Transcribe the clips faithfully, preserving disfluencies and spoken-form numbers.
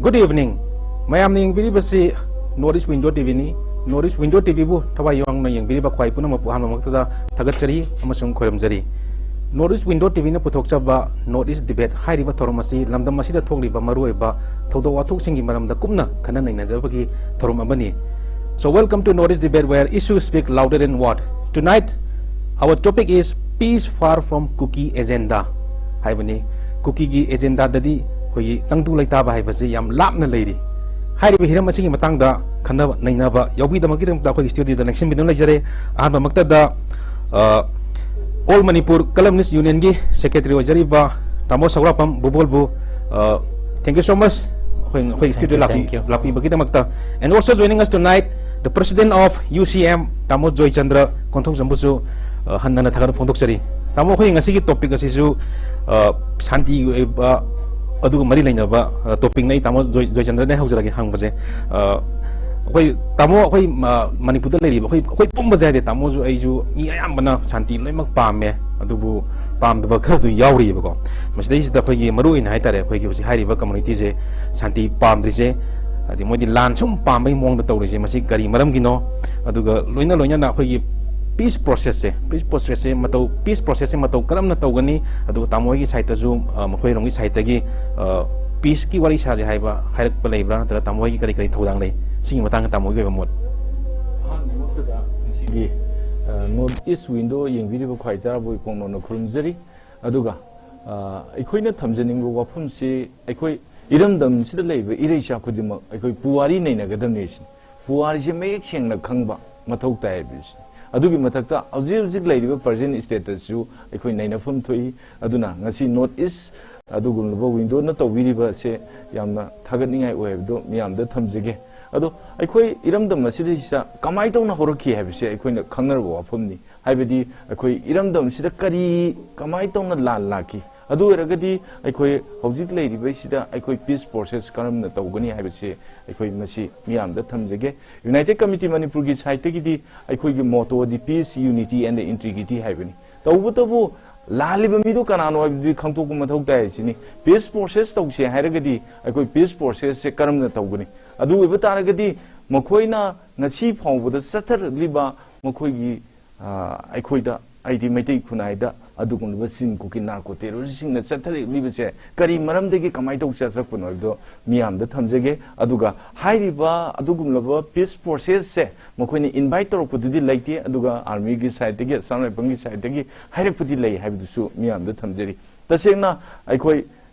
Good evening. ꯃꯌꯥꯝꯅ ꯌꯦꯡꯕꯤꯔꯤꯕꯁꯤ North East Window ꯇꯤꯚꯤꯅꯤ꯫ North East Window ꯇꯤꯚꯤꯕꯨ ꯊꯋꯥꯏ ꯌꯥꯎꯅ ꯌꯦꯡꯕꯤꯔꯤꯕ ꯈ꯭ꯋꯥꯏ ꯄꯨꯝꯅꯃꯛꯄꯨ ꯑꯍꯥꯟꯕꯃꯛꯇꯗ ꯊꯥꯒꯠꯆꯔꯤ ꯑꯃꯁꯨꯡ ꯈꯣꯏꯔꯝꯖꯔꯤ꯫ North East Window ꯇꯤꯚꯤꯅ ꯄꯨꯊꯣꯛꯆꯕ North East Debate ꯍꯥꯏꯔꯤꯕ ꯊꯧꯔꯝ ꯑꯁꯤ ꯂꯝꯗꯝ ꯑꯁꯤꯗ ꯊꯣꯛꯂꯤꯕ ꯃꯔꯨꯑꯣꯏꯕ ꯊꯧꯗꯣꯛ ꯋꯥꯊꯣꯛꯁꯤꯡꯒꯤ ꯃꯔꯝꯗ ꯀꯨꯞꯅ ꯈꯟꯅ ꯅꯩꯅꯖꯕꯒꯤ ꯊꯧꯔꯝ ꯑꯃꯅꯤ꯫ So welcome to North East Debate, where issues speak louder than word. Tonight, our topic is Peace Far From Kuki Agenda ꯍꯥꯏꯕꯅꯤ꯫ ꯀꯨꯀꯤꯒꯤ ꯑꯦꯖꯦꯟꯗꯥꯗꯗꯤ ꯑꯩꯈꯣꯏꯒꯤ ꯇꯪꯗꯨ ꯂꯩꯇꯥꯕ ꯍꯥꯏꯕꯁꯤ ꯌꯥꯝ ꯂꯥꯞꯅ ꯂꯩꯔꯤ꯫ ꯍꯥꯏꯔꯤꯕ ꯍꯤꯔꯝ ꯑꯁꯤꯒꯤ ꯃꯇꯥꯡꯗ ꯈꯟꯅꯕ ꯅꯩꯅꯕ ꯌꯥꯎꯕꯤꯗꯃꯛꯀꯤꯗꯃꯛꯇ ꯑꯩꯈꯣꯏꯒꯤ ꯁ꯭ꯇꯨꯗꯤꯑꯣꯗ ꯂꯦꯡꯁꯤꯟꯕꯤꯗꯨꯅ ꯂꯩꯖꯔꯦ꯫ ꯑꯍꯥꯟꯕꯃꯛꯇꯗ, ꯑ, All Manipur Columnist Unionꯒꯤ ꯁꯦꯀ꯭ꯔꯦꯇꯔꯤ ꯑꯣꯏꯖꯔꯤꯕ ꯇꯥꯃꯣ ꯁꯧꯒ꯭ꯔꯥꯛꯄꯝ ꯕꯨꯕꯣꯜꯕꯨ, ꯑ, thank you so much ꯑꯩꯈꯣꯏ, ꯑꯩꯈꯣꯏ ꯁ꯭ꯇꯨꯗꯤꯑꯣ you, ꯂꯥꯛꯄꯤ-, thank you. ꯂꯥꯛꯄꯤꯕꯒꯤꯗꯃꯛꯇ꯫ And also joining us tonight, the president of U C M, ꯇꯥꯃꯣ ꯖꯣꯏꯆꯟꯗ꯭ꯔ ꯀꯣꯟꯊꯧꯖꯝꯕꯨꯁꯨ, ꯑ, ꯍꯟꯅ ꯍꯟꯅ ꯊꯥꯒꯠꯄ ꯐꯣꯡꯗꯣꯛꯆꯔꯤ꯫ ꯇꯥꯃꯣ, ꯑꯩꯈꯣꯏ ꯉꯁꯤꯒꯤ ꯇꯣꯄꯤꯛ ꯑꯁꯤꯁꯨ, ꯑ, ꯁꯥꯟꯇꯤꯒꯤ ꯑꯣꯏꯕ ꯑꯗꯨꯒ ꯃꯔꯤ ꯂꯩꯅꯕ, ꯑ, ꯇꯣꯄꯤꯛꯅꯤ꯫ ꯑꯩ ꯇꯥꯃꯣ ꯖꯣꯏ-, ꯖꯣꯏꯆꯟꯗ꯭ꯔꯗꯒꯤ ꯍꯧꯖꯔꯒꯦ ꯍꯪꯕꯁꯦ꯫ ꯑ, ꯑꯩꯈꯣꯏ ꯇꯥꯃꯣ, ꯑꯩꯈꯣꯏ, ꯑ, ꯃꯅꯤꯄꯨꯔꯗ ꯂꯩꯔꯤꯕ ꯑꯩꯈꯣꯏ, ꯑꯩꯈꯣꯏ ꯄꯨꯝꯕꯁꯦ ꯍꯥꯏꯗꯤ ꯇꯥꯃꯣꯁꯨ ꯑꯩꯁꯨ ꯃꯤ ꯑꯌꯥꯝꯕꯅ ꯁꯥꯟꯇꯤ ꯂꯣꯏꯅꯃꯛ ꯄꯥꯝꯃꯦ, ꯑꯗꯨꯕꯨ ꯄꯥꯝꯗꯕ ꯈꯔꯁꯨ ꯌꯥꯎꯔꯤꯕꯀꯣ꯫ ꯃꯁꯤꯗꯩꯁꯤꯗ ꯑꯩꯈꯣꯏꯒꯤ ꯃꯔꯨ ꯑꯣꯏꯅ ꯍꯥꯏꯇꯥꯔꯦ, ꯑꯩꯈꯣꯏꯒꯤ ꯍꯧꯖꯤꯛ ꯍꯥꯏꯔꯤꯕ ꯀꯝꯃꯨꯅꯤꯇꯤꯁꯦ ꯁꯥꯟꯇꯤ ꯄꯥꯝꯗ꯭ꯔꯤꯁꯦ, ꯍꯥꯏꯗꯤ ꯃꯣꯏꯗꯤ ꯂꯥꯟ ꯁꯨꯝ ꯄꯥꯝꯕꯒꯤ ꯃꯑꯣꯡꯗ ꯇꯧꯔꯤꯁꯦ, ꯃꯁꯤ ꯀꯔꯤ ꯃꯔꯝꯒꯤꯅꯣ? ꯑꯗꯨꯒ ꯂꯣꯏꯅ ꯂꯣꯏꯅꯅ ꯑꯩꯈꯣꯏꯒꯤ ꯄꯤꯁ ꯄ꯭ꯔꯣꯁꯦꯁꯁꯦ, ꯄꯤꯁ ꯄ꯭ꯔꯣꯁꯦꯁꯁꯦ ꯃꯇꯧ, ꯄꯤꯁ ꯄ꯭ꯔꯣꯁꯦꯁꯁꯦ ꯃꯇꯧ ꯀꯔꯝꯅ ꯇꯧꯒꯅꯤ? ꯑꯗꯨꯒ ꯇꯥꯃꯣ ꯍꯣꯏꯒꯤ ꯁꯥꯏꯠꯇꯁꯨ, ꯑ, ꯃꯈꯣꯏꯔꯣꯝꯒꯤ ꯁꯥꯏꯠꯇꯒꯤ, ꯑ, ꯄꯤꯁꯀꯤ ꯋꯥꯔꯤ ꯁꯥꯁꯦ ꯍꯥꯏꯕ ꯍꯥꯏꯔꯛꯄ ꯂꯩꯕ꯭ꯔꯥ? ꯅꯠꯇ꯭ꯔꯒ ꯇꯥꯃꯣ ꯍꯣꯏꯒꯤ ꯀꯔꯤ ꯀꯔꯤ ꯊꯧꯗꯥꯡ ꯂꯩ? ꯁꯤꯒꯤ ꯃꯇꯥꯡꯗ ꯇꯥꯃꯣ ꯍꯣꯏꯒꯤ ꯑꯣꯏꯕ ꯃꯣꯠ꯫ ꯑꯍꯥꯟꯕꯃꯛꯇꯗ ꯉꯁꯤꯒꯤ, ꯑ, North East Window ꯌꯦꯡꯕꯤꯔꯤꯕ ꯈ꯭ꯋꯥꯏ ꯇꯔꯥꯕꯨ ꯏꯀꯣꯛ ꯅꯧꯅ ꯈꯨꯔꯨꯝꯖꯔꯤ꯫ ꯑꯗꯨꯒ, ꯑ, ꯑꯩꯈꯣꯏꯅ ꯊꯝꯖꯅꯤꯡꯕ ꯋꯥꯐꯝꯁꯤ, ꯑꯩꯈꯣꯏ ꯏꯔꯝꯗꯝꯁꯤꯗ ꯂꯩꯔꯤꯕ ꯏꯔꯩꯆꯥ ꯈꯨꯗꯤꯡꯃꯛ ꯑꯩꯈꯣꯏ ꯄꯨꯋꯥꯔꯤ ꯅꯩꯅꯒꯗꯕꯅꯤ ꯁꯤꯅꯤ꯫ ꯄꯨꯋꯥꯔꯤꯁꯦ ꯃꯌꯦꯛ ꯁꯦꯡꯅ ꯈꯪꯕ ꯃꯊꯧ ꯇꯥꯏ ꯍꯥꯏꯕꯁꯤꯅꯤ꯫ ꯑꯗꯨꯒꯤ ꯃꯊꯛꯇ ꯍꯧꯖꯤꯛ ꯍꯧꯖꯤꯛ ꯂꯩꯔꯤꯕ present stateꯇꯁꯨ ꯑꯩꯈꯣꯏ ꯅꯩꯅꯐꯝ ꯊꯣꯛꯏ꯫ ꯑꯗꯨꯅ ꯉꯁꯤ North East ꯑꯗꯨꯒꯨꯝꯂꯕ Windowꯅ ꯇꯧꯕꯤꯔꯤꯕꯁꯦ ꯌꯥꯝꯅ ꯊꯥꯒꯠꯅꯤꯡꯉꯥꯏ ꯑꯣꯏ ꯍꯥꯏꯕꯗꯨ ꯃꯤꯌꯥꯝꯗ ꯊꯝꯖꯒꯦ꯫ ꯑꯗꯣ ꯑꯩꯈꯣꯏ ꯏꯔꯝꯗꯝ ꯑꯁꯤꯗꯩꯁꯤꯗ ꯀꯃꯥꯏꯅ ꯇꯧꯅ ꯍꯧꯔꯛꯈꯤ ꯍꯥꯏꯕꯁꯦ ꯑꯩꯈꯣꯏꯅ ꯈꯪꯅꯔꯕ ꯋꯥꯐꯝꯅꯤ꯫ ꯍꯥꯏꯕꯗꯤ ꯑꯩꯈꯣꯏ ꯏꯔꯝꯗꯝꯁꯤꯗ ꯀꯔꯤ, ꯀꯃꯥꯏꯅ ꯇꯧꯅ ꯂꯥꯟ ꯂꯥꯛꯈꯤ? ꯑꯗꯨ ꯑꯣꯏꯔꯒꯗꯤ ꯑꯩꯈꯣꯏ ꯍꯧꯖꯤꯛ ꯂꯩꯔꯤꯕꯁꯤꯗ ꯑꯩꯈꯣꯏ peace process ꯀꯔꯝꯅ ꯇꯧꯒꯅꯤ ꯍꯥꯏꯕꯁꯤ ꯑꯩꯈꯣꯏ ꯃꯁꯤ ꯃꯤꯌꯥꯝꯗ ꯊꯝꯖꯒꯦ꯫ United Committee ꯃꯅꯤꯄꯨꯔꯒꯤ ꯁꯥꯏꯠꯇꯒꯤꯗꯤ ꯑꯩꯈꯣꯏꯒꯤ mottoꯗꯤ Peace, Unity and Integrity ꯍꯥꯏꯕꯅꯤ꯫ ꯇꯧꯕꯇꯕꯨ ꯂꯥꯜꯂꯤꯕ ꯃꯤꯗꯣ ꯀꯅꯥꯅꯣ ꯍꯥꯏꯕꯗꯨꯗꯤ ꯈꯪꯗꯣꯛꯄ ꯃꯊꯧ ꯇꯥꯏ ꯍꯥꯏꯁꯤꯅꯤ꯫ ꯄꯤꯁ ꯄ꯭ꯔꯣꯁꯦꯁ ꯇꯧꯁꯦ ꯍꯥꯏꯔꯒꯗꯤ ꯑꯩꯈꯣꯏ ꯄꯤꯁ ꯄ꯭ꯔꯣꯁꯦꯁꯁꯦ ꯀꯔꯝꯅ ꯇꯧꯒꯅꯤ? ꯑꯗꯨ ꯑꯣꯏꯕ ꯇꯥꯔꯒꯗꯤ ꯃꯈꯣꯏꯅ ꯉꯁꯤ ꯐꯥꯎꯕꯗ ꯆꯠꯊꯔꯛꯂꯤꯕ ꯃꯈꯣꯏꯒꯤ, ꯑ, ꯑꯩꯈꯣꯏꯗ, ꯍꯥꯏꯗꯤ ꯃꯩꯇꯩ ꯈꯨꯟꯅꯥꯏꯗ ꯑꯗꯨꯒꯨꯝꯂꯕ ꯆꯤꯟ ꯀꯨꯀꯤ ꯅꯥꯔꯀꯣ ꯇꯦꯔꯣꯔꯤꯁꯁꯤꯡꯅ ꯆꯠꯊꯔꯛꯂꯤꯕꯁꯦ ꯀꯔꯤ ꯃꯔꯝꯗꯒꯤ, ꯀꯃꯥꯏꯅ ꯇꯧ ꯆꯠꯊꯔꯛꯄꯅꯣ ꯍꯥꯏꯕꯗꯣ ꯃꯤꯌꯥꯝꯗ ꯊꯝꯖꯒꯦ꯫ ꯑꯗꯨꯒ ꯍꯥꯏꯔꯤꯕ ꯑꯗꯨꯒꯨꯝꯂꯕ ꯄꯤꯁ ꯄ꯭ꯔꯣꯁꯦꯁꯁꯦ ꯃꯈꯣꯏꯅ ꯏꯟꯚꯥꯏꯠ ꯇꯧꯔꯛꯄꯗꯨꯗꯤ ꯂꯩꯇꯦ, ꯑꯗꯨꯒ ꯑꯥꯔꯃꯤꯒꯤ ꯁꯥꯏꯠꯇꯒꯤ, ꯑꯁꯥꯝ ꯔꯥꯏꯐꯜꯒꯤ ꯁꯥꯏꯠꯇꯒꯤ ꯍꯥꯏꯔꯛꯄꯗꯤ ꯂꯩ ꯍꯥꯏꯕꯗꯨꯁꯨ ꯃꯤꯌꯥꯝꯗ ꯊꯝꯖꯔꯤ꯫ ꯇꯁꯦꯡꯅ ꯑꯩꯈꯣꯏ,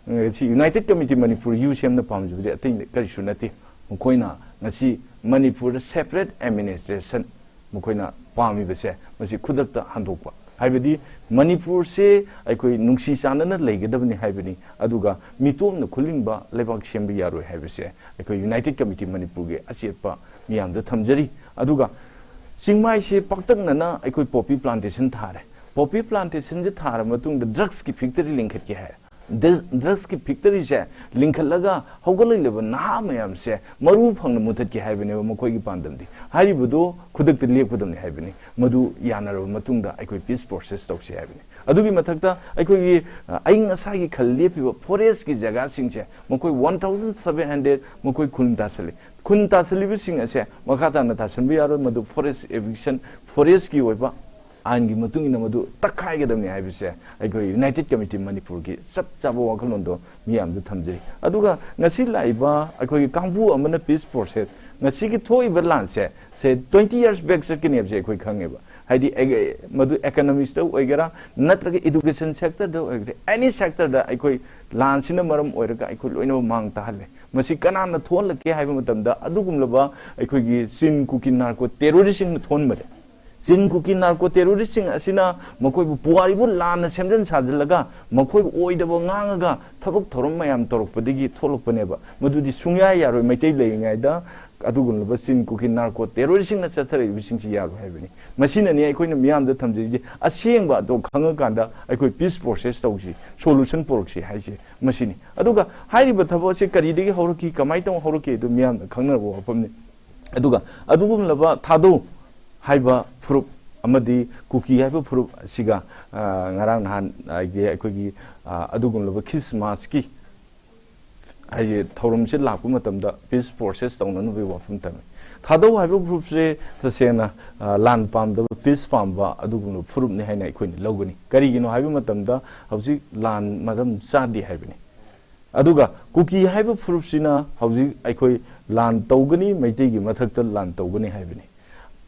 ꯑ, ꯁꯤ ꯌꯨꯅꯥꯏꯇꯦꯗ ꯀꯃꯤꯇꯤ ꯃꯅꯤꯄꯨꯔ, ꯌꯨ ꯁꯤ ꯑꯦꯝꯅ ꯄꯥꯝꯖꯕꯗꯤ ꯑꯇꯩ ꯀꯔꯤꯁꯨ ꯅꯠꯇꯦ꯫ ꯃꯈꯣꯏꯅ ꯉꯁꯤ ꯃꯅꯤꯄꯨꯔꯗ ꯁꯦꯄꯔꯦꯠ ꯑꯦꯗꯃꯤꯅꯤꯁꯇ꯭ꯔꯦꯁꯟ ꯃꯈꯣꯏꯅ ꯄꯥꯝꯃꯤꯕꯁꯦ, ꯃꯁꯤ ꯈꯨꯗꯛꯇ ꯍꯟꯗꯣꯛꯄ꯫ ꯍꯥꯏꯕꯗꯤ ꯃꯅꯤꯄꯨꯔꯁꯦ ꯑꯩꯈꯣꯏ ꯅꯨꯡꯁꯤ ꯆꯥꯟꯅꯅ ꯂꯩꯒꯗꯕꯅꯤ ꯍꯥꯏꯕꯅꯤ, ꯑꯗꯨꯒ ꯃꯤꯇꯣꯞꯅ ꯈꯨꯂꯤꯡꯕ ꯂꯩꯕꯥꯛ ꯁꯦꯝꯕ ꯌꯥꯔꯣꯏ ꯍꯥꯏꯕꯁꯦ ꯑꯩꯈꯣꯏ ꯌꯨꯅꯥꯏꯇꯦꯗ ꯀꯃꯤꯇꯤ ꯃꯅꯤꯄꯨꯔꯒꯤ ꯑꯆꯦꯠꯄ ꯃꯤꯌꯥꯝꯗ ꯊꯝꯖꯔꯤ꯫ ꯑꯗꯨꯒ ꯆꯤꯡꯃꯥꯏꯁꯦ ꯄꯥꯛꯇꯛꯅꯅ ꯑꯩꯈꯣꯏ ꯄꯣꯄꯤ ꯄ꯭ꯂꯥꯟꯇꯦꯁꯟ ꯊꯥꯔꯦ꯫ ꯄꯣꯄꯤ ꯄ꯭ꯂꯥꯟꯇꯦꯁꯟꯁꯦ ꯊꯥꯔ ꯃꯇꯨꯡꯗ ꯗ꯭ꯔꯒꯁꯀꯤ ꯐꯦꯛꯇꯔꯤ ꯂꯤꯡꯈꯠꯀꯦ ꯍꯥꯏ꯫ ꯗ꯭ꯔ-, ꯗ꯭ꯔꯒꯁꯀꯤ ꯐꯦꯛꯇꯔꯤꯁꯦ ꯂꯤꯡꯈꯠꯂꯒ ꯍꯧꯒꯠꯂꯛꯂꯤꯕ ꯅꯍꯥ ꯃꯌꯥꯝꯁꯦ ꯃꯔꯨ ꯐꯪꯅ ꯃꯨꯊꯠꯀꯦ ꯍꯥꯏꯕꯅꯦꯕ ꯃꯈꯣꯏꯒꯤ ꯄꯥꯟꯗꯝꯗꯤ꯫ ꯍꯥꯏꯔꯤꯕꯗꯣ ꯈꯨꯗꯛꯇ ꯂꯦꯞꯀꯗꯕꯅꯤ ꯍꯥꯏꯕꯅꯤ꯫ ꯃꯗꯨ ꯌꯥꯅꯔꯕ ꯃꯇꯨꯡꯗ ꯑꯩꯈꯣꯏ ꯄꯤꯁ ꯄ꯭ꯔꯣꯁꯦꯁ ꯇꯧꯁꯤ ꯍꯥꯏꯕꯅꯤ꯫ ꯑꯗꯨꯒꯤ ꯃꯊꯛꯇ ꯑꯩꯈꯣꯏꯒꯤ, ꯑ, ꯑꯏꯪ ꯑꯁꯥꯒꯤ ꯈꯜ ꯂꯦꯞꯄꯤꯕ ꯐꯣꯔꯦꯁꯀꯤ ꯖꯒꯥꯁꯤꯡꯁꯦ ꯃꯈꯣꯏ ꯋꯥꯟ ꯊꯥꯎꯖꯟ ꯁꯚꯦꯟ ꯍꯟꯗ꯭ꯔꯦꯗ ꯃꯈꯣꯏ ꯈꯨꯟ ꯇꯥꯁꯜꯂꯤ꯫ ꯈꯨꯟ ꯇꯥꯁꯜꯂꯤꯕꯁꯤꯡ ꯑꯁꯦ ꯃꯈꯥ ꯇꯥꯅ ꯇꯥꯁꯟꯕ ꯌꯥꯔꯣꯏ꯫ ꯃꯗꯨ ꯐꯣꯔꯦꯁ ꯏꯚꯤꯛꯁꯟ, ꯐꯣꯔꯦꯁꯀꯤ ꯑꯣꯏꯕ ꯑꯥꯏꯟꯒꯤ ꯃꯇꯨꯡ ꯏꯟꯅ ꯃꯗꯨ ꯇꯛꯈꯥꯏꯒꯗꯕꯅꯤ ꯍꯥꯏꯕꯁꯦ ꯑꯩꯈꯣꯏ ꯌꯨꯅꯥꯏꯇꯦꯗ ꯀꯃꯤꯇꯤ ꯃꯅꯤꯄꯨꯔꯒꯤ ꯆꯞ ꯆꯥꯕ ꯋꯥꯈꯜꯂꯣꯟꯗꯣ ꯃꯤꯌꯥꯝꯗ ꯊꯝꯖꯩ꯫ ꯑꯗꯨꯒ ꯉꯁꯤ ꯂꯥꯛꯏꯕ ꯑꯩꯈꯣꯏꯒꯤ ꯀꯥꯡꯕꯨ ꯑꯃꯅ ꯄꯤꯁ ꯄ꯭ꯔꯣꯁꯦꯁ, ꯉꯁꯤꯒꯤ ꯊꯣꯛꯏꯕ ꯂꯥꯟꯁꯦ, ꯁꯦ ꯇ꯭ꯋꯦꯟꯇꯤ ꯌꯔꯁ ꯕꯦꯛ ꯆꯠꯀꯅꯤ ꯍꯥꯏꯕꯁꯦ ꯑꯩꯈꯣꯏ ꯈꯪꯉꯦꯕ꯫ ꯍꯥꯏꯗꯤ ꯑꯦ-, ꯃꯗꯨ ꯏꯀꯣꯅꯣꯃꯤꯛꯁꯇ ꯑꯣꯏꯒꯦꯔꯥ, ꯅꯠꯇ꯭ꯔꯒ ꯏꯗꯨꯀꯦꯁꯟ ꯁꯦꯛꯇꯔꯗ ꯑꯣꯏꯒꯦꯔꯥ, ꯑꯦꯅꯤ ꯁꯦꯛꯇꯔꯗ ꯑꯩꯈꯣꯏ ꯂꯥꯟꯁꯤꯅ ꯃꯔꯝ ꯑꯣꯏꯔꯒ ꯑꯩꯈꯣꯏ ꯂꯣꯏꯅꯃꯛ ꯃꯥꯡ ꯇꯥꯍꯜꯂꯦ꯫ ꯃꯁꯤ ꯀꯅꯥꯅ ꯊꯣꯛꯍꯜꯂꯛꯀꯦ ꯍꯥꯏꯕ ꯃꯇꯝꯗ ꯑꯗꯨꯒꯨꯝꯂꯕ ꯑꯩꯈꯣꯏꯒꯤ ꯆꯤꯟ ꯀꯨꯀꯤ ꯅꯥꯔꯀꯣ ꯇꯦꯔꯣꯔꯤꯁꯁꯤꯡꯅ ꯊꯣꯛꯍꯟꯕꯅꯦ꯫ ꯆꯤꯟ ꯀꯨꯀꯤ ꯅꯥꯔꯀꯣ ꯇꯦꯔꯣꯔꯤꯁꯁꯤꯡ ꯑꯁꯤꯅ ꯃꯈꯣꯏꯕꯨ ꯄꯨꯋꯥꯔꯤꯕꯨ ꯂꯥꯟꯅ ꯁꯦꯝꯖꯤꯟ ꯁꯥꯖꯤꯜꯂꯒ ꯃꯈꯣꯏꯕꯨ ꯑꯣꯏꯗꯕ ꯉꯥꯡꯉꯒ ꯊꯕꯛ ꯊꯧꯔꯝ ꯃꯌꯥꯝ ꯇꯧꯔꯛꯄꯗꯒꯤ ꯊꯣꯛꯂꯛꯄꯅꯦꯕ꯫ ꯃꯗꯨꯗꯤ ꯁꯨꯡꯌꯥ ꯌꯥꯔꯣꯏ꯫ ꯃꯩꯇꯩ ꯂꯩꯔꯤꯉꯩꯗ ꯑꯗꯨꯒꯨꯝꯂꯕ ꯆꯤꯟ ꯀꯨꯀꯤ ꯅꯥꯔꯀꯣ ꯇꯦꯔꯣꯔꯤꯁꯁꯤꯡꯅ ꯆꯠꯊꯔꯛꯏꯕꯁꯤꯡꯁꯤ ꯌꯥꯔꯣꯏ ꯍꯥꯏꯕꯅꯤ꯫ ꯃꯁꯤꯅꯅꯤ ꯑꯩꯈꯣꯏꯅ ꯃꯤꯌꯥꯝꯗ ꯊꯝꯖꯔꯤꯁꯦ, ꯑꯁꯦꯡꯕ ꯑꯗꯣ ꯈꯪꯉꯀꯥꯟꯗ ꯑꯩꯈꯣꯏ ꯄꯤꯁ ꯄ꯭ꯔꯣꯁꯦꯁ ꯇꯧꯁꯤ, ꯁꯣꯂꯨꯁꯟ ꯄꯨꯔꯛꯁꯤ ꯍꯥꯏꯁꯦ ꯃꯁꯤꯅꯤ꯫ ꯑꯗꯨꯒ ꯍꯥꯏꯔꯤꯕ ꯊꯕꯛ ꯑꯁꯤ ꯀꯔꯤꯗꯒꯤ ꯍꯧꯔꯛꯈꯤ, ꯀꯃꯥꯏꯅ ꯇꯧꯅ ꯍꯧꯔꯛꯈꯤ, ꯑꯗꯨ ꯃꯤꯌꯥꯝꯅ ꯈꯪꯅꯔꯕ ꯋꯥꯐꯝꯅꯤ꯫ ꯑꯗꯨꯒ ꯑꯗꯨꯒꯨꯝꯂꯕ ꯊꯥꯗꯧ ꯍꯥꯏꯕ ꯐꯨꯔꯨꯞ ꯑꯃꯗꯤ ꯀꯨꯀꯤ ꯍꯥꯏꯕ ꯐꯨꯔꯨꯞ ꯑꯁꯤꯒ, ꯑ, ꯉꯔꯥꯡ ꯅꯍꯥꯟ, ꯑ, ꯑꯩꯈꯣꯏꯒꯤ, ꯑ, ꯑꯗꯨꯒꯨꯝꯂꯕ ꯈ꯭ꯔꯤꯁꯃꯥꯁꯀꯤ ꯍꯥꯏꯗꯤ ꯊꯧꯔꯝꯁꯤ ꯂꯥꯛꯄ ꯃꯇꯝꯗ ꯄꯤꯁ ꯄ꯭ꯔꯣꯁꯦꯁ ꯇꯧꯅꯅꯕꯒꯤ ꯋꯥꯐꯝ ꯊꯝꯃꯤ꯫ ꯊꯥꯗꯧ ꯍꯥꯏꯕ ꯐꯨꯔꯨꯞꯁꯦ ꯇꯁꯦꯡꯅ, ꯑ, ꯂꯥꯟ ꯄꯥꯝꯗꯕ, ꯄꯤꯁ ꯄꯥꯝꯕ ꯑꯗꯨꯒꯨꯝꯂꯕ ꯐꯨꯔꯨꯞꯅꯤ ꯍꯥꯏꯅ ꯑꯩꯈꯣꯏꯅ ꯂꯧꯒꯅꯤ꯫ ꯀꯔꯤꯒꯤꯅꯣ ꯍꯥꯏꯕ ꯃꯇꯝꯗ ꯍꯧꯖꯤꯛ ꯂꯥꯟ ꯃꯔꯝ ꯆꯥꯗꯦ ꯍꯥꯏꯕꯅꯤ꯫ ꯑꯗꯨꯒ ꯀꯨꯀꯤ ꯍꯥꯏꯕ ꯐꯨꯔꯨꯞꯁꯤꯅ ꯍꯧꯖꯤꯛ ꯑꯩꯈꯣꯏ ꯂꯥꯟ ꯇꯧꯒꯅꯤ, ꯃꯩꯇꯩꯒꯤ ꯃꯊꯛꯇ ꯂꯥꯟ ꯇꯧꯒꯅꯤ ꯍꯥꯏꯕꯅꯤ꯫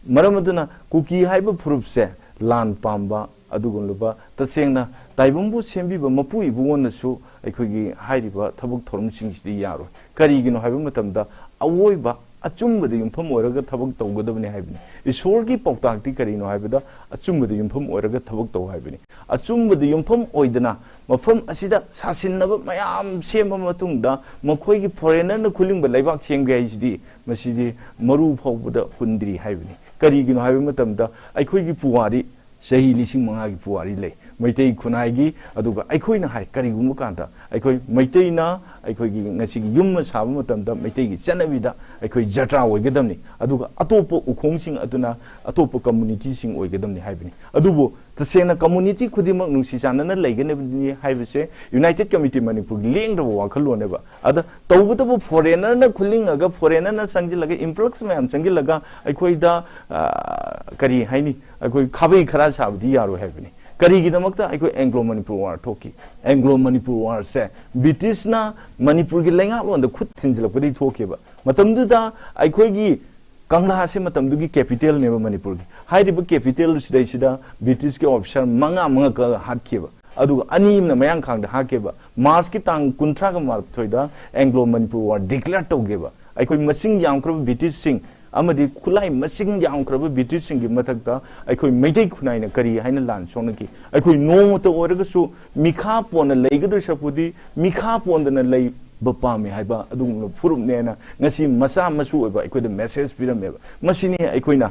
ꯃꯔꯝ ꯑꯗꯨꯅ ꯀꯨꯀꯤ ꯍꯥꯏꯕ ꯐꯨꯔꯨꯞꯁꯦ ꯂꯥꯟ ꯄꯥꯝꯕ ꯑꯗꯨꯒꯨꯝꯂꯕ, ꯇꯁꯦꯡꯅ ꯇꯥꯏꯕꯪꯕꯨ ꯁꯦꯝꯕꯤꯕ ꯃꯄꯨ ꯏꯕꯨꯡꯉꯣꯅꯁꯨ ꯑꯩꯈꯣꯏꯒꯤ ꯍꯥꯏꯔꯤꯕ ꯊꯕꯛ ꯊꯧꯔꯝꯁꯤꯡꯁꯤꯗꯤ ꯌꯥꯔꯣꯏ꯫ ꯀꯔꯤꯒꯤꯅꯣ ꯍꯥꯏꯕ ꯃꯇꯝꯗ ꯑꯋꯣꯏꯕ ꯑꯆꯨꯝꯕꯗ ꯌꯨꯝꯐꯝ ꯑꯣꯏꯔꯒ ꯊꯕꯛ ꯇꯧꯒꯗꯕꯅꯤ ꯍꯥꯏꯕꯅꯤ꯫ ꯏꯁꯣꯔꯒꯤ ꯄꯥꯎꯇꯥꯛꯇꯤ ꯀꯔꯤꯅꯣ ꯍꯥꯏꯕꯗ ꯑꯆꯨꯝꯕꯗ ꯌꯨꯝꯐꯝ ꯑꯣꯏꯔꯒ ꯊꯕꯛ ꯇꯧ ꯍꯥꯏꯕꯅꯤ꯫ ꯑꯆꯨꯝꯕꯗ ꯌꯨꯝꯐꯝ ꯑꯣꯏꯗꯅ ꯃꯐꯝ ꯑꯁꯤꯗ ꯁꯥꯁꯤꯟꯅꯕ ꯃꯌꯥꯝ ꯁꯦꯝꯕ ꯃꯇꯨꯡꯗ ꯃꯈꯣꯏꯒꯤ ꯐꯣꯔꯦꯅꯔꯅ ꯈꯨꯂꯤꯡꯕ ꯂꯩꯕꯥꯛ ꯁꯦꯝꯒꯦ ꯍꯥꯏꯁꯤꯗꯤ ꯃꯁꯤꯗꯤ ꯃꯔꯨ ꯐꯥꯎꯕꯗ ꯍꯨꯟꯗ꯭ꯔꯤ ꯍꯥꯏꯕꯅꯤ꯫ ꯀꯔꯤꯒꯤꯅꯣ ꯍꯥꯏꯕ ꯃꯇꯝꯗ ꯑꯩꯈꯣꯏꯒꯤ ꯄꯨꯋꯥꯔꯤ ꯆꯍꯤ ꯂꯤꯁꯤꯡ ꯃꯉꯥꯒꯤ ꯄꯨꯋꯥꯔꯤ ꯂꯩ꯫ ꯃꯩꯇꯩ ꯈꯨꯟꯅꯥꯏꯒꯤ, ꯑꯗꯨꯒ ꯑꯩꯈꯣꯏꯅ ꯍꯥꯏ, ꯀꯔꯤꯒꯨꯝꯕ ꯀꯥꯟꯗ ꯑꯩꯈꯣꯏ ꯃꯩꯇꯩꯅ ꯑꯩꯈꯣꯏꯒꯤ ꯉꯁꯤꯒꯤ ꯌꯨꯝ ꯑꯃ ꯁꯥꯕ ꯃꯇꯝꯗ ꯃꯩꯇꯩꯒꯤ ꯆꯠꯅꯕꯤꯗ ꯑꯩꯈꯣꯏ ꯖꯇ꯭ꯔꯥ ꯑꯣꯏꯒꯗꯕꯅꯤ, ꯑꯗꯨꯒ ꯑꯇꯣꯞꯄ ꯎꯈꯣꯡꯁꯤꯡ ꯑꯗꯨꯅ ꯑꯇꯣꯞꯄ ꯀꯝꯃꯨꯅꯤꯇꯤꯁꯤꯡ ꯑꯣꯏꯒꯗꯕꯅꯤ ꯍꯥꯏꯕꯅꯤ꯫ ꯑꯗꯨꯕꯨ ꯇꯁꯦꯡꯅ ꯀꯝꯃꯨꯅꯤꯇꯤ ꯈꯨꯗꯤꯡꯃꯛ ꯅꯨꯡꯁꯤ ꯆꯥꯟꯅꯅ ꯂꯩꯒꯗꯕꯅꯤ ꯍꯥꯏꯕꯁꯦ ꯌꯨꯅꯥꯏꯇꯦꯗ ꯀꯃꯤꯇꯤ ꯃꯅꯤꯄꯨꯔꯒꯤ ꯂꯦꯡꯗ꯭ꯔꯕ ꯋꯥꯈꯜꯂꯣꯟꯅꯦꯕ꯫ ꯑꯗ ꯇꯧꯕꯇꯕꯨ ꯐꯣꯔꯦꯅꯔꯅ ꯈꯨꯂꯤꯡꯉꯒ, ꯐꯣꯔꯦꯅꯔꯅ ꯆꯪꯁꯤꯜꯂꯒ, ꯏꯟꯐ꯭ꯂꯛꯁ ꯃꯌꯥꯝ ꯆꯪꯁꯤꯜꯂꯒ ꯑꯩꯈꯣꯏꯗ, ꯑ, ꯀꯔꯤ ꯍꯥꯏꯅꯤ, ꯑꯩꯈꯣꯏ ꯈꯥꯕꯩ ꯈꯔ ꯁꯥꯕꯗꯤ ꯌꯥꯔꯣꯏ ꯍꯥꯏꯕꯅꯤ꯫ ꯀꯔꯤꯒꯤꯗꯃꯛꯇ ꯑꯩꯈꯣꯏ ꯑꯦꯡꯒ꯭ꯂꯣ ꯃꯅꯤꯄꯨꯔ ꯋꯥꯔ ꯊꯣꯛꯈꯤ? ꯑꯦꯡꯒ꯭ꯂꯣ ꯃꯅꯤꯄꯨꯔ ꯋꯥꯔꯁꯦ ꯕ꯭ꯔꯤꯇꯤꯁꯅ ꯃꯅꯤꯄꯨꯔꯒꯤ ꯂꯩꯉꯥꯛꯂꯣꯟꯗ ꯈꯨꯠ ꯊꯤꯟꯖꯤꯜꯂꯛꯄꯗꯒꯤ ꯊꯣꯛꯈꯤꯕ꯫ ꯃꯇꯝꯗꯨꯗ ꯑꯩꯈꯣꯏꯒꯤ ꯀꯪꯂꯥꯁꯦ ꯃꯇꯝꯗꯨꯒꯤ ꯀꯦꯄꯤꯇꯦꯜꯅꯦꯕ ꯃꯅꯤꯄꯨꯔꯒꯤ꯫ ꯍꯥꯏꯔꯤꯕ ꯀꯦꯄꯤꯇꯦꯜ ꯁꯤꯗꯩꯁꯤꯗ ꯕ꯭ꯔꯤꯇꯤꯁꯀꯤ ꯑꯣꯐꯤꯁꯥꯔ ꯃꯉꯥ ꯃꯉꯥ ꯀꯛꯑꯒ ꯍꯥꯠꯈꯤꯕ꯫ ꯑꯗꯨꯒ ꯑꯅꯤ ꯑꯃꯅ ꯃꯌꯥꯡꯈꯥꯡꯗ ꯍꯥꯠꯈꯤꯕ꯫ ꯃꯥꯔꯆꯀꯤ ꯇꯥꯡ ꯀꯨꯟꯊ꯭ꯔꯥꯒ ꯃꯥꯊꯣꯏꯗ ꯑꯦꯡꯒ꯭ꯂꯣ ꯃꯅꯤꯄꯨꯔ ꯋꯥꯔ ꯗꯤꯀ꯭ꯂꯦꯌꯔ ꯇꯧꯈꯤꯕ꯫ ꯑꯩꯈꯣꯏ ꯃꯁꯤꯡ ꯌꯥꯝꯈ꯭ꯔꯕ ꯕ꯭ꯔꯤꯇꯤꯁꯁꯤꯡ ꯑꯃꯗꯤ ꯈꯨꯠꯂꯥꯏ ꯃꯁꯤꯡ ꯌꯥꯝꯈ꯭ꯔꯕ ꯕ꯭ꯔꯤꯇꯤꯁꯁꯤꯡꯒꯤ ꯃꯊꯛꯇ ꯑꯩꯈꯣꯏ ꯃꯩꯇꯩ ꯈꯨꯟꯅꯥꯏꯅ ꯀꯔꯤ ꯍꯥꯏꯅ ꯂꯥꯟ ꯁꯣꯛꯅꯈꯤ? ꯑꯩꯈꯣꯏ ꯅꯣꯡꯃꯇ ꯑꯣꯏꯔꯒꯁꯨ ꯃꯤꯈꯥ ꯄꯣꯟꯅ ꯂꯩꯒꯗꯣꯏ ꯁꯔꯨꯛꯄꯨꯗꯤ ꯃꯤꯈꯥ ꯄꯣꯟꯗꯅ ꯂꯩꯕ ꯄꯥꯝꯃꯤ ꯍꯥꯏꯕ ꯑꯗꯨꯒꯨꯝꯂꯕ ꯐꯨꯔꯨꯞꯅꯦꯅ ꯉꯁꯤ ꯃꯆꯥ ꯃꯁꯨ ꯑꯣꯏꯕ ꯑꯩꯈꯣꯏꯗ ꯃꯦꯁꯦꯖ ꯄꯤꯔꯝꯃꯦꯕ꯫ ꯃꯁꯤꯅꯤ ꯑꯩꯈꯣꯏꯅ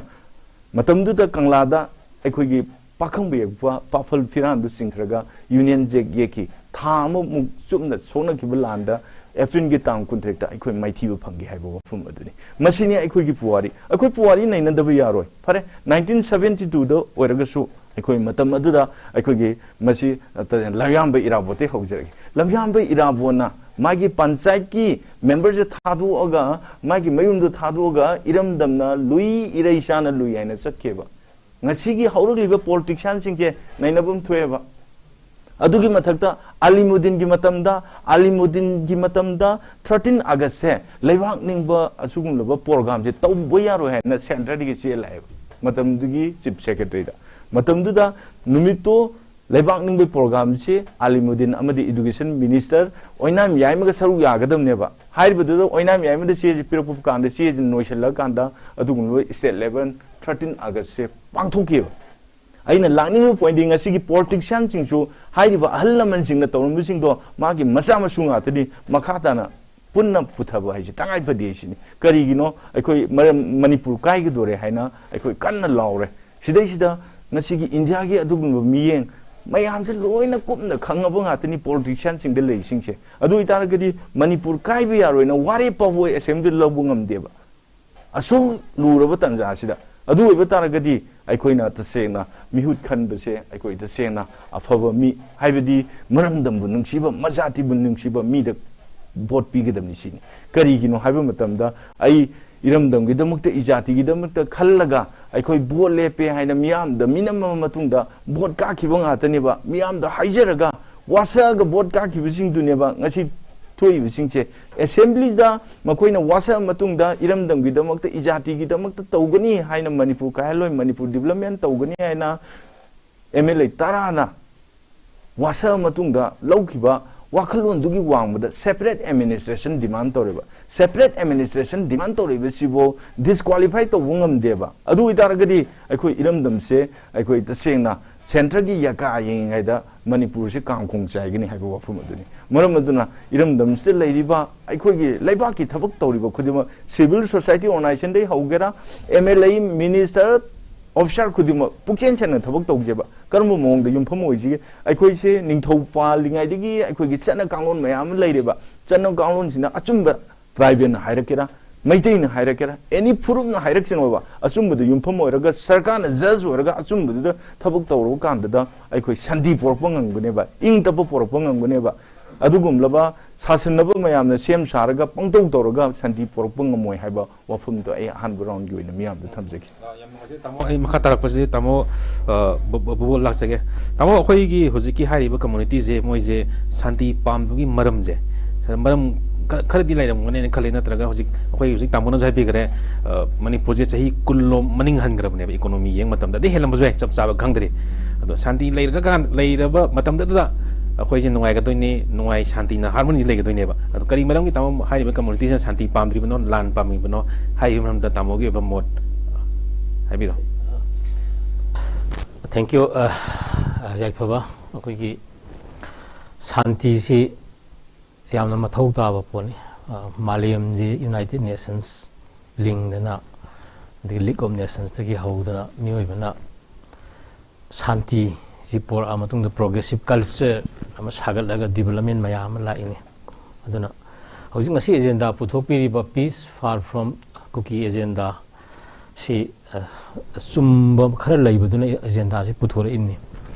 ꯃꯇꯝꯗꯨꯗ ꯀꯪꯂꯥꯗ ꯑꯩꯈꯣꯏꯒꯤ ꯄꯥꯈꯪꯕ ꯌꯦꯛꯄ ꯄꯥꯐꯜ ꯐꯤꯔꯥꯟꯗꯨ ꯆꯤꯡꯈ꯭ꯔꯒ ꯌꯨꯅꯤꯌꯟ ꯖꯦꯛ ꯌꯦꯛꯈꯤ꯫ ꯊꯥ ꯑꯃꯃꯨꯛ ꯆꯨꯞꯅ ꯁꯣꯛꯅꯈꯤꯕ ꯂꯥꯟꯗ ꯑꯦꯄ꯭ꯔꯤꯜꯒꯤ ꯇꯥꯡ ꯀꯨꯟꯇꯔꯦꯠꯇ ꯑꯩꯈꯣꯏ ꯃꯥꯏꯊꯤꯕ ꯐꯪꯒꯦ ꯍꯥꯏꯕ ꯋꯥꯐꯝ ꯑꯗꯨꯅꯤ꯫ ꯃꯁꯤꯅꯤ ꯑꯩꯈꯣꯏꯒꯤ ꯄꯨꯋꯥꯔꯤ꯫ ꯑꯩꯈꯣꯏ ꯄꯨꯋꯥꯔꯤ ꯅꯩꯅꯗꯕ ꯌꯥꯔꯣꯏ꯫ ꯐꯔꯦ, ꯅꯥꯏꯟꯇꯤꯟ ꯁꯚꯦꯟꯇꯤ ꯇꯨꯗ ꯑꯣꯏꯔꯒꯁꯨ ꯑꯩꯈꯣꯏ ꯃꯇꯝ ꯑꯗꯨꯗ ꯑꯩꯈꯣꯏꯒꯤ ꯃꯁꯤ, ꯑ, ꯂꯝꯌꯥꯝꯕ ꯏꯔꯥꯕꯣꯠꯇꯩ ꯍꯧꯖꯔꯒꯦ꯫ ꯂꯝꯌꯥꯝꯕ ꯏꯔꯥꯕꯣꯠꯅ ꯃꯥꯒꯤ ꯄꯟꯆꯥꯌꯠꯀꯤ ꯃꯦꯝꯕꯔꯁꯦ ꯊꯥꯗꯣꯛꯑꯒ, ꯃꯥꯒꯤ ꯃꯌꯨꯝꯗꯣ ꯊꯥꯗꯣꯛꯑꯒ ꯏꯔꯝꯗꯝꯅ ꯂꯨꯏ, ꯏꯔꯩꯆꯥꯅ ꯂꯨꯏ ꯍꯥꯏꯅ ꯆꯠꯈꯤꯕ꯫ ꯉꯁꯤꯒꯤ ꯍꯧꯔꯛꯂꯤꯕ ꯄꯣꯂꯤꯇꯤꯁꯤꯌꯥꯟꯁꯤꯡꯁꯦ ꯅꯩꯅꯐꯝ ꯊꯣꯛꯑꯦꯕ꯫ ꯑꯗꯨꯒꯤ ꯃꯊꯛꯇ ꯑꯂꯤꯃꯨꯗꯤꯟꯒꯤ ꯃꯇꯝꯗ, ꯑꯂꯤꯃꯨꯗꯤꯟꯒꯤ ꯃꯇꯝꯗ ꯊꯥꯔꯇꯤꯟ ꯑꯥꯒꯁꯁꯦ ꯂꯩꯕꯥꯛ ꯅꯤꯡꯕ ꯑꯁꯤꯒꯨꯝꯂꯕ ꯄ꯭ꯔꯣꯒ꯭ꯔꯥꯝꯁꯦ ꯇꯧꯕ ꯌꯥꯔꯣꯏ ꯍꯥꯏꯅ ꯁꯦꯟꯇꯔꯗꯒꯤ ꯆꯦ ꯂꯥꯛꯑꯦꯕ, ꯃꯇꯝꯗꯨꯒꯤ ꯆꯤꯐ ꯁꯦꯀ꯭ꯔꯦꯇꯔꯤꯗ꯫ ꯃꯇꯝꯗꯨꯗ ꯅꯨꯃꯤꯠꯇꯣ ꯂꯩꯕꯥꯛ ꯅꯤꯡꯕꯒꯤ ꯄ꯭ꯔꯣꯒ꯭ꯔꯥꯝꯁꯤ ꯑꯂꯤꯃꯨꯗꯤꯟ ꯑꯃꯗꯤ ꯏꯗꯨꯀꯦꯁꯟ ꯃꯤꯅꯤꯁꯇꯔ ꯑꯣꯏꯅꯥꯝ ꯌꯥꯏꯃꯒ ꯁꯔꯨꯛ ꯌꯥꯒꯗꯕꯅꯦꯕ꯫ ꯍꯥꯏꯔꯤꯕꯗꯨꯗ ꯑꯣꯏꯅꯥꯝ ꯌꯥꯏꯃꯗ ꯆꯦꯁꯤ ꯄꯤꯔꯛꯄ ꯀꯥꯟꯗ, ꯆꯦꯁꯤ ꯅꯣꯏꯁꯤꯜꯂꯀꯥꯟꯗ ꯑꯗꯨꯒꯨꯝꯂꯕ ꯁ꯭ꯇꯦꯠ ꯂꯦꯚꯦꯜ ꯊꯥꯔꯇꯤꯟ ꯑꯥꯒꯁꯁꯦ ꯄꯥꯡꯊꯣꯛꯈꯤꯕ꯫ ꯑꯩꯅ ꯂꯥꯛꯅꯤꯡꯕ ꯄꯣꯏꯟꯗꯤ ꯉꯁꯤꯒꯤ ꯄꯣꯂꯤꯇꯤꯁꯤꯌꯥꯟꯁꯤꯡꯁꯨ, ꯍꯥꯏꯔꯤꯕ ꯑꯍꯜ ꯂꯃꯟꯁꯤꯡꯅ ꯇꯧꯔꯝꯕꯁꯤꯡꯗꯣ ꯃꯥꯒꯤ ꯃꯆꯥ ꯃꯁꯨ ꯉꯥꯛꯇꯅꯤ꯫ ꯃꯈꯥ ꯇꯥꯅ ꯄꯨꯟꯅ ꯄꯨꯊꯕ ꯍꯥꯏꯁꯦ ꯇꯉꯥꯏ ꯐꯗꯦ ꯍꯥꯏꯁꯤꯅꯤ꯫ ꯀꯔꯤꯒꯤꯅꯣ? ꯑꯩꯈꯣꯏ ꯃꯔꯝ, ꯃꯅꯤꯄꯨꯔ ꯀꯥꯏꯒꯗꯣꯔꯦ ꯍꯥꯏꯅ ꯑꯩꯈꯣꯏ ꯀꯟꯅ ꯂꯥꯎꯔꯦ꯫ ꯁꯤꯗꯩꯁꯤꯗ ꯉꯁꯤꯒꯤ ꯏꯟꯗꯤꯌꯥꯒꯤ ꯑꯗꯨꯒꯨꯝꯕ ꯃꯤꯠꯌꯦꯡ ꯃꯌꯥꯝꯁꯦ ꯂꯣꯏꯅ ꯀꯨꯞꯅ ꯈꯪꯉꯕ ꯉꯥꯛꯇꯅꯤ ꯄꯣꯂꯤꯇꯤꯁꯤꯌꯥꯟꯁꯤꯡꯗ ꯂꯩꯔꯤꯁꯤꯡꯁꯦ꯫ ꯑꯗꯨ ꯑꯣꯏꯇꯥꯔꯒꯗꯤ ꯃꯅꯤꯄꯨꯔ ꯀꯥꯏꯕ ꯌꯥꯔꯣꯏꯅ ꯋꯥꯔꯦꯞ ꯐꯥꯎꯕ ꯑꯦꯁꯦꯝꯕ꯭ꯂꯤ ꯂꯧꯕ ꯉꯝꯗꯦꯕ꯫ ꯑꯁꯨꯛ ꯂꯨꯔꯕ ꯇꯥꯟꯖꯥ ꯑꯁꯤꯗ꯫ ꯑꯗꯨ ꯑꯣꯏꯕ ꯇꯥꯔꯒꯗꯤ ꯑꯩꯈꯣꯏꯅ ꯇꯁꯦꯡꯅ ꯃꯤꯍꯨꯠ ꯈꯟꯕꯁꯦ, ꯑꯩꯈꯣꯏ ꯇꯁꯦꯡꯅ ꯑꯐꯕ ꯃꯤ, ꯍꯥꯏꯕꯗꯤ ꯃꯔꯝꯗꯝꯕꯨ ꯅꯨꯡꯁꯤꯕ, ꯃꯖꯥꯇꯤꯕꯨ ꯅꯨꯡꯁꯤꯕ ꯃꯤꯗ ꯚꯣꯠ ꯄꯤꯒꯗꯕꯅꯤ ꯁꯤꯅꯤ꯫ ꯀꯔꯤꯒꯤꯅꯣ ꯍꯥꯏꯕ ꯃꯇꯝꯗ, ꯑꯩ ꯏꯔꯝꯗꯝꯒꯤꯗꯃꯛꯇ, ꯏꯖꯥꯇꯤꯒꯤꯗꯃꯛꯇ ꯈꯜꯂꯒ ꯑꯩꯈꯣꯏ ꯚꯣꯠ ꯂꯦꯞꯄꯦ ꯍꯥꯏꯅ ꯃꯤꯌꯥꯝꯗ ꯃꯤꯅꯝꯃꯕ ꯃꯇꯨꯡꯗ ꯚꯣꯠ ꯀꯥꯈꯤꯕ ꯉꯥꯛꯇꯅꯦꯕ꯫ ꯃꯤꯌꯥꯝꯗ ꯍꯥꯏꯖꯔꯒ ꯋꯥꯁꯛꯑꯒ ꯚꯣꯠ ꯀꯥꯈꯤꯕꯁꯤꯡꯗꯨꯅꯦꯕ ꯉꯁꯤ ꯊꯣꯛꯏꯕꯁꯤꯡꯁꯦ꯫ ꯑꯦꯁꯦꯝꯕ꯭ꯂꯤꯗ ꯃꯈꯣꯏꯅ ꯋꯥꯁꯛꯑ ꯃꯇꯨꯡꯗ ꯏꯔꯝꯗꯝꯒꯤꯗꯃꯛꯇ, ꯏꯖꯥꯇꯤꯒꯤꯗꯃꯛꯇ ꯇꯧꯒꯅꯤ ꯍꯥꯏꯅ, ꯃꯅꯤꯄꯨꯔ ꯀꯥꯏꯍꯜꯂꯣꯏ, ꯃꯅꯤꯄꯨꯔ ꯗꯤꯕꯂꯞꯃꯦꯟ ꯇꯧꯒꯅꯤ ꯍꯥꯏꯅ ꯑꯦꯝ ꯑꯦꯜ ꯑꯦ ꯇꯔꯥꯅ ꯋꯥꯁꯛꯑ ꯃꯇꯨꯡꯗ ꯂꯧꯈꯤꯕ ꯋꯥꯈꯜꯂꯣꯟꯗꯨꯒꯤ ꯋꯥꯡꯃꯗ ꯁꯦꯄꯔꯦꯠ ꯑꯦꯗꯃꯤꯅꯤꯁꯇ꯭ꯔꯦꯁꯟ ꯗꯤꯃꯥꯟ ꯇꯧꯔꯦꯕ꯫ ꯁꯦꯄꯔꯦꯠ ꯑꯦꯗꯃꯤꯅꯤꯁꯇ꯭ꯔꯦꯁꯟ ꯗꯤꯃꯥꯟ ꯇꯧꯔꯛꯏꯕꯁꯤꯕꯨ ꯗꯤꯁꯀ꯭ꯋꯥꯂꯤꯐꯥꯏ ꯇꯧꯕ ꯉꯝꯗꯦꯕ꯫ ꯑꯗꯨ ꯑꯣꯏꯇꯥꯔꯒꯗꯤ ꯑꯩꯈꯣꯏ ꯏꯔꯝꯗꯝꯁꯦ ꯑꯩꯈꯣꯏ ꯇꯁꯦꯡꯅ ꯁꯦꯟꯇꯔꯒꯤ ꯌꯥꯀꯥ ꯌꯦꯡꯉꯤꯉꯩꯗ ꯃꯅꯤꯄꯨꯔꯁꯤ ꯀꯥꯡꯈꯣꯡ ꯆꯥꯏꯒꯅꯤ ꯍꯥꯏꯕ ꯋꯥꯐꯝ ꯑꯗꯨꯅꯤ꯫ ꯃꯔꯝ ꯑꯗꯨꯅ ꯏꯔꯝꯗꯝꯁꯤꯗ ꯂꯩꯔꯤꯕ ꯑꯩꯈꯣꯏꯒꯤ ꯂꯩꯕꯥꯛꯀꯤ ꯊꯕꯛ ꯇꯧꯔꯤꯕ ꯈꯨꯗꯤꯡꯃꯛ, ꯁꯤꯚꯤꯜ ꯁꯣꯁꯥꯏꯇꯤ ꯑꯣꯔꯒꯅꯥꯏꯖꯦꯁꯟꯗꯒꯤ ꯍꯧꯒꯦꯔꯥ, M L A, minister, officer ꯈꯨꯗꯤꯡꯃꯛ ꯄꯨꯛꯆꯦꯟ ꯁꯦꯡꯅ ꯊꯕꯛ ꯇꯧꯒꯦꯕ꯫ ꯀꯔꯝꯕ ꯃꯑꯣꯡꯗ ꯌꯨꯝꯐꯝ ꯑꯣꯏꯁꯤꯒꯦ? ꯑꯩꯈꯣꯏꯁꯦ ꯅꯤꯡꯊꯧ ꯄꯥꯜꯂꯤꯉꯩꯗꯒꯤ ꯑꯩꯈꯣꯏꯒꯤ ꯆꯠꯅ ꯀꯥꯡꯂꯣꯟ ꯃꯌꯥꯝ ꯑꯃ ꯂꯩꯔꯦꯕ꯫ ꯆꯠꯅ ꯀꯥꯡꯂꯣꯟꯁꯤꯅ ꯑꯆꯨꯝꯕ ꯇ꯭ꯔꯥꯏꯕꯦꯜꯅ ꯍꯥꯏꯔꯛꯀꯦꯔꯥ, ꯃꯩꯇꯩꯅ ꯍꯥꯏꯔꯛꯀꯦꯔꯥ, ꯑꯦꯅꯤ ꯐꯨꯔꯨꯞꯅ ꯍꯥꯏꯔꯛꯁꯅꯣꯕ, ꯑꯆꯨꯝꯕꯗ ꯌꯨꯝꯐꯝ ꯑꯣꯏꯔꯒ ꯁꯔꯀꯥꯔꯅ ꯖꯖ ꯑꯣꯏꯔꯒ ꯑꯆꯨꯝꯕꯗꯨꯗ ꯊꯕꯛ ꯇꯧꯔꯕ ꯀꯥꯟꯗꯗ ꯑꯩꯈꯣꯏ ꯁꯥꯟꯇꯤ ꯄꯨꯔꯛꯄ ꯉꯝꯒꯅꯦꯕ, ꯏꯪ ꯇꯞꯄ ꯄꯨꯔꯛꯄ ꯉꯝꯒꯅꯦꯕ꯫ ꯑꯗꯨꯒꯨꯝꯂꯕ ꯁꯥꯁꯟꯅꯕ ꯃꯌꯥꯝꯅ ꯁꯦꯝ ꯁꯥꯔꯒ ꯄꯪꯇꯧ ꯇꯧꯔꯒ ꯁꯥꯟꯇꯤ ꯄꯨꯔꯛꯄ ꯉꯝꯃꯣꯏ ꯍꯥꯏꯕ ꯋꯥꯐꯝꯗꯣ ꯑꯩ ꯑꯍꯥꯟꯕ ꯔꯥꯎꯟꯒꯤ ꯑꯣꯏꯅ ꯃꯤꯌꯥꯝꯗ ꯊꯝꯖꯒꯦ꯫ ꯑ, ꯌꯥꯝ ꯅꯨꯡꯉꯥꯏꯖꯩ, ꯇꯥꯃꯣ꯫ ꯑꯩ ꯃꯈꯥ ꯇꯥꯔꯛꯄꯁꯤꯗꯤ ꯇꯥꯃꯣ, ꯑ, ꯕꯨ-, ꯕꯨ-, ꯕꯨꯕꯣꯛ ꯂꯥꯛꯆꯒꯦ꯫ ꯇꯥꯃꯣ, ꯑꯩꯈꯣꯏꯒꯤ ꯍꯧꯖꯤꯛꯀꯤ ꯍꯥꯏꯔꯤꯕ ꯀꯝꯃꯨꯅꯤꯇꯤꯁꯦ, ꯃꯣꯏꯁꯦ ꯁꯥꯟꯇꯤ ꯄꯥꯝꯕꯒꯤ ꯃꯔꯝꯁꯦ, ꯁ-, ꯃꯔꯝ ꯈ-, ꯈꯔꯗꯤ ꯂꯩꯔꯝꯒꯅꯦꯅ ꯈꯜꯂꯤ, ꯅꯠꯇ꯭ꯔꯒ ꯍꯧꯖꯤꯛ ꯑꯩꯈꯣꯏ ꯍꯧꯖꯤꯛ ꯇꯥꯃꯣꯅꯁꯨ ꯍꯥꯏꯕꯤꯈ꯭ꯔꯦ, ꯑ, ꯃꯅꯤꯄꯨꯔꯁꯦ ꯆꯍꯤ ꯀꯨꯟ ꯂꯣꯝ ꯃꯅꯤꯡ ꯍꯟꯈ꯭ꯔꯕꯅꯦꯕ, ꯏꯀꯣꯅꯣꯃꯤ ꯌꯦꯡꯕ ꯃꯇꯝꯗ꯫ ꯑꯗꯩ ꯍꯦꯜꯂꯝꯕꯁꯨ ꯌꯥꯏ, ꯆꯞ ꯆꯥꯕ ꯈꯪꯗ꯭ꯔꯤ꯫ ꯑꯗꯣ ꯁꯥꯟꯇꯤ ꯂꯩꯔꯒ ꯀꯥꯟ-, ꯂꯩꯔꯕ ꯃꯇꯝꯗꯨꯗ ꯑꯩꯈꯣꯏꯁꯦ ꯅꯨꯡꯉꯥꯏꯒꯗꯣꯏꯅꯤ, ꯅꯨꯡꯉꯥꯏ, ꯁꯥꯟꯇꯤꯅ, ꯍꯥꯔꯃꯣꯅꯤ ꯂꯩꯒꯗꯣꯏꯅꯦꯕ꯫ ꯑꯗꯣ ꯀꯔꯤ ꯃꯔꯝꯒꯤ ꯇꯥꯃꯣ ꯍꯥꯏꯔꯤꯕ ꯀꯝꯃꯨꯅꯤꯇꯤꯁꯤꯅ ꯁꯥꯟꯇꯤ ꯄꯥꯝꯗ꯭ꯔꯤꯕꯅꯣ, ꯂꯥꯟ ꯄꯥꯝꯃꯤꯕꯅꯣ ꯍꯥꯏꯔꯤꯕ ꯃꯔꯝꯗ ꯇꯥꯃꯣꯒꯤ ꯑꯣꯏꯕ ꯃꯣꯠ ꯍꯥꯏꯕꯤꯔꯣ꯫ Thank you, ꯑ, ꯑ, ꯌꯥꯏꯐꯕ꯫ ꯑꯩꯈꯣꯏꯒꯤ ꯁꯥꯟꯇꯤꯁꯤ ꯌꯥꯝꯅ ꯃꯊꯧ ꯇꯥꯕ ꯄꯣꯠꯅꯤ꯫ ꯑ, ꯃꯥꯂꯦꯝꯁꯤ United Nations ꯂꯤꯡꯗꯅ, ꯑꯗꯒꯤ League of Nationsꯇꯒꯤ ꯍꯧꯗꯅ ꯃꯤꯑꯣꯏꯕꯅ ꯁꯥꯟꯇꯤꯁꯤ ꯄꯣꯔꯛꯑ ꯃꯇꯨꯡꯗ progressive culture ꯑꯃ ꯁꯥꯒꯠꯂꯒ development ꯃꯌꯥꯝ ꯑꯃ ꯂꯥꯛꯏꯅꯤ꯫ ꯑꯗꯨꯅ ꯍꯧꯖꯤꯛ ꯉꯁꯤ agenda ꯄꯨꯊꯣꯛꯄꯤꯔꯤꯕ Peace Far From Kuki agenda ꯁꯤ, ꯑ, ꯑꯆꯨꯝꯕ ꯈꯔ ꯂꯩꯕꯗꯨꯅ agendaꯁꯤ ꯄꯨꯊꯣꯔꯛꯏꯕꯅꯤ꯫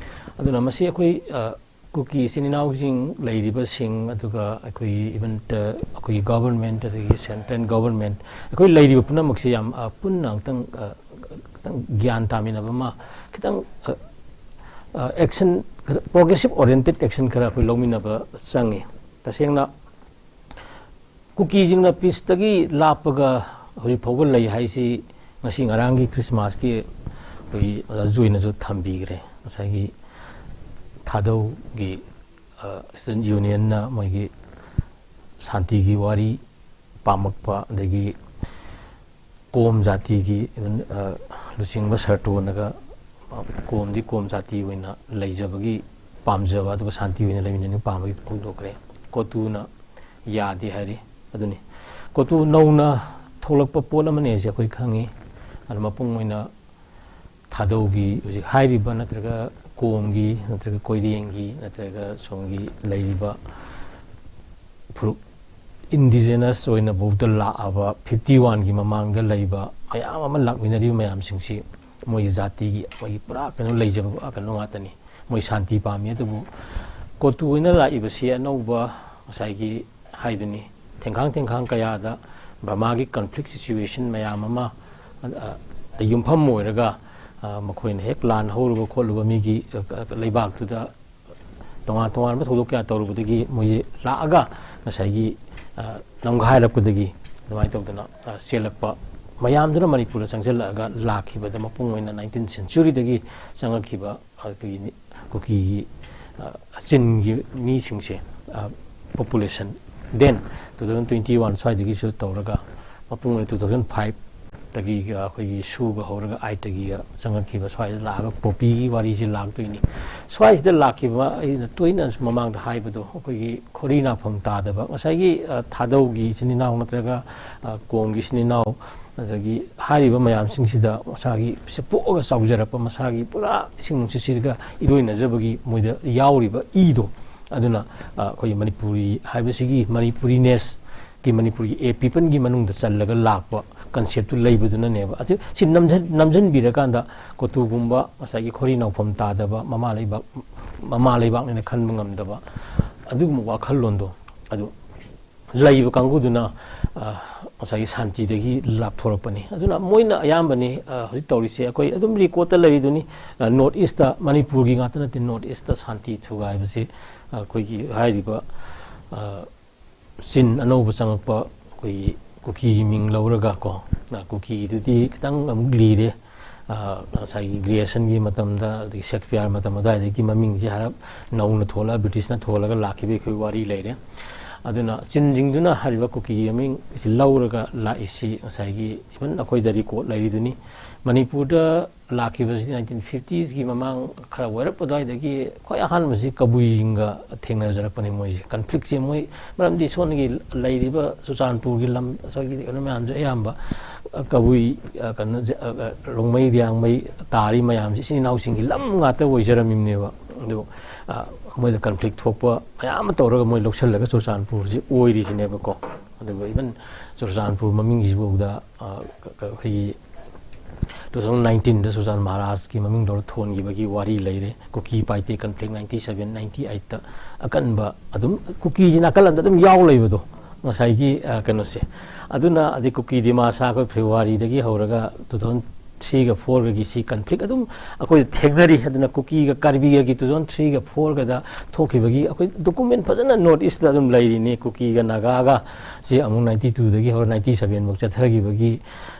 ꯑꯗꯨꯅ ꯃꯁꯤ ꯑꯩꯈꯣꯏ, ꯑ, ꯀꯨꯀꯤ ꯏꯆꯤꯟ ꯏꯅꯥꯎꯁꯤꯡ ꯂꯩꯔꯤꯕꯁꯤꯡ, ꯑꯗꯨꯒ ꯑꯩꯈꯣꯏꯒꯤ even, ꯑ, ꯑꯩꯈꯣꯏꯒꯤ government, ꯑꯗꯒꯤ central government, ꯑꯩꯈꯣꯏ ꯂꯩꯔꯤꯕ ꯄꯨꯝꯅꯃꯛꯁꯤ ꯌꯥꯝ, ꯑ, ꯄꯨꯟꯅ ꯑꯃꯨꯛꯇꯪ, ꯑ, ꯈꯤꯇꯪ ꯒ꯭ꯌꯥꯟ ꯇꯥꯃꯤꯟꯅꯕ ꯑꯃ, ꯈꯤꯇꯪ, ꯑ, ꯑ, action, progressive oriented action ꯈꯔ ꯑꯩꯈꯣꯏ ꯂꯧꯃꯤꯟꯅꯕ ꯆꯪꯉꯤ꯫ ꯇꯁꯦꯡꯅ ꯀꯨꯀꯤꯁꯤꯡꯅ peaceꯇꯒꯤ ꯂꯥꯞꯄꯒ ꯍꯧꯖꯤꯛ ꯐꯥꯎꯕ ꯂꯩ ꯍꯥꯏꯁꯤ ꯉꯁꯤ ꯉꯔꯥꯡꯒꯤ Christmasꯀꯤ ꯑꯩꯈꯣꯏꯒꯤ ꯑꯣꯖꯥ ꯖꯣꯏꯅꯁꯨ ꯊꯝꯕꯤꯈ꯭ꯔꯦ꯫ ꯉꯁꯥꯏꯒꯤ ꯊꯥꯗꯧꯒꯤ, ꯑ, student unionꯅ ꯃꯣꯏꯒꯤ ꯁꯥꯟꯇꯤꯒꯤ ꯋꯥꯔꯤ ꯄꯥꯝꯃꯛꯄ, ꯑꯗꯒꯤ ꯀꯣꯝ ꯖꯥꯇꯤꯒꯤ, even, ꯑ, ꯂꯨꯆꯤꯡꯕ ꯁꯔꯇꯣꯟꯅꯒ, ꯑ, ꯀꯣꯝꯗꯤ ꯀꯣꯝ ꯖꯥꯇꯤ ꯑꯣꯏꯅ ꯂꯩꯖꯕꯒꯤ ꯄꯥꯝꯖꯕ, ꯑꯗꯨꯒ ꯁꯥꯟꯇꯤ ꯑꯣꯏꯅ ꯂꯩꯃꯤꯟꯅꯅꯤꯡꯕ ꯄꯥꯝꯕꯒꯤ ꯐꯣꯡꯗꯣꯛꯈ꯭ꯔꯦ꯫ ꯀꯣꯇꯨꯅ ꯌꯥꯗꯦ ꯍꯥꯏꯔꯤ꯫ ꯑꯗꯨꯅꯤ, ꯀꯣꯇꯨ ꯅꯧꯅ ꯊꯣꯛꯂꯛꯄ ꯄꯣꯠ ꯑꯃꯅꯤ ꯍꯥꯏꯁꯦ ꯑꯩꯈꯣꯏ ꯈꯪꯉꯤ꯫ ꯑꯗꯨ ꯃꯄꯨꯡ ꯑꯣꯏꯅ ꯊꯥꯗꯧꯒꯤ ꯍꯧꯖꯤꯛ ꯍꯥꯏꯔꯤꯕ ꯅꯠꯇ꯭ꯔꯒ ꯀꯣꯝꯒꯤ ꯅꯠꯇ꯭ꯔꯒ ꯀꯣꯏꯔꯦꯡꯒꯤ ꯅꯠꯇ꯭ꯔꯒ ꯁꯣꯝꯒꯤ ꯂꯩꯔꯤꯕ ꯐꯨꯔꯨꯞ ꯏꯟꯗꯤꯖꯤꯅꯁ ꯑꯣꯏꯅ ꯕꯧꯗ ꯂꯥꯛꯑꯕ ꯐꯤꯐꯇꯤ ꯋꯥꯟꯒꯤ ꯃꯃꯥꯡꯗ ꯂꯩꯕ ꯃꯌꯥꯝ ꯑꯃ ꯂꯥꯛꯃꯤꯟꯅꯔꯤꯕ ꯃꯌꯥꯝꯁꯤꯡꯁꯤ ꯃꯣꯏꯒꯤ ꯖꯥꯇꯤꯒꯤ ꯃꯣꯏꯒꯤ ꯄꯨꯔꯥ ꯀꯩꯅꯣ ꯂꯩꯖꯕ ꯀꯩꯅꯣ ꯉꯥꯛꯇꯅꯤ꯫ ꯃꯣꯏ ꯁꯥꯟꯇꯤ ꯄꯥꯝꯃꯤ꯫ ꯑꯗꯨꯕꯨ ꯀꯣꯇꯨ ꯑꯣꯏꯅ ꯂꯥꯛꯏꯕꯁꯤ ꯑꯅꯧꯕ ꯉꯁꯥꯏꯒꯤ ꯍꯥꯏꯗꯨꯅꯤ, ꯊꯦꯡꯈꯥꯡ ꯊꯦꯡꯈꯥꯡ ꯀꯌꯥꯗ ꯕꯔꯃꯥꯒꯤ ꯀꯟꯐ꯭ꯂꯤꯛ ꯁꯤꯆꯨꯋꯦꯁꯟ ꯃꯌꯥꯝ ꯑꯃ ꯌꯨꯝꯐꯝ ꯑꯣꯏꯔꯒ ꯃꯈꯣꯏꯅ ꯍꯦꯛ ꯂꯥꯟ ꯍꯧꯔꯨꯕ ꯈꯣꯠꯂꯨꯕ ꯃꯤꯒꯤ ꯂꯩꯕꯥꯛꯇꯨꯗ ꯇꯣꯉꯥꯟ ꯇꯣꯉꯥꯟꯕ ꯊꯧꯗꯣꯛ ꯀꯌꯥ ꯇꯧꯔꯨꯕꯗꯒꯤ ꯃꯣꯏꯁꯦ ꯂꯥꯛꯑꯒ ꯉꯁꯥꯏꯒꯤ ꯅꯝꯒꯥꯏꯔꯛꯄꯗꯒꯤ ꯑꯗꯨꯃꯥꯏꯅ ꯇꯧꯗꯅ ꯆꯦꯜꯂꯛꯄ ꯃꯌꯥꯝꯗꯨꯅ ꯃꯅꯤꯄꯨꯔꯗ ꯆꯪꯁꯤꯜꯂꯛꯑꯒ ꯂꯥꯛꯈꯤꯕꯗ ꯃꯄꯨꯡ ꯑꯣꯏꯅ ꯅꯥꯏꯟꯇꯤꯟ ꯁꯦꯟꯆꯨꯔꯤꯗꯒꯤ ꯆꯪꯉꯛꯈꯤꯕ ꯑꯩꯈꯣꯏꯒꯤ ꯀꯨꯀꯤꯒꯤ ꯆꯤꯟꯒꯤ ꯃꯤꯁꯤꯡꯁꯦ, population then two thousand twenty one ꯁ꯭ꯋꯥꯏꯗꯒꯤꯁꯨ ꯇꯧꯔꯒ ꯃꯄꯨꯡ ꯑꯣꯏꯅ ꯇꯨ ꯊꯥꯎꯖꯟ ꯐꯥꯏꯚꯇꯒꯤ ꯑꯩꯈꯣꯏꯒꯤ ꯁꯨꯒ ꯍꯧꯔꯒ ꯑꯥꯏꯠꯇꯒꯤ ꯆꯪꯉꯛꯈꯤꯕ ꯁ꯭ꯋꯥꯏꯗ ꯂꯥꯛꯑꯒ ꯄꯣꯄꯤꯒꯤ ꯋꯥꯔꯤꯁꯦ ꯂꯥꯛꯇꯣꯏꯅꯤ꯫ ꯁ꯭ꯋꯥꯏꯁꯤꯗ ꯂꯥꯛꯈꯤꯕ ꯑꯩꯅ ꯇꯣꯏꯅ ꯃꯃꯥꯡꯗ ꯍꯥꯏꯕꯗꯣ ꯑꯩꯈꯣꯏꯒꯤ ꯈꯣꯔꯤ ꯅꯥꯎꯐꯝ ꯇꯥꯗꯕ ꯉꯁꯥꯏꯒꯤ ꯊꯥꯗꯧꯒꯤ ꯏꯆꯤꯟ ꯏꯅꯥꯎ ꯅꯠꯇ꯭ꯔꯒ ꯀꯣꯝꯒꯤ ꯏꯆꯤꯟ ꯏꯅꯥꯎ ꯑꯗꯒꯤ ꯍꯥꯏꯔꯤꯕ ꯃꯌꯥꯝꯁꯤꯡꯁꯤꯗ ꯃꯁꯥꯒꯤ ꯄꯣꯛꯑꯒ ꯆꯥꯎꯖꯔꯛꯄ ꯃꯁꯥꯒꯤ ꯄꯨꯔꯥ ꯏꯁꯤꯡ ꯅꯨꯡꯁꯤꯠꯁꯤꯒ ꯏꯔꯣꯏꯅꯖꯕꯒꯤ ꯃꯣꯏꯗ ꯌꯥꯎꯔꯤꯕ ꯏꯗꯣ ꯑꯗꯨꯅ ꯑꯩꯈꯣꯏꯒꯤ ꯃꯅꯤꯄꯨꯔꯤ ꯍꯥꯏꯕꯁꯤꯒꯤ ꯃꯅꯤꯄꯨꯔꯤꯅꯦꯁꯀꯤ ꯃꯅꯤꯄꯨꯔꯒꯤ ꯑꯦ ꯄꯤꯄꯜꯒꯤ ꯃꯅꯨꯡꯗ ꯆꯜꯂꯒ ꯂꯥꯛꯄ ꯀꯟꯁꯦꯞꯇꯨ ꯂꯩꯕꯗꯨꯅꯅꯦꯕ꯫ ꯑꯗꯨ ꯁꯤ ꯅꯝꯁꯤꯟꯕꯤꯔꯀꯥꯟꯗ ꯀꯣꯇꯨꯒꯨꯝꯕ ꯉꯁꯥꯏꯒꯤ ꯈꯣꯔꯤ ꯅꯥꯎꯐꯝ ꯇꯥꯗꯕ ꯃꯃꯥ ꯂꯩꯕꯥꯛ ꯃꯃꯥ ꯂꯩꯕꯥꯛꯅꯦꯅ ꯈꯟꯕ ꯉꯝꯗꯕ ꯑꯗꯨꯒꯨꯝꯕ ꯋꯥꯈꯜꯂꯣꯟꯗꯣ ꯑꯗꯨ ꯂꯩꯕ ꯀꯥꯡꯕꯨꯗꯨꯅ ꯉꯁꯥꯏꯒꯤ ꯁꯥꯟꯇꯤꯗꯒꯤ ꯂꯥꯞꯊꯣꯔꯛꯄꯅꯤ꯫ ꯑꯗꯨꯅ ꯃꯣꯏꯅ ꯑꯌꯥꯝꯕꯅꯤ ꯍꯧꯖꯤꯛ ꯇꯧꯔꯤꯁꯦ꯫ ꯑꯩꯈꯣꯏ ꯑꯗꯨꯝ ꯔꯦꯀꯣꯔꯠꯇ ꯂꯩꯔꯤꯗꯨꯅꯤ, ꯅꯣꯔꯠ ꯏꯁꯇ, ꯃꯅꯤꯄꯨꯔꯒꯤ ꯉꯥꯛꯇ ꯅꯠꯇꯦ, ꯅꯣꯔꯠ ꯏꯁꯇ ꯁꯥꯟꯇꯤ ꯊꯨꯒꯥꯏꯕꯁꯤ ꯑꯩꯈꯣꯏꯒꯤ ꯍꯥꯏꯔꯤꯕ ꯆꯤꯟ ꯑꯅꯧꯕ ꯆꯪꯉꯛꯄ ꯑꯩꯈꯣꯏꯒꯤ ꯀꯨꯀꯤꯒꯤ ꯃꯤꯡ ꯂꯧꯔꯒ ꯀꯣ, ꯀꯨꯀꯤꯒꯤꯗꯨꯗꯤ ꯈꯤꯇꯪ ꯑꯃꯨꯛ ꯂꯤꯔꯦ꯫ ꯉꯁꯥꯏꯒꯤ ꯒ꯭ꯔꯤꯌꯔꯁꯟꯒꯤ ꯃꯇꯝꯗ ꯑꯗꯒꯤ ꯁꯦꯛꯁꯄꯤꯌꯔ ꯃꯇꯝ ꯑꯗꯨꯋꯥꯏꯗꯒꯤ ꯃꯃꯤꯡꯁꯦ ꯍꯥꯏꯔꯞ ꯅꯧꯅ ꯊꯣꯛꯂꯒ ꯕ꯭ꯔꯤꯇꯤꯁꯅ ꯊꯣꯛꯂꯒ ꯂꯥꯛꯈꯤꯕ ꯑꯩꯈꯣꯏ ꯋꯥꯔꯤ ꯂꯩꯔꯦ꯫ ꯑꯗꯨꯅ ꯆꯤꯟꯁꯤꯡꯗꯨꯅ ꯍꯥꯏꯔꯤꯕ ꯀꯨꯀꯤꯒꯤ ꯃꯃꯤꯡꯁꯤ ꯂꯧꯔꯒ ꯂꯥꯛꯏꯁꯤ ꯉꯁꯥꯏꯒꯤ ꯏꯚꯟ ꯑꯩꯈꯣꯏꯗ ꯔꯦꯀꯣꯔꯠ ꯂꯩꯔꯤꯗꯨꯅꯤ꯫ ꯃꯅꯤꯄꯨꯔꯗ ꯂꯥꯛꯈꯤꯕꯁꯤ ꯅꯥꯏꯟꯇꯤꯟ ꯐꯤꯐꯇꯤꯁꯀꯤ ꯃꯃꯥꯡ ꯈꯔ ꯑꯣꯏꯔꯞ ꯑꯗꯨꯋꯥꯏꯗꯒꯤ ꯈ꯭ꯋꯥꯏ ꯑꯍꯥꯟꯕꯁꯤ ꯀꯕꯨꯏꯁꯤꯡꯒ ꯊꯦꯡꯅꯖꯔꯛꯄꯅꯤ꯫ ꯃꯣꯏꯁꯦ ꯀꯟꯐ꯭ꯂꯤꯛꯁꯦ ꯃꯣꯏ ꯃꯔꯝꯗꯤ ꯁꯣꯝꯒꯤ ꯂꯩꯔꯤꯕ ꯆꯨꯔꯆꯥꯟꯄꯨꯔꯒꯤ ꯂꯝ ꯑꯁꯣꯝꯒꯤ ꯀꯩꯅꯣ ꯃꯌꯥꯝꯁꯦ ꯑꯌꯥꯝꯕ ꯀꯕꯨꯏ, ꯑ, ꯀꯩꯅꯣ, ꯑ, ꯑ, ꯔꯣꯡꯃꯩ, ꯔꯤꯌꯥꯡꯃꯩ ꯇꯥꯔꯤ ꯃꯌꯥꯝꯁꯤ ꯏꯆꯤꯟ ꯏꯅꯥꯎꯁꯤꯡꯒꯤ ꯂꯝ ꯉꯥꯛꯇ ꯑꯣꯏꯖꯔꯝꯃꯤꯕꯅꯦꯕ꯫ ꯑꯗꯨ, ꯑ, ꯃꯣꯏꯗ ꯀꯟꯐ꯭ꯂꯤꯛ ꯊꯣꯛꯄ ꯃꯌꯥꯝ ꯑꯃ ꯇꯧꯔꯒ ꯃꯣꯏ ꯂꯧꯁꯤꯜꯂꯒ ꯆꯨꯔꯆꯥꯟꯄꯨꯔꯁꯤ ꯑꯣꯏꯔꯤꯁꯤꯅꯦꯕꯀꯣ꯫ ꯑꯗꯨꯒ even ꯆꯨꯔꯆꯥꯟꯄꯨꯔ ꯃꯃꯤꯡꯁꯤꯐꯥꯎꯗ, ꯑ, ꯀ-, ꯀ-, ꯑꯩꯈꯣꯏꯒꯤ two thousand nineteenꯗ ꯆꯨꯔꯆꯥꯟ ꯃꯍꯥꯔꯥꯖꯀꯤ ꯃꯃꯤꯡ ꯂꯧꯔ ꯊꯣꯟꯈꯤꯕꯒꯤ ꯋꯥꯔꯤ ꯂꯩꯔꯦ꯫ ꯀꯨꯀꯤ ꯄꯥꯏꯇꯦ ꯀꯟꯐ꯭ꯂꯤꯛ ninety seven ninety eightꯇ ꯑꯀꯟꯕ ꯑꯗꯨꯝ ꯀꯨꯀꯤꯁꯤ ꯅꯥꯀꯜ ꯑꯃꯗ ꯑꯗꯨꯝ ꯌꯥꯎ ꯂꯩꯕꯗꯣ꯫ ꯉꯁꯥꯏꯒꯤ, ꯑ, ꯀꯩꯅꯣꯁꯦ꯫ ꯑꯗꯨꯅ ꯑꯗꯩ ꯀꯨꯀꯤ ꯗꯤꯃꯥꯁꯥ ꯑꯩꯈꯣꯏ ꯐꯦꯕ꯭ꯔꯨꯋꯥꯔꯤꯗꯒꯤ ꯍꯧꯔꯒ two thousand threeꯒ fourꯒꯒꯤ ꯁꯤ ꯀꯟꯐ꯭ꯂꯤꯛ ꯑꯗꯨꯝ ꯑꯩꯈꯣꯏ ꯊꯦꯡꯅꯔꯤ꯫ ꯑꯗꯨꯅ ꯀꯨꯀꯤꯒ ꯀꯥꯔꯕꯤꯒꯒꯤ two thousand threeꯒ fourꯒꯗ ꯊꯣꯛꯈꯤꯕꯒꯤ ꯑꯩꯈꯣꯏ ꯗꯣꯀꯨꯃꯦꯟ ꯐꯖꯅ ꯅꯣꯔꯠ ꯏꯁꯇ ꯑꯗꯨꯝ ꯂꯩꯔꯤꯅꯤ꯫ ꯀꯨꯀꯤꯒ ꯅꯥꯒꯥꯒ ꯁꯤ ꯑꯃꯨꯛ ninety twoꯗꯒꯤ ꯍꯧꯔ ninety seven ꯐꯥꯎ ꯆꯠꯊꯈꯤꯕꯒꯤ,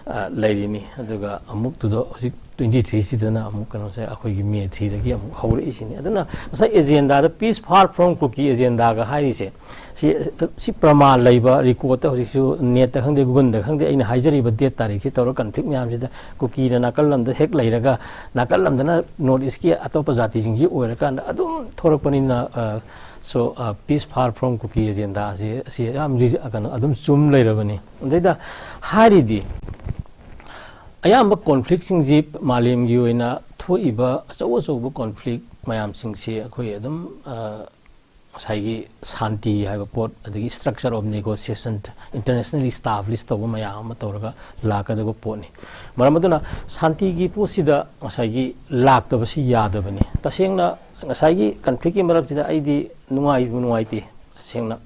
ꯑ, ꯂꯩꯔꯤꯅꯤ꯫ ꯑꯗꯨꯒ ꯑꯃꯨꯛ ꯇꯨꯗ ꯍꯧꯖꯤꯛ twenty threeꯁꯤꯗꯅ ꯑꯃꯨꯛ ꯀꯩꯅꯣꯁꯦ ꯑꯩꯈꯣꯏꯒꯤ May threeꯗꯒꯤ ꯑꯃꯨꯛ ꯍꯧꯔꯛꯏꯁꯤꯅꯤ꯫ ꯑꯗꯨꯅ ꯉꯁꯥꯏ ꯑꯦꯖꯦꯟꯗꯥꯗ Peace Far From Kuki Agendaꯒ ꯍꯥꯏꯔꯤꯁꯦ, ꯁꯤ, ꯁꯤ ꯄ꯭ꯔꯃꯥꯟ ꯂꯩꯕ ꯔꯦꯀꯣꯔꯠꯇ ꯍꯧꯖꯤꯛꯁꯨ ꯅꯦꯠꯇ ꯈꯪꯗꯦ, ꯒꯨꯒꯜꯗ ꯈꯪꯗꯦ, ꯑꯩꯅ ꯍꯥꯏꯖꯔꯤꯕ ꯗꯦꯠ ꯇꯥꯔꯤꯛꯁꯤ ꯇꯧꯔꯒ ꯀꯟꯐ꯭ꯂꯤꯛ ꯃꯌꯥꯝꯁꯤꯗ ꯀꯨꯀꯤꯅ ꯅꯥꯀꯜ ꯂꯝꯗ ꯍꯦꯛ ꯂꯩꯔꯒ ꯅꯥꯀꯜ ꯂꯝꯗꯅ ꯅꯣꯔꯠ ꯏꯁꯀꯤ ꯑꯇꯣꯞꯄ ꯖꯥꯇꯤꯁꯤꯡꯁꯤ ꯑꯣꯏꯔꯀꯥꯟꯗ ꯑꯗꯨꯝ ꯊꯣꯔꯛꯄꯅꯤꯅ, ꯑ, so, ꯑ, Peace Far From Kuki Agendaꯁꯤ, ꯁꯤ ꯌꯥꯝ ꯔꯤꯖ-, ꯀꯩꯅꯣ, ꯑꯗꯨꯝ ꯆꯨꯝ ꯂꯩꯔꯕꯅꯤ꯫ ꯑꯗꯩꯗ ꯍꯥꯏꯔꯤꯗꯤ ꯑꯌꯥꯝꯕ ꯀꯣꯟꯐ꯭ꯂꯤꯛꯁꯤꯡꯁꯤ ꯃꯥꯂꯦꯝꯒꯤ ꯑꯣꯏꯅ ꯊꯣꯛꯏꯕ ꯑꯆꯧ ꯑꯆꯧꯕ ꯀꯣꯟꯐ꯭ꯂꯤꯛ ꯃꯌꯥꯝꯁꯤꯡꯁꯤ ꯑꯩꯈꯣꯏ ꯑꯗꯨꯝ, ꯑ, ꯉꯁꯥꯏꯒꯤ ꯁꯥꯟꯇꯤ ꯍꯥꯏꯕ ꯄꯣꯠ, ꯑꯗꯒꯤ structure of negotiation, internationally establish ꯇꯧꯕ ꯃꯌꯥꯝ ꯑꯃ ꯇꯧꯔꯒ ꯂꯥꯛꯀꯗꯕ ꯄꯣꯠꯅꯤ꯫ ꯃꯔꯝ ꯑꯗꯨꯅ ꯁꯥꯟꯇꯤꯒꯤ ꯄꯣꯠꯁꯤꯗ ꯉꯁꯥꯏꯒꯤ ꯂꯥꯛꯇꯕꯁꯤ ꯌꯥꯗꯕꯅꯤ꯫ ꯇꯁꯦꯡꯅ ꯉꯁꯥꯏꯒꯤ ꯀꯟꯐ꯭ꯂꯤꯛꯀꯤ ꯃꯔꯛꯁꯤꯗ ꯑꯩꯗꯤ ꯅꯨꯡꯉꯥꯏꯕꯨ ꯅꯨꯡꯉꯥꯏꯇꯦ꯫ ꯇꯁꯦꯡꯅ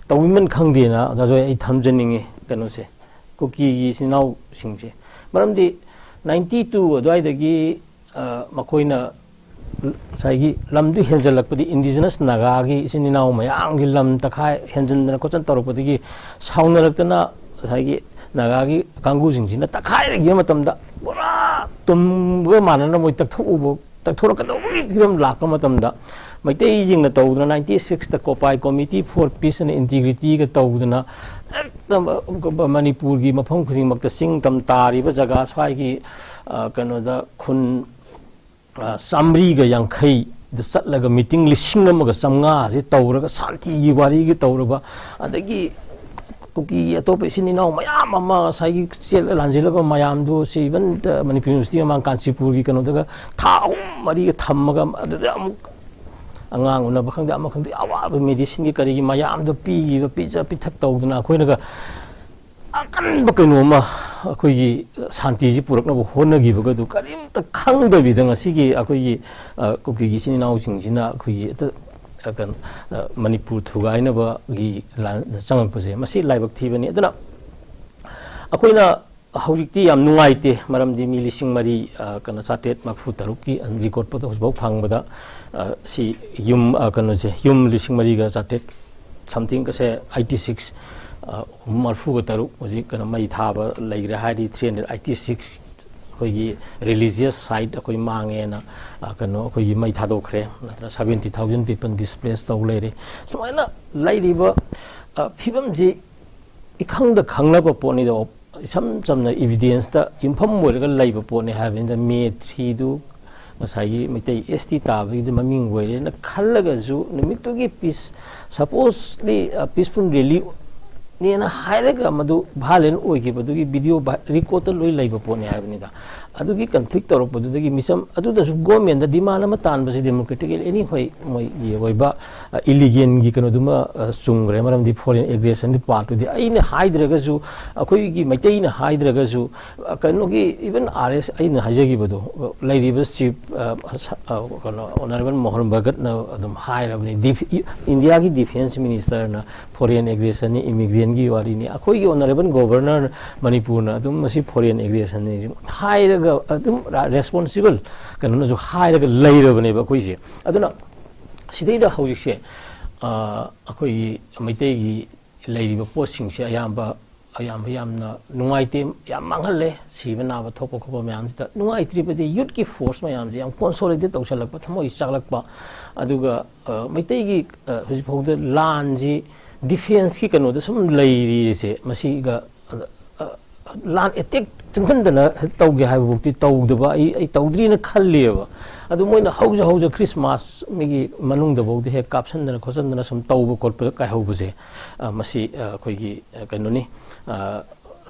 ꯇꯧꯕꯤꯃꯟ ꯈꯪꯗꯦꯅ ꯑꯣꯖꯥ ꯖꯣꯏ ꯑꯩ ꯊꯝꯖꯅꯤꯡꯉꯤ ꯀꯩꯅꯣꯁꯦ, ꯀꯨꯀꯤꯒꯤ ꯏꯆꯤꯟ ꯏꯅꯥꯎꯁꯤꯡꯁꯦ꯫ ꯃꯔꯝꯗꯤ ninety two ꯑꯗꯨꯋꯥꯏꯗꯒꯤ, ꯑ, ꯃꯈꯣꯏꯅ ꯉꯁꯥꯏꯒꯤ ꯂꯝꯗꯨ ꯍꯦꯟꯖꯜꯂꯛꯄꯗꯤ indigenous ꯅꯥꯒꯥꯒꯤ ꯏꯆꯤꯟ ꯏꯅꯥꯎ ꯃꯌꯥꯝꯒꯤ ꯂꯝ ꯇꯛꯈꯥꯏ ꯍꯦꯟꯖꯤꯟꯗꯅ ꯈꯣꯠꯆꯟ ꯇꯧꯔꯛꯄꯗꯒꯤ ꯁꯥꯎꯅꯔꯛꯇꯅ ꯉꯁꯥꯏꯒꯤ ꯅꯥꯒꯥꯒꯤ ꯀꯥꯡꯕꯨꯁꯤꯡꯁꯤꯅ ꯇꯛꯈꯥꯏꯔꯈꯤꯕ ꯃꯇꯝꯗ ꯄꯨꯔꯥ ꯇꯨꯝꯒ ꯃꯥꯟꯅꯅ ꯃꯣꯏ ꯇꯛꯊꯣꯛꯎꯕ, ꯇꯛꯊꯣꯔꯛꯀꯗꯧꯕꯒꯤ ꯐꯤꯕꯝ ꯂꯥꯛꯄ ꯃꯇꯝꯗ ꯃꯩꯇꯩꯁꯤꯡꯅ ꯇꯧꯗꯨꯅ ninety sixꯇ Kopai Committee for Peace and Integrityꯒ ꯇꯧꯗꯅ ꯍꯦꯛꯇ ꯃꯅꯤꯄꯨꯔꯒꯤ ꯃꯐꯝ ꯈꯨꯗꯤꯡꯃꯛꯇ ꯆꯤꯡ ꯇꯝ ꯇꯥꯔꯤꯕ ꯖꯒꯥ ꯁ꯭ꯋꯥꯏꯒꯤ, ꯑ, ꯀꯩꯅꯣꯗ ꯈꯨꯟ, ꯑ, ꯆꯥꯃꯔꯤꯒ ꯌꯥꯡꯈꯩꯗ ꯆꯠꯂꯒ meeting ꯂꯤꯁꯤꯡ ꯑꯃꯒ ꯆꯥꯝꯃꯉꯥꯁꯤ ꯇꯧꯔꯒ ꯁꯥꯟꯇꯤꯒꯤ ꯋꯥꯔꯤꯒꯤ ꯇꯧꯔꯕ, ꯑꯗꯒꯤ ꯀꯨꯀꯤ ꯑꯇꯣꯞꯄ ꯏꯆꯤꯟ ꯏꯅꯥꯎ ꯃꯌꯥꯝ ꯑꯃ ꯉꯁꯥꯏꯒꯤ ꯆꯦꯜꯂ ꯂꯥꯟꯁꯤꯜꯂꯕ ꯃꯌꯥꯝꯗꯨ ꯁꯤ ꯏꯚꯟ ꯃꯅꯤꯄꯨꯔ ꯌꯨꯅꯤꯚꯔꯁꯤꯇꯤ ꯃꯃꯥꯡ ꯀꯥꯟꯆꯤꯄꯨꯔꯒꯤ ꯀꯩꯅꯣꯗꯒ ꯊꯥ ꯑꯍꯨꯝ ꯃꯔꯤꯒ ꯊꯝꯃꯒ ꯑꯗꯨꯗ ꯑꯃꯨꯛ ꯑꯉꯥꯡ ꯎꯅꯕ ꯈꯪꯗꯦ ꯑꯃ ꯈꯪꯗꯦ ꯑꯋꯥꯕ ꯃꯦꯗꯤꯁꯤꯟꯒꯤ ꯀꯔꯤꯒꯤ ꯃꯌꯥꯝꯗꯣ ꯄꯤꯈꯤꯕ ꯄꯤꯖ ꯄꯤꯊꯛ ꯇꯧꯗꯅ ꯑꯩꯈꯣꯏꯅꯒ ꯑꯀꯟꯕ ꯀꯩꯅꯣ ꯑꯃ ꯑꯩꯈꯣꯏꯒꯤ ꯁꯥꯟꯇꯤꯁꯤ ꯄꯨꯔꯛꯅꯕ ꯍꯣꯠꯅꯈꯤꯕꯒꯗꯨ ꯀꯔꯤꯝꯇ ꯈꯪꯗꯕꯤꯗ ꯉꯁꯤꯒꯤ ꯑꯩꯈꯣꯏꯒꯤ ꯀꯨꯀꯤꯒꯤ ꯏꯆꯤꯟ ꯏꯅꯥꯎꯁꯤꯡꯁꯤꯅ ꯑꯩꯈꯣꯏꯒꯤ ꯀꯩꯅꯣ ꯃꯅꯤꯄꯨꯔ ꯊꯨꯒꯥꯏꯅꯕꯒꯤ ꯆꯪꯉꯛꯄꯁꯦ ꯃꯁꯤ ꯂꯥꯏꯕꯛ ꯊꯤꯕꯅꯤ꯫ ꯑꯗꯨꯅ ꯑꯩꯈꯣꯏꯅ ꯍꯧꯖꯤꯛꯇꯤ ꯌꯥꯝ ꯅꯨꯡꯉꯥꯏꯇꯦ꯫ ꯃꯔꯝꯗꯤ ꯃꯤ ꯂꯤꯁꯤꯡ ꯃꯔꯤ ꯀꯩꯅꯣ ꯆꯥꯇ꯭ꯔꯦꯠ ꯃꯔꯤꯐꯨ ꯇꯔꯨꯛꯀꯤ ꯔꯦꯀꯣꯔꯠꯄꯨꯗ ꯍꯧꯖꯤꯛꯐꯥꯎ ꯐꯪꯕꯗ ꯁꯤ ꯌꯨꯝ ꯀꯩꯅꯣꯁꯦ ꯌꯨꯝ ꯂꯤꯁꯤꯡ ꯃꯔꯤꯒ ꯆꯥꯇ꯭ꯔꯦꯠ ꯁꯝꯊꯤꯡꯒꯁꯦ ꯑꯩꯠꯇꯤ ꯁꯤꯛꯁ ꯃꯔꯤꯐꯨꯒ ꯇꯔꯨꯛ ꯍꯧꯖꯤꯛ ꯀꯩꯅꯣ ꯃꯩ ꯊꯥꯕ ꯂꯩꯈ꯭ꯔꯦ ꯍꯥꯏꯔꯗꯤ ꯊ꯭ꯔꯤ ꯍꯟꯗ꯭ꯔꯦꯠ ꯑꯩꯠꯇꯤ ꯁꯤꯛꯁ ꯑꯩꯈꯣꯏꯒꯤ ꯔꯤꯂꯤꯖꯤꯌꯁ ꯁꯥꯏꯠ ꯑꯩꯈꯣꯏ ꯃꯥꯡꯉꯦꯅ ꯀꯩꯅꯣ ꯑꯩꯈꯣꯏꯒꯤ ꯃꯩ ꯊꯥꯗꯣꯛꯈ꯭ꯔꯦ꯫ ꯅꯠꯇ꯭ꯔ seventy thousand people displace ꯇꯧ ꯂꯩꯔꯦ꯫ ꯁꯨꯃꯥꯏꯅ ꯂꯩꯔꯤꯕ ꯐꯤꯕꯝꯁꯤ ꯏꯈꯪꯗ ꯈꯪꯅꯕ ꯄꯣꯠꯅꯤꯗ꯫ ꯏꯁꯝ ꯆꯝꯅ ꯏꯚꯤꯗꯦꯟꯁꯇ ꯌꯨꯝꯐꯝ ꯑꯣꯏꯔꯒ ꯂꯩꯕ ꯄꯣꯠꯅꯤ ꯍꯥꯏꯕꯅꯤꯗ꯫ ꯃꯦ ꯊ꯭ꯔꯤꯗꯨ ꯉꯁꯥꯏꯒꯤ ꯃꯩꯇꯩ ꯑꯦꯁ ꯇꯤ ꯇꯥꯕꯒꯤꯗ ꯃꯃꯤꯡ ꯑꯣꯏꯔꯦꯅ ꯈꯜꯂꯒꯁꯨ ꯅꯨꯃꯤꯠꯇꯨꯒꯤ ꯄꯤꯁ ꯁꯄꯣꯁꯂꯤ ꯄꯤꯁꯐꯨꯜ ꯔꯦꯂꯤꯅꯦꯅ ꯍꯥꯏꯔꯒ ꯃꯗꯨ ꯚꯥꯏꯂꯦꯟ ꯑꯣꯏꯈꯤꯕꯗꯨꯒꯤ ꯚꯤꯗꯤꯑꯣ ꯔꯦꯀꯣꯔꯠꯇ ꯂꯣꯏ ꯂꯩꯕ ꯄꯣꯠꯅꯤ ꯍꯥꯏꯕꯅꯤꯗ꯫ ꯑꯗꯨꯒꯤ ꯀꯟꯐ꯭ꯂꯤꯛ ꯇꯧꯔꯛꯄꯗꯨꯗꯒꯤ ꯃꯤꯆꯝ ꯑꯗꯨꯗꯁꯨ ꯒꯣꯔꯃꯦꯟꯗ ꯗꯤꯃꯥꯟ ꯑꯃ ꯇꯥꯟꯕꯁꯤ ꯗꯦꯃꯣꯀ꯭ꯔꯦꯇꯤꯀꯦꯜ ꯑꯦꯅꯤ ꯍꯣꯏ ꯃꯣꯏꯒꯤ ꯑꯣꯏꯕ ꯏꯂꯤꯒꯦꯟꯒꯤ ꯀꯩꯅꯣꯗꯨꯃ ꯆꯨꯝꯈ꯭ꯔꯦ꯫ ꯃꯔꯝꯗꯤ ꯐꯣꯔꯦꯟ ꯑꯦꯒ꯭ꯔꯦꯁꯟꯒꯤ ꯄꯥꯔꯠꯇꯨꯗꯤ ꯑꯩꯅ ꯍꯥꯏꯗ꯭ꯔꯒꯁꯨ ꯑꯩꯈꯣꯏꯒꯤ ꯃꯩꯇꯩꯅ ꯍꯥꯏꯗ꯭ꯔꯒꯁꯨ ꯀꯩꯅꯣꯒꯤ ꯏꯚꯟ ꯑꯥꯔ ꯑꯦꯁ ꯑꯩꯅ ꯍꯥꯏꯖꯈꯤꯕꯗꯣ ꯂꯩꯔꯤꯕ ꯆꯤꯐ ꯀꯩꯅꯣ ꯑꯣꯅꯔꯦꯕꯜ ꯃꯣꯍꯟ ꯚꯒꯠꯅ ꯑꯗꯨꯝ ꯍꯥꯏꯔꯕꯅꯤ꯫ ꯏꯟꯗꯤꯌꯥꯒꯤ ꯗꯤꯐꯦꯟꯁ ꯃꯤꯅꯤꯁꯇꯔꯅ ꯐꯣꯔꯦꯟ ꯑꯦꯒ꯭ꯔꯦꯁꯟꯅꯤ, ꯏꯃꯤꯒ꯭ꯔꯦꯟꯒꯤ ꯋꯥꯔꯤꯅꯤ꯫ ꯑꯩꯈꯣꯏꯒꯤ ꯑꯣꯅꯔꯦꯕꯜ ꯒꯣꯕꯔꯅꯔ ꯃꯅꯤꯄꯨꯔꯅ ꯑꯗꯨꯝ ꯃꯁꯤ ꯐꯣꯔꯦꯟ ꯑꯦꯒ꯭ꯔꯦꯁꯟꯅꯤ ꯍꯥꯏꯔꯒ ꯑꯗꯨꯝ ꯔꯦꯁꯄꯣꯟꯁꯤꯕꯜ ꯀꯩꯅꯣꯅꯁꯨ ꯍꯥꯏꯔꯒ ꯂꯩꯔꯕꯅꯦꯕ ꯑꯩꯈꯣꯏꯁꯦ꯫ ꯑꯗꯨꯅ ꯁꯤꯗꯩꯗ ꯍꯧꯖꯤꯛꯁꯦ ꯑꯩꯈꯣꯏꯒꯤ ꯃꯩꯇꯩꯒꯤ ꯂꯩꯔꯤꯕ ꯄꯣꯠꯁꯤꯡꯁꯦ ꯑꯌꯥꯝꯕ ꯑꯌꯥꯝꯕ ꯌꯥꯝꯅ ꯅꯨꯡꯉꯥꯏꯇꯦ꯫ ꯌꯥꯝ ꯃꯥꯡꯍꯜꯂꯦ꯫ ꯁꯤꯕ ꯅꯥꯕ ꯊꯣꯛꯄ ꯈꯣꯠꯄ ꯃꯌꯥꯝꯁꯤꯗ ꯅꯨꯡꯉꯥꯏꯇ꯭ꯔꯤꯕꯗꯤ ꯌꯨꯠꯀꯤ ꯐꯣꯔꯁ ꯃꯌꯥꯝꯁꯦ ꯌꯥꯝ ꯀꯣꯟꯁꯣꯂꯤꯗꯦꯠ ꯇꯧꯁꯜꯂꯛꯄ, ꯊꯃꯣꯏ ꯆꯥꯛꯂꯛꯄ꯫ ꯑꯗꯨꯒ ꯃꯩꯇꯩꯒꯤ ꯍꯧꯖꯤꯛꯐꯥꯎꯗ ꯂꯥꯟꯁꯤ ꯗꯤꯐꯦꯟꯁꯀꯤ ꯀꯩꯅꯣꯗ ꯁꯨꯝ ꯂꯩꯔꯤꯁꯦ ꯃꯁꯤꯒ ꯂꯥꯟ ꯑꯦꯇꯦꯛ ꯆꯪꯁꯤꯟꯗꯅ ꯇꯧꯒꯦ ꯍꯥꯏꯕꯐꯥꯎꯗꯤ ꯇꯧꯗꯕ ꯑꯩ ꯑꯩ ꯇꯧꯗ꯭ꯔꯤꯅ ꯈꯜꯂꯤꯑꯕ꯫ ꯑꯗꯨ ꯃꯣꯏꯅ ꯍꯧꯖ ꯍꯧꯖ ꯈ꯭ꯔꯤꯁꯃꯥꯁ ꯃꯤꯒꯤ ꯃꯅꯨꯡꯗꯐꯥꯎꯗꯤ ꯍꯦꯛ ꯀꯥꯞꯁꯟꯗꯅ ꯈꯣꯠꯆꯟꯗꯅ ꯁꯨꯝ ꯇꯧꯕ ꯈꯣꯠꯄ ꯀꯥꯏꯍꯧꯕꯁꯦ, ꯑ, ꯃꯁꯤ, ꯑ, ꯑꯩꯈꯣꯏꯒꯤ, ꯑ, ꯀꯩꯅꯣꯅꯤ, ꯑ,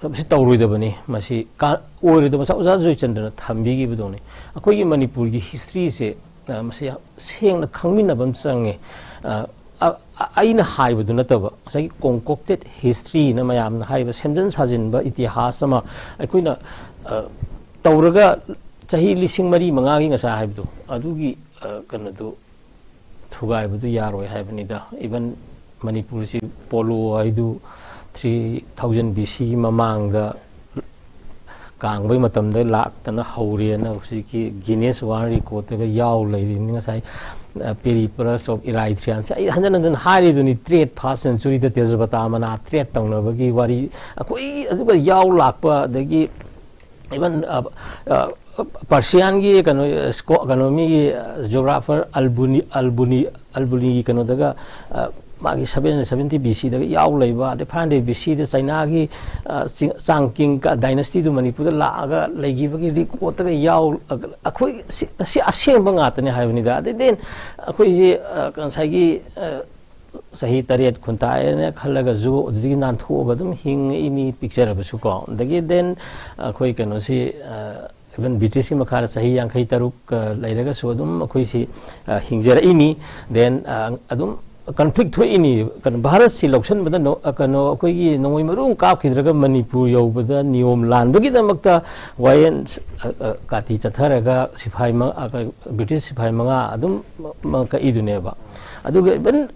ꯃꯁꯤ ꯇꯧꯔꯣꯏꯗꯕꯅꯤ, ꯃꯁꯤ ꯀꯥ-, ꯑꯣꯏꯔꯣꯏꯗꯕ, ꯃꯁꯤ ꯑꯣꯖꯥ ꯖꯣꯏꯆꯟꯗ꯭ꯔꯅ ꯊꯝꯕꯤꯈꯤꯕꯗꯧꯅꯤ꯫ ꯑꯩꯈꯣꯏꯒꯤ ꯃꯅꯤꯄꯨꯔꯒꯤ ꯍꯤꯁꯇ꯭ꯔꯤꯁꯦ, ꯑ, ꯃꯁꯤ ꯌꯥꯝ ꯁꯦꯡꯅ ꯈꯪꯃꯤꯟꯅꯕ ꯑꯃ ꯆꯪꯉꯦ꯫ ꯑ, ꯑ, ꯑ, ꯑꯩꯅ ꯍꯥꯏꯕꯗꯨ ꯅꯠꯇꯕ, ꯉꯁꯥꯏꯒꯤ concocted historyꯅ ꯃꯌꯥꯝꯅ ꯍꯥꯏꯔꯤꯕ ꯁꯦꯝꯖꯤꯟ ꯁꯥꯖꯤꯟꯕ ꯏꯇꯤꯍꯥꯁ ꯑꯃ ꯑꯩꯈꯣꯏꯅ, ꯑ, ꯇꯧꯔꯒ ꯆꯍꯤ ꯂꯤꯁꯤꯡ ꯃꯔꯤ ꯃꯉꯥꯒꯤ ꯉꯁꯥꯏ ꯍꯥꯏꯕꯗꯣ, ꯑꯗꯨꯒꯤ, ꯑ, ꯀꯩꯅꯣꯗꯨ ꯊꯨꯒꯥꯏꯕꯗꯨ ꯌꯥꯔꯣꯏ ꯍꯥꯏꯕꯅꯤꯗ꯫ Even ꯃꯅꯤꯄꯨꯔꯁꯤ ꯄꯣꯂꯣ ꯍꯥꯏꯗꯨ three thousand B C ꯒꯤ ꯃꯃꯥꯡꯗ ꯀꯥꯡꯕꯩ ꯃꯇꯝꯗ ꯂꯥꯛꯇꯅ ꯍꯧꯔꯦꯅ ꯍꯧꯖꯤꯛꯀꯤ Guinness World Recordꯇꯒ ꯌꯥꯎ ꯂꯩꯔꯤꯅꯤ꯫ ꯉꯁꯥꯏ, ꯑ, Periplus of Erythraeans ꯑꯩ ꯍꯟꯖꯟ ꯍꯟꯖꯟ ꯍꯥꯏꯔꯤꯗꯨꯅꯤ, trade first centuryꯗ ꯇꯦꯖꯄꯇꯥ ꯃꯅꯥ trade ꯇꯧꯅꯕꯒꯤ ꯋꯥꯔꯤ꯫ ꯑꯩꯈꯣꯏ ꯑꯗꯨꯒ ꯌꯥꯎ ꯂꯥꯛꯄ, ꯑꯗꯒꯤ even, ꯑ, ꯑ, Persianꯒꯤ ꯀꯩꯅꯣ, ꯁ꯭ꯀꯣ-, ꯀꯩꯅꯣ, ꯃꯤꯒꯤ, ꯑ, geographer ꯑꯜꯕꯨꯅꯤ, ꯑꯜꯕꯨꯅꯤ, ꯑꯜꯕꯨꯅꯤꯒꯤ ꯀꯩꯅꯣꯗꯒ, ꯑ, ꯃꯥꯒꯤ seven seventy B Cꯗꯒ ꯌꯥꯎ ꯂꯩꯕ, ꯑꯗꯩ five hundred B Cꯗ ꯆꯩꯅꯥꯒꯤ, ꯑ, ꯆꯤꯡ-, ꯆꯥꯡ ꯀꯤꯡ ꯀ-, dynastyꯗꯨ ꯃꯅꯤꯄꯨꯔꯗ ꯂꯥꯛꯑꯒ ꯂꯩꯈꯤꯕꯒꯤ recordꯇꯒ ꯌꯥꯎ-, ꯑꯩꯈꯣꯏ ꯁꯤ, ꯁꯤ ꯑꯁꯦꯡꯕ ꯉꯥꯛꯇꯅꯦ ꯍꯥꯏꯕꯅꯤꯗ꯫ ꯑꯗꯩ then ꯑꯩꯈꯣꯏꯁꯤ, ꯑ, ꯉꯁꯥꯏꯒꯤ, ꯑ, ꯆꯍꯤ ꯇꯔꯦꯠ ꯈꯨꯟꯇꯥꯛꯑꯦꯅ ꯈꯜꯂꯒꯁꯨ ꯑꯗꯨꯗꯒꯤ ꯅꯥꯟꯊꯣꯛꯑꯒ ꯑꯗꯨꯝ ꯍꯤꯡꯉꯛꯏꯅꯤ, ꯄꯤꯛꯆꯔꯕꯁꯨꯀꯣ꯫ ꯑꯗꯒꯤ then ꯑꯩꯈꯣꯏ ꯀꯩꯅꯣꯁꯤ, ꯑ, even Britishꯀꯤ ꯃꯈꯥꯗ ꯆꯍꯤ ꯌꯥꯡꯈꯩ ꯇꯔꯨꯛ, ꯑ, ꯂꯩꯔꯒꯁꯨ ꯑꯗꯨꯝ ꯑꯩꯈꯣꯏꯁꯤ, ꯑ, ꯍꯤꯡꯖꯔꯛꯏꯅꯤ꯫ Then, ꯑ, ꯑꯗꯨꯝ conflict ꯊꯣꯛꯏꯅꯤ꯫ ꯀꯩꯅꯣ, ꯚꯥꯔꯠꯁꯤ ꯂꯧꯁꯤꯟꯕꯗ ꯅꯣ-, ꯑ, ꯀꯩꯅꯣ, ꯑꯩꯈꯣꯏꯒꯤ ꯅꯣꯡꯃꯩ ꯃꯔꯨ ꯑꯃ ꯀꯥꯞꯈꯤꯗ꯭ꯔꯒ ꯃꯅꯤꯄꯨꯔ ꯌꯧꯕꯗ ꯅꯤꯌꯣꯝ ꯂꯥꯟꯕꯒꯤꯗꯃꯛꯇ ꯋꯥꯌꯦꯜ, ꯑ, ꯑ, ꯀꯥꯇꯤ ꯆꯠꯊꯔꯒ ꯁꯤꯐꯥꯏ ꯃ-, ꯑ, ꯀ-, British ꯁꯤꯐꯥꯏ ꯃꯉꯥ ꯑꯗꯨꯝ ꯃ-, ꯃ-, ꯀꯛꯏꯗꯨꯅꯦꯕ꯫ ꯑꯗꯨꯒ even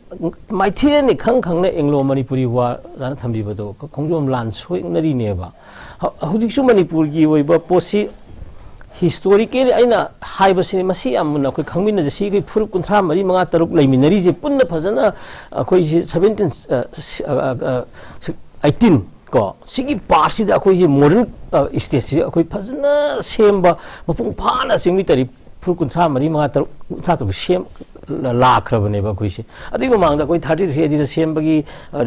ꯃꯥꯏꯊꯤ ꯑꯅꯤ ꯈꯪ ꯈꯪꯅ Anglo Manipuri War ꯅ ꯊꯝꯕꯤꯕꯗꯣ ꯈꯣꯡꯖꯣꯝ ꯂꯥꯟ ꯁꯣꯛꯅꯔꯤꯅꯦꯕ꯫ ꯍ-, ꯍꯧꯖꯤꯛꯁꯨ ꯃꯅꯤꯄꯨꯔꯒꯤ ꯑꯣꯏꯕ ꯄꯣꯠꯁꯤ historically ꯑꯩꯅ ꯍꯥꯏꯕꯁꯤꯅꯤ, ꯃꯁꯤ ꯌꯥꯝꯅ ꯑꯩꯈꯣꯏ ꯈꯪꯃꯤꯟꯅꯖꯦ꯫ ꯁꯤ ꯑꯩꯈꯣꯏ ꯐꯨꯔꯨꯞ ꯀꯨꯟꯊ꯭ꯔꯥ ꯃꯔꯤ, ꯃꯉꯥ, ꯇꯔꯨꯛ ꯂꯩꯃꯤꯟꯅꯔꯤꯁꯦ ꯄꯨꯟꯅ ꯐꯖꯅ ꯑꯩꯈꯣꯏꯁꯤ seventeen, ꯑ, ꯁꯤ-, ꯑ, ꯑ, ꯑ, ꯁꯤ-, eighteen ꯀꯣ, ꯁꯤꯒꯤ part ꯁꯤꯗ ꯑꯩꯈꯣꯏꯁꯤ modern, ꯑ, state ꯁꯤ ꯑꯩꯈꯣꯏ ꯐꯖꯅ ꯁꯦꯝꯕ, ꯃꯄꯨꯡ ꯐꯥꯅ ꯆꯤꯡꯃꯤ ꯇꯔꯦꯠ, ꯐꯨꯔꯨꯞ ꯀꯨꯟꯊ꯭ꯔꯥ ꯃꯔꯤ, ꯃꯉꯥ, ꯇꯔꯨꯛ, ꯀꯨꯟꯊ꯭ꯔꯥ ꯇꯔꯨꯛ ꯁꯦꯝ-, ꯂꯥꯛꯈ꯭ꯔꯕꯅꯦꯕ ꯑꯩꯈꯣꯏꯁꯦ꯫ ꯑꯗꯨꯒꯤ ꯃꯃꯥꯡꯗ ꯑꯩꯈꯣꯏ ꯊꯥꯔꯇꯤ ꯊ꯭ꯔꯤ ꯑꯦꯗꯤꯗ ꯁꯦꯝꯕꯒꯤ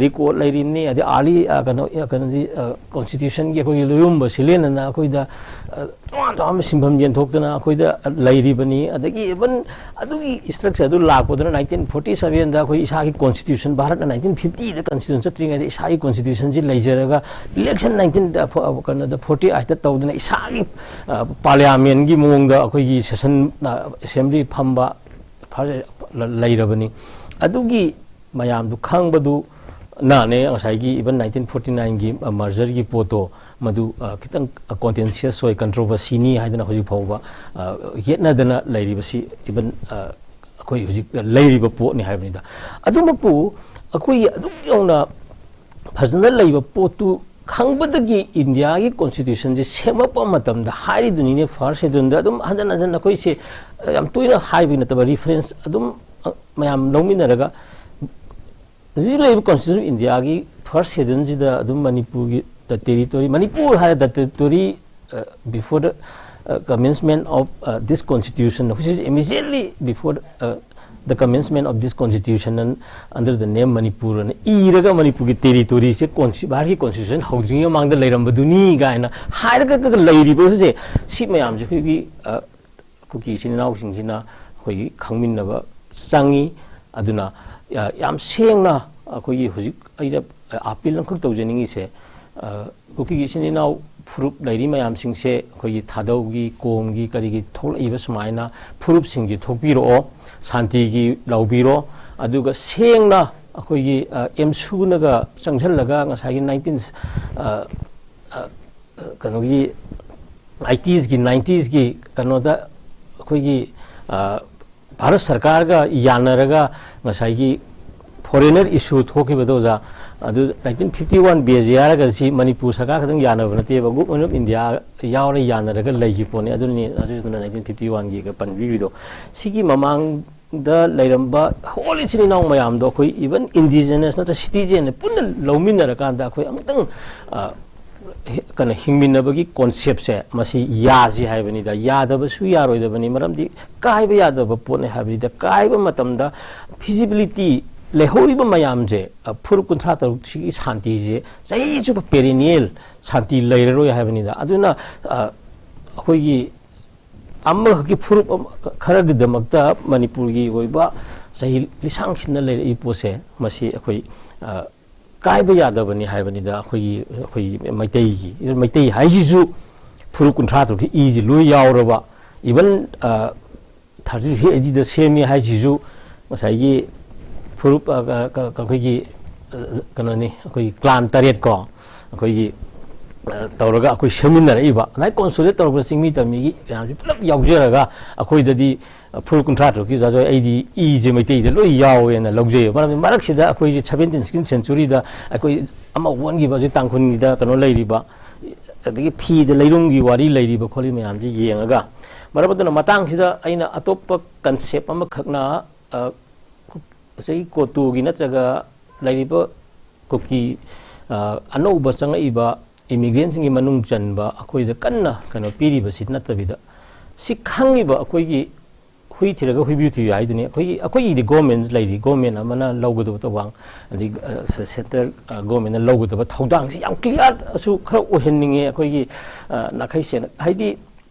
ꯔꯦꯀꯣꯔꯠ ꯂꯩꯔꯤꯕꯅꯤ꯫ ꯑꯗꯩ ꯑꯥꯔꯂꯤ ꯀꯩꯅꯣ ꯀꯩꯅꯣꯗꯤ ꯀꯣꯟꯁꯇꯤꯇ꯭ꯌꯨꯁꯟꯒꯤ ꯑꯩꯈꯣꯏꯒꯤ ꯂꯣꯏꯔꯨꯝꯕ ꯁꯤꯂꯦꯟ ꯑꯅ ꯑꯩꯈꯣꯏꯗ ꯇꯣꯉꯥꯟ ꯇꯣꯉꯥꯟꯕ ꯁꯤꯟꯐꯝ ꯌꯦꯟꯊꯣꯛꯇꯅ ꯑꯩꯈꯣꯏꯗ ꯂꯩꯔꯤꯕꯅꯤ꯫ ꯑꯗꯒꯤ ꯏꯚꯟ ꯑꯗꯨꯒꯤ ꯏꯁꯇ꯭ꯔꯛꯆꯔꯗꯨ ꯂꯥꯛꯄꯗꯨꯅ ꯅꯥꯏꯟꯇꯤꯟ ꯐꯣꯔꯇꯤ ꯁꯕꯦꯟꯗ ꯑꯩꯈꯣꯏ ꯏꯁꯥꯒꯤ ꯀꯣꯟꯁꯇꯤꯇ꯭ꯌꯨꯁꯟ, ꯚꯥꯔꯠꯅ ꯅꯥꯏꯟꯇꯤꯟ ꯐꯤꯐꯇꯤꯗ ꯀꯟꯁꯇꯤꯇ꯭ꯌꯨꯁꯟ ꯆꯠꯇ꯭ꯔꯤꯉꯩꯗ ꯏꯁꯥꯒꯤ ꯀꯣꯟꯁꯇꯤꯇ꯭ꯌꯨꯁꯟꯁꯤ ꯂꯩꯖꯔꯒ ꯏꯂꯦꯛꯁꯟ ꯅꯥꯏꯟꯇꯤꯟ ꯀꯩꯅꯣꯗ ꯐꯣꯔꯇꯤ ꯑꯥꯏꯠꯇ ꯇꯧꯗꯅ ꯏꯁꯥꯒꯤ ꯄꯥꯔꯂꯤꯌꯥꯃꯦꯟꯒꯤ ꯃꯑꯣꯡꯗ ꯑꯩꯈꯣꯏꯒꯤ ꯁꯦꯁꯟ ꯑꯦꯁꯦꯝꯕ꯭ꯂꯤ ꯐꯝꯕ ꯂꯩꯔꯕꯅꯤ꯫ ꯑꯗꯨꯒꯤ ꯃꯌꯥꯝꯗꯨ ꯈꯪꯕꯗꯨ ꯅꯅꯦ ꯉꯁꯥꯏꯒꯤ ꯏꯚꯟ ꯅꯥꯏꯟꯇꯤꯟ ꯐꯣꯔꯇꯤ ꯅꯥꯏꯟꯒꯤ ꯃꯔꯖꯔꯒꯤ ꯄꯣꯠꯇꯣ ꯃꯗꯨ ꯈꯤꯇꯪ ꯀꯣꯟꯇꯦꯟꯁꯤꯌꯁ ꯑꯣꯏ, ꯀꯟꯇ꯭ꯔꯣꯚꯔꯁꯤꯅꯤ ꯍꯥꯏꯗꯅ ꯍꯧꯖꯤꯛ ꯐꯥꯎꯕ ꯌꯦꯠꯅꯗꯅ ꯂꯩꯔꯤꯕꯁꯤ ꯏꯚꯟ ꯑꯩꯈꯣꯏ ꯍꯧꯖꯤꯛ ꯂꯩꯔꯤꯕ ꯄꯣꯠꯅꯤ ꯍꯥꯏꯕꯅꯤꯗ꯫ ꯑꯗꯨꯃꯛꯄꯨ ꯑꯩꯈꯣꯏꯒꯤ ꯑꯗꯨꯛ ꯌꯧꯅ ꯐꯖꯅ ꯂꯩꯕ ꯄꯣꯠꯇꯨ ꯈꯪꯕꯗꯒꯤ ꯏꯟꯗꯤꯌꯥꯒꯤ ꯀꯣꯟꯁꯇꯤꯇ꯭ꯌꯨꯁꯟꯁꯦ ꯁꯦꯝꯃꯛꯄ ꯃꯇꯝꯗ ꯍꯥꯏꯔꯤꯗꯨꯅꯤꯅꯦ, ꯐꯥꯔꯁ ꯁꯦꯗꯨꯜꯗ ꯑꯗꯨꯝ ꯍꯟꯖꯟ ꯍꯟꯖꯟ ꯑꯩꯈꯣꯏꯁꯦ ꯌꯥꯝ ꯇꯣꯏꯅ ꯍꯥꯏꯕꯒꯤ ꯅꯠꯇꯕ, ꯔꯤꯐꯔꯦꯟꯁ ꯑꯗꯨꯝ ꯃꯌꯥꯝ ꯂꯧꯃꯤꯟꯅꯔꯒ ꯍꯧꯖꯤꯛ ꯂꯩꯔꯤꯕ ꯀꯣꯟꯁꯇꯤꯇ꯭ꯌꯨꯁꯟ ꯑꯣꯐ ꯏꯟꯗꯤꯌꯥꯒꯤ ꯐꯥꯔꯁ ꯁꯦꯗꯨꯜꯁꯤꯗ ꯑꯗꯨꯝ ꯃꯅꯤꯄꯨꯔꯒꯤ ꯗ ꯇꯦꯔꯤꯇꯣꯔꯤ, ꯃꯅꯤꯄꯨꯔ ꯍꯥꯏꯔ ꯗ territory before the commencement of this constitution, which is immediately before the commencement of this constitution and under the name Manipur ꯑꯅ ꯏꯔꯒ ꯃꯅꯤꯄꯨꯔꯒꯤ ꯇꯦꯔꯤꯇꯣꯔꯤꯁꯦ ꯚꯥꯔꯠꯀꯤ ꯀꯣꯟꯁꯇꯤꯇ꯭ꯌꯨꯁꯟ ꯍꯧꯗ꯭ꯔꯤꯉꯩ ꯃꯃꯥꯡꯗ ꯂꯩꯔꯝꯕꯗꯨꯅꯤ ꯀꯥꯏꯅ ꯍꯥꯏꯔꯒ ꯂꯩꯔꯤꯕꯁꯦ, ꯁꯤ ꯃꯌꯥꯝꯁꯦ ꯑꯩꯈꯣꯏꯒꯤ ꯀꯨꯀꯤ ꯏꯆꯤꯟ ꯏꯅꯥꯎꯁꯤꯡꯁꯤꯅ ꯑꯩꯈꯣꯏꯒꯤ ꯈꯪꯃꯤꯟꯅꯕ ꯆꯪꯉꯤ꯫ ꯑꯗꯨꯅ ꯌꯥꯝ ꯁꯦꯡꯅ ꯑꯩꯈꯣꯏꯒꯤ ꯍꯧꯖꯤꯛ ꯑꯩꯅ ꯑꯥꯄꯤꯜ ꯑꯃꯈꯛ ꯇꯧꯖꯅꯤꯡꯉꯤꯁꯦ, ꯀꯨꯀꯤꯒꯤ ꯏꯆꯤꯟ ꯏꯅꯥꯎ ꯐꯨꯔꯨꯞ ꯂꯩꯔꯤ ꯃꯌꯥꯝꯁꯤꯡꯁꯦ ꯑꯩꯈꯣꯏꯒꯤ ꯊꯥꯗꯧꯒꯤ, ꯀꯣꯝꯒꯤ, ꯀꯔꯤꯒꯤ ꯊꯣꯛꯂꯛꯏꯕ ꯁꯨꯃꯥꯏꯅ ꯐꯨꯔꯨꯞꯁꯤꯡꯁꯤ ꯊꯣꯛꯄꯤꯔꯛꯑꯣ, ꯁꯥꯟꯇꯤꯒꯤ ꯂꯧꯕꯤꯔꯣ꯫ ꯑꯗꯨꯒ ꯁꯦꯡꯅ ꯑꯩꯈꯣꯏꯒꯤ ꯑꯦꯝꯁꯨꯅꯒ ꯆꯪꯁꯤꯜꯂꯒ ꯉꯁꯥꯏꯒꯤ ꯅꯥꯏꯟꯇꯤꯟ ꯀꯩꯅꯣꯒꯤ ꯑꯩꯠꯇꯤꯁꯀꯤ ꯅꯥꯏꯟꯇꯤꯁꯀꯤ ꯀꯩꯅꯣꯗ ꯑꯩꯈꯣꯏꯒꯤ ꯚꯥꯔꯠ ꯁꯔꯀꯥꯔꯒ ꯌꯥꯅꯔꯒ ꯉꯁꯥꯏꯒꯤ ꯐꯣꯔꯦꯅꯔ ꯏꯁꯨ ꯊꯣꯛꯈꯤꯕꯗꯣ, ꯑꯣꯖꯥ, ꯑꯗꯨ ꯅꯥꯏꯟꯇꯤꯟ ꯐꯤꯐꯇꯤ ꯋꯥꯟ ꯕꯦꯁ ꯍꯥꯏꯔꯒ ꯁꯤ ꯃꯅꯤꯄꯨꯔ ꯁꯔꯀꯥꯔ ꯈꯛꯇꯪ ꯌꯥꯅꯕ ꯅꯠꯇꯦꯕ, ꯒꯣꯚꯔꯟꯃꯦꯟꯠ ꯑꯣꯐ ꯏꯟꯗꯤꯌꯥ ꯌꯥꯎꯔ ꯌꯥꯅꯔꯒ ꯂꯩꯈꯤꯕ ꯄꯣꯠꯅꯤ꯫ ꯑꯗꯨꯅꯤ ꯑꯗꯨꯗꯨꯅ ꯅꯥꯏꯟꯇꯤꯟ ꯐꯤꯐꯇꯤ ꯋꯥꯟꯒꯤꯒ ꯄꯟꯕꯤꯔꯤꯗꯣ꯫ ꯁꯤꯒꯤ ꯃꯃꯥꯡꯗ ꯂꯩꯔꯝꯕ ꯍꯣꯜ ꯏꯆꯤꯟ ꯏꯅꯥꯎ ꯃꯌꯥꯝꯗꯣ ꯑꯩꯈꯣꯏ ꯏꯚꯟ ꯏꯟꯗꯤꯖꯤꯅꯁ ꯅꯠꯇ꯭ꯔ ꯁꯤꯇꯤꯖꯦꯟꯅ ꯄꯨꯟꯅ ꯂꯧꯃꯤꯟꯅꯔꯀꯥꯟꯗ ꯑꯩꯈꯣꯏ ꯑꯃꯨꯛꯇꯪ ꯀꯩꯅꯣ ꯍꯤꯡꯃꯤꯟꯅꯕꯒꯤ ꯀꯣꯟꯁꯦꯞꯁꯦ ꯃꯁꯤ ꯌꯥꯁꯤ ꯍꯥꯏꯕꯅꯤꯗ꯫ ꯌꯥꯗꯕꯁꯨ ꯌꯥꯔꯣꯏꯗꯕꯅꯤ, ꯃꯔꯝꯗꯤ ꯀꯥꯏꯕ ꯌꯥꯗꯕ ꯄꯣꯠꯅꯤ ꯍꯥꯏꯕꯅꯤꯗ꯫ ꯀꯥꯏꯕ ꯃꯇꯝꯗ ꯐꯤꯖꯤꯕꯤꯂꯤꯇꯤ ꯂꯩꯍꯧꯔꯤꯕ ꯃꯌꯥꯝꯁꯦ, ꯐꯨꯔꯨꯞ ꯀꯨꯟꯊ꯭ꯔꯥ ꯇꯔꯨꯛꯁꯤꯒꯤ ꯁꯥꯟꯇꯤꯁꯦ ꯆꯍꯤ ꯆꯨꯞꯄ ꯄꯦꯔꯤꯅꯤꯌꯦꯜ ꯁꯥꯟꯇꯤ ꯂꯩꯔꯔꯣꯏ ꯍꯥꯏꯕꯅꯤꯗ꯫ ꯑꯗꯨꯅ ꯑꯩꯈꯣꯏꯒꯤ ꯑꯃꯈꯛꯀꯤ ꯐꯨꯔꯨꯞ ꯈꯔꯒꯤꯗꯃꯛꯇ ꯃꯅꯤꯄꯨꯔꯒꯤ ꯑꯣꯏꯕ ꯆꯍꯤ ꯂꯤꯁꯥꯡ ꯁꯤꯟꯅ ꯂꯩꯔꯛꯏ ꯄꯣꯠꯁꯦ, ꯃꯁꯤ ꯑꯩꯈꯣꯏ ꯀꯥꯏꯕ ꯌꯥꯗꯕꯅꯤ ꯍꯥꯏꯕꯅꯤꯗ꯫ ꯑꯩꯈꯣꯏꯒꯤ ꯑꯩꯈꯣꯏꯒꯤ ꯃꯩꯇꯩꯒꯤ ꯃꯩꯇꯩ ꯍꯥꯏꯁꯤꯁꯨ ꯐꯨꯔꯨꯞ ꯀꯨꯟꯊ꯭ꯔꯥ ꯇꯔꯨꯛꯀꯤ ꯏꯁꯤ ꯂꯣꯏ ꯌꯥꯎꯔꯕ, ꯏꯚꯟ ꯊꯥꯔꯇꯤ ꯊ꯭ꯔꯤ ꯑꯦ ꯗꯤꯗ ꯁꯦꯝꯃꯤ ꯍꯥꯏꯁꯤꯁꯨ ꯉꯁꯥꯏꯒꯤ ꯐꯨꯔꯨꯞ ꯑꯩꯈꯣꯏꯒꯤ ꯀꯩꯅꯣꯅꯤ, ꯑꯩꯈꯣꯏꯒꯤ ꯀ꯭ꯂꯥꯟ ꯇꯔꯦꯠ ꯀꯣ, ꯑꯩꯈꯣꯏꯒꯤ ꯇꯧꯔꯒ ꯑꯩꯈꯣꯏ ꯁꯦꯝꯃꯤꯟꯅꯔꯛꯏꯕ, ꯑꯗꯨꯃꯥꯏꯅ ꯀꯣꯟꯁꯣꯂꯦꯠ ꯇꯧꯔꯛꯄ ꯆꯤꯡꯃꯤ ꯇꯝꯃꯤꯒꯤ ꯃꯌꯥꯝꯁꯤ ꯄꯨꯂꯞ ꯌꯥꯎꯖꯔꯒ ꯑꯩꯈꯣꯏꯗꯗꯤ ꯐꯨꯔꯨꯞ ꯀꯨꯟꯊ꯭ꯔꯥ ꯇꯔꯨꯛꯀꯤ ꯖꯥꯖꯣꯏ ꯑꯩꯗꯤ ꯏꯁꯦ ꯃꯩꯇꯩꯗ ꯂꯣꯏ ꯌꯥꯎꯋꯦꯅ ꯂꯧꯖꯩꯕ꯫ ꯃꯔꯝꯗꯤ ꯃꯔꯛꯁꯤꯗ ꯑꯩꯈꯣꯏꯁꯦ ꯁꯚꯦꯟꯇꯤꯟ ꯁꯤꯛꯁꯇꯤꯟ ꯁꯦꯟꯆꯨꯔꯤꯗ ꯑꯩꯈꯣꯏ ꯑꯃ ꯑꯣꯟꯈꯤꯕ, ꯍꯧꯖꯤꯛ ꯇꯥꯡꯈꯨꯜꯒꯤꯗ ꯀꯩꯅꯣ ꯂꯩꯔꯤꯕ, ꯑꯗꯒꯤ ꯐꯤꯗ ꯂꯩꯔꯨꯝꯒꯤ ꯋꯥꯔꯤ ꯂꯩꯔꯤꯕ ꯈꯣꯠꯂꯤ ꯃꯌꯥꯝꯁꯤ ꯌꯦꯡꯉꯒ, ꯃꯔꯝ ꯑꯗꯨꯅ ꯃꯇꯥꯡꯁꯤꯗ ꯑꯩꯅ ꯑꯇꯣꯞꯄ ꯀꯟꯁꯦꯞ ꯑꯃꯈꯛꯅ ꯉꯁꯥꯏꯒꯤ ꯀꯣꯇꯨꯒꯤ ꯅꯠꯇ꯭ꯔꯒ ꯂꯩꯔꯤꯕ ꯀꯨꯀꯤ ꯑꯅꯧꯕ ꯆꯪꯉꯛꯏꯕ ꯏꯃꯤꯒ꯭ꯔꯦꯟꯁꯤꯡꯒꯤ ꯃꯅꯨꯡ ꯆꯟꯕ ꯑꯩꯈꯣꯏꯗ ꯀꯟꯅ ꯀꯩꯅꯣ ꯄꯤꯔꯤꯕꯁꯤ ꯅꯠꯇꯕꯤꯗ, ꯁꯤ ꯈꯪꯉꯤꯕ ꯑꯩꯈꯣꯏꯒꯤ ꯍꯨꯏ ꯊꯤꯔꯒ ꯍꯨꯏꯕꯨ ꯊꯤꯌꯨ ꯍꯥꯏꯗꯨꯅꯤ꯫ ꯑꯩꯈꯣꯏꯒꯤ ꯑꯩꯈꯣꯏꯒꯤꯗꯤ ꯒꯣꯔꯃꯦꯟ ꯂꯩꯔꯤ, ꯒꯣꯔꯃꯦꯟ ꯑꯃꯅ ꯂꯧꯒꯗꯕ ꯊꯧꯗꯥꯡ, ꯑꯗꯩ ꯁꯦꯟꯇꯔ ꯒꯣꯔꯃꯦꯟꯅ ꯂꯧꯒꯗꯕ ꯊꯧꯗꯥꯡꯁꯤ ꯌꯥꯝ ꯀ꯭ꯂꯤꯌꯥꯔꯁꯨ ꯈꯔ ꯑꯣꯏꯍꯟꯅꯤꯡꯉꯦ꯫ ꯑꯩꯈꯣꯏꯒꯤ ꯅꯥꯈꯩ ꯁꯦꯡꯅ ꯍꯥꯏꯗꯤ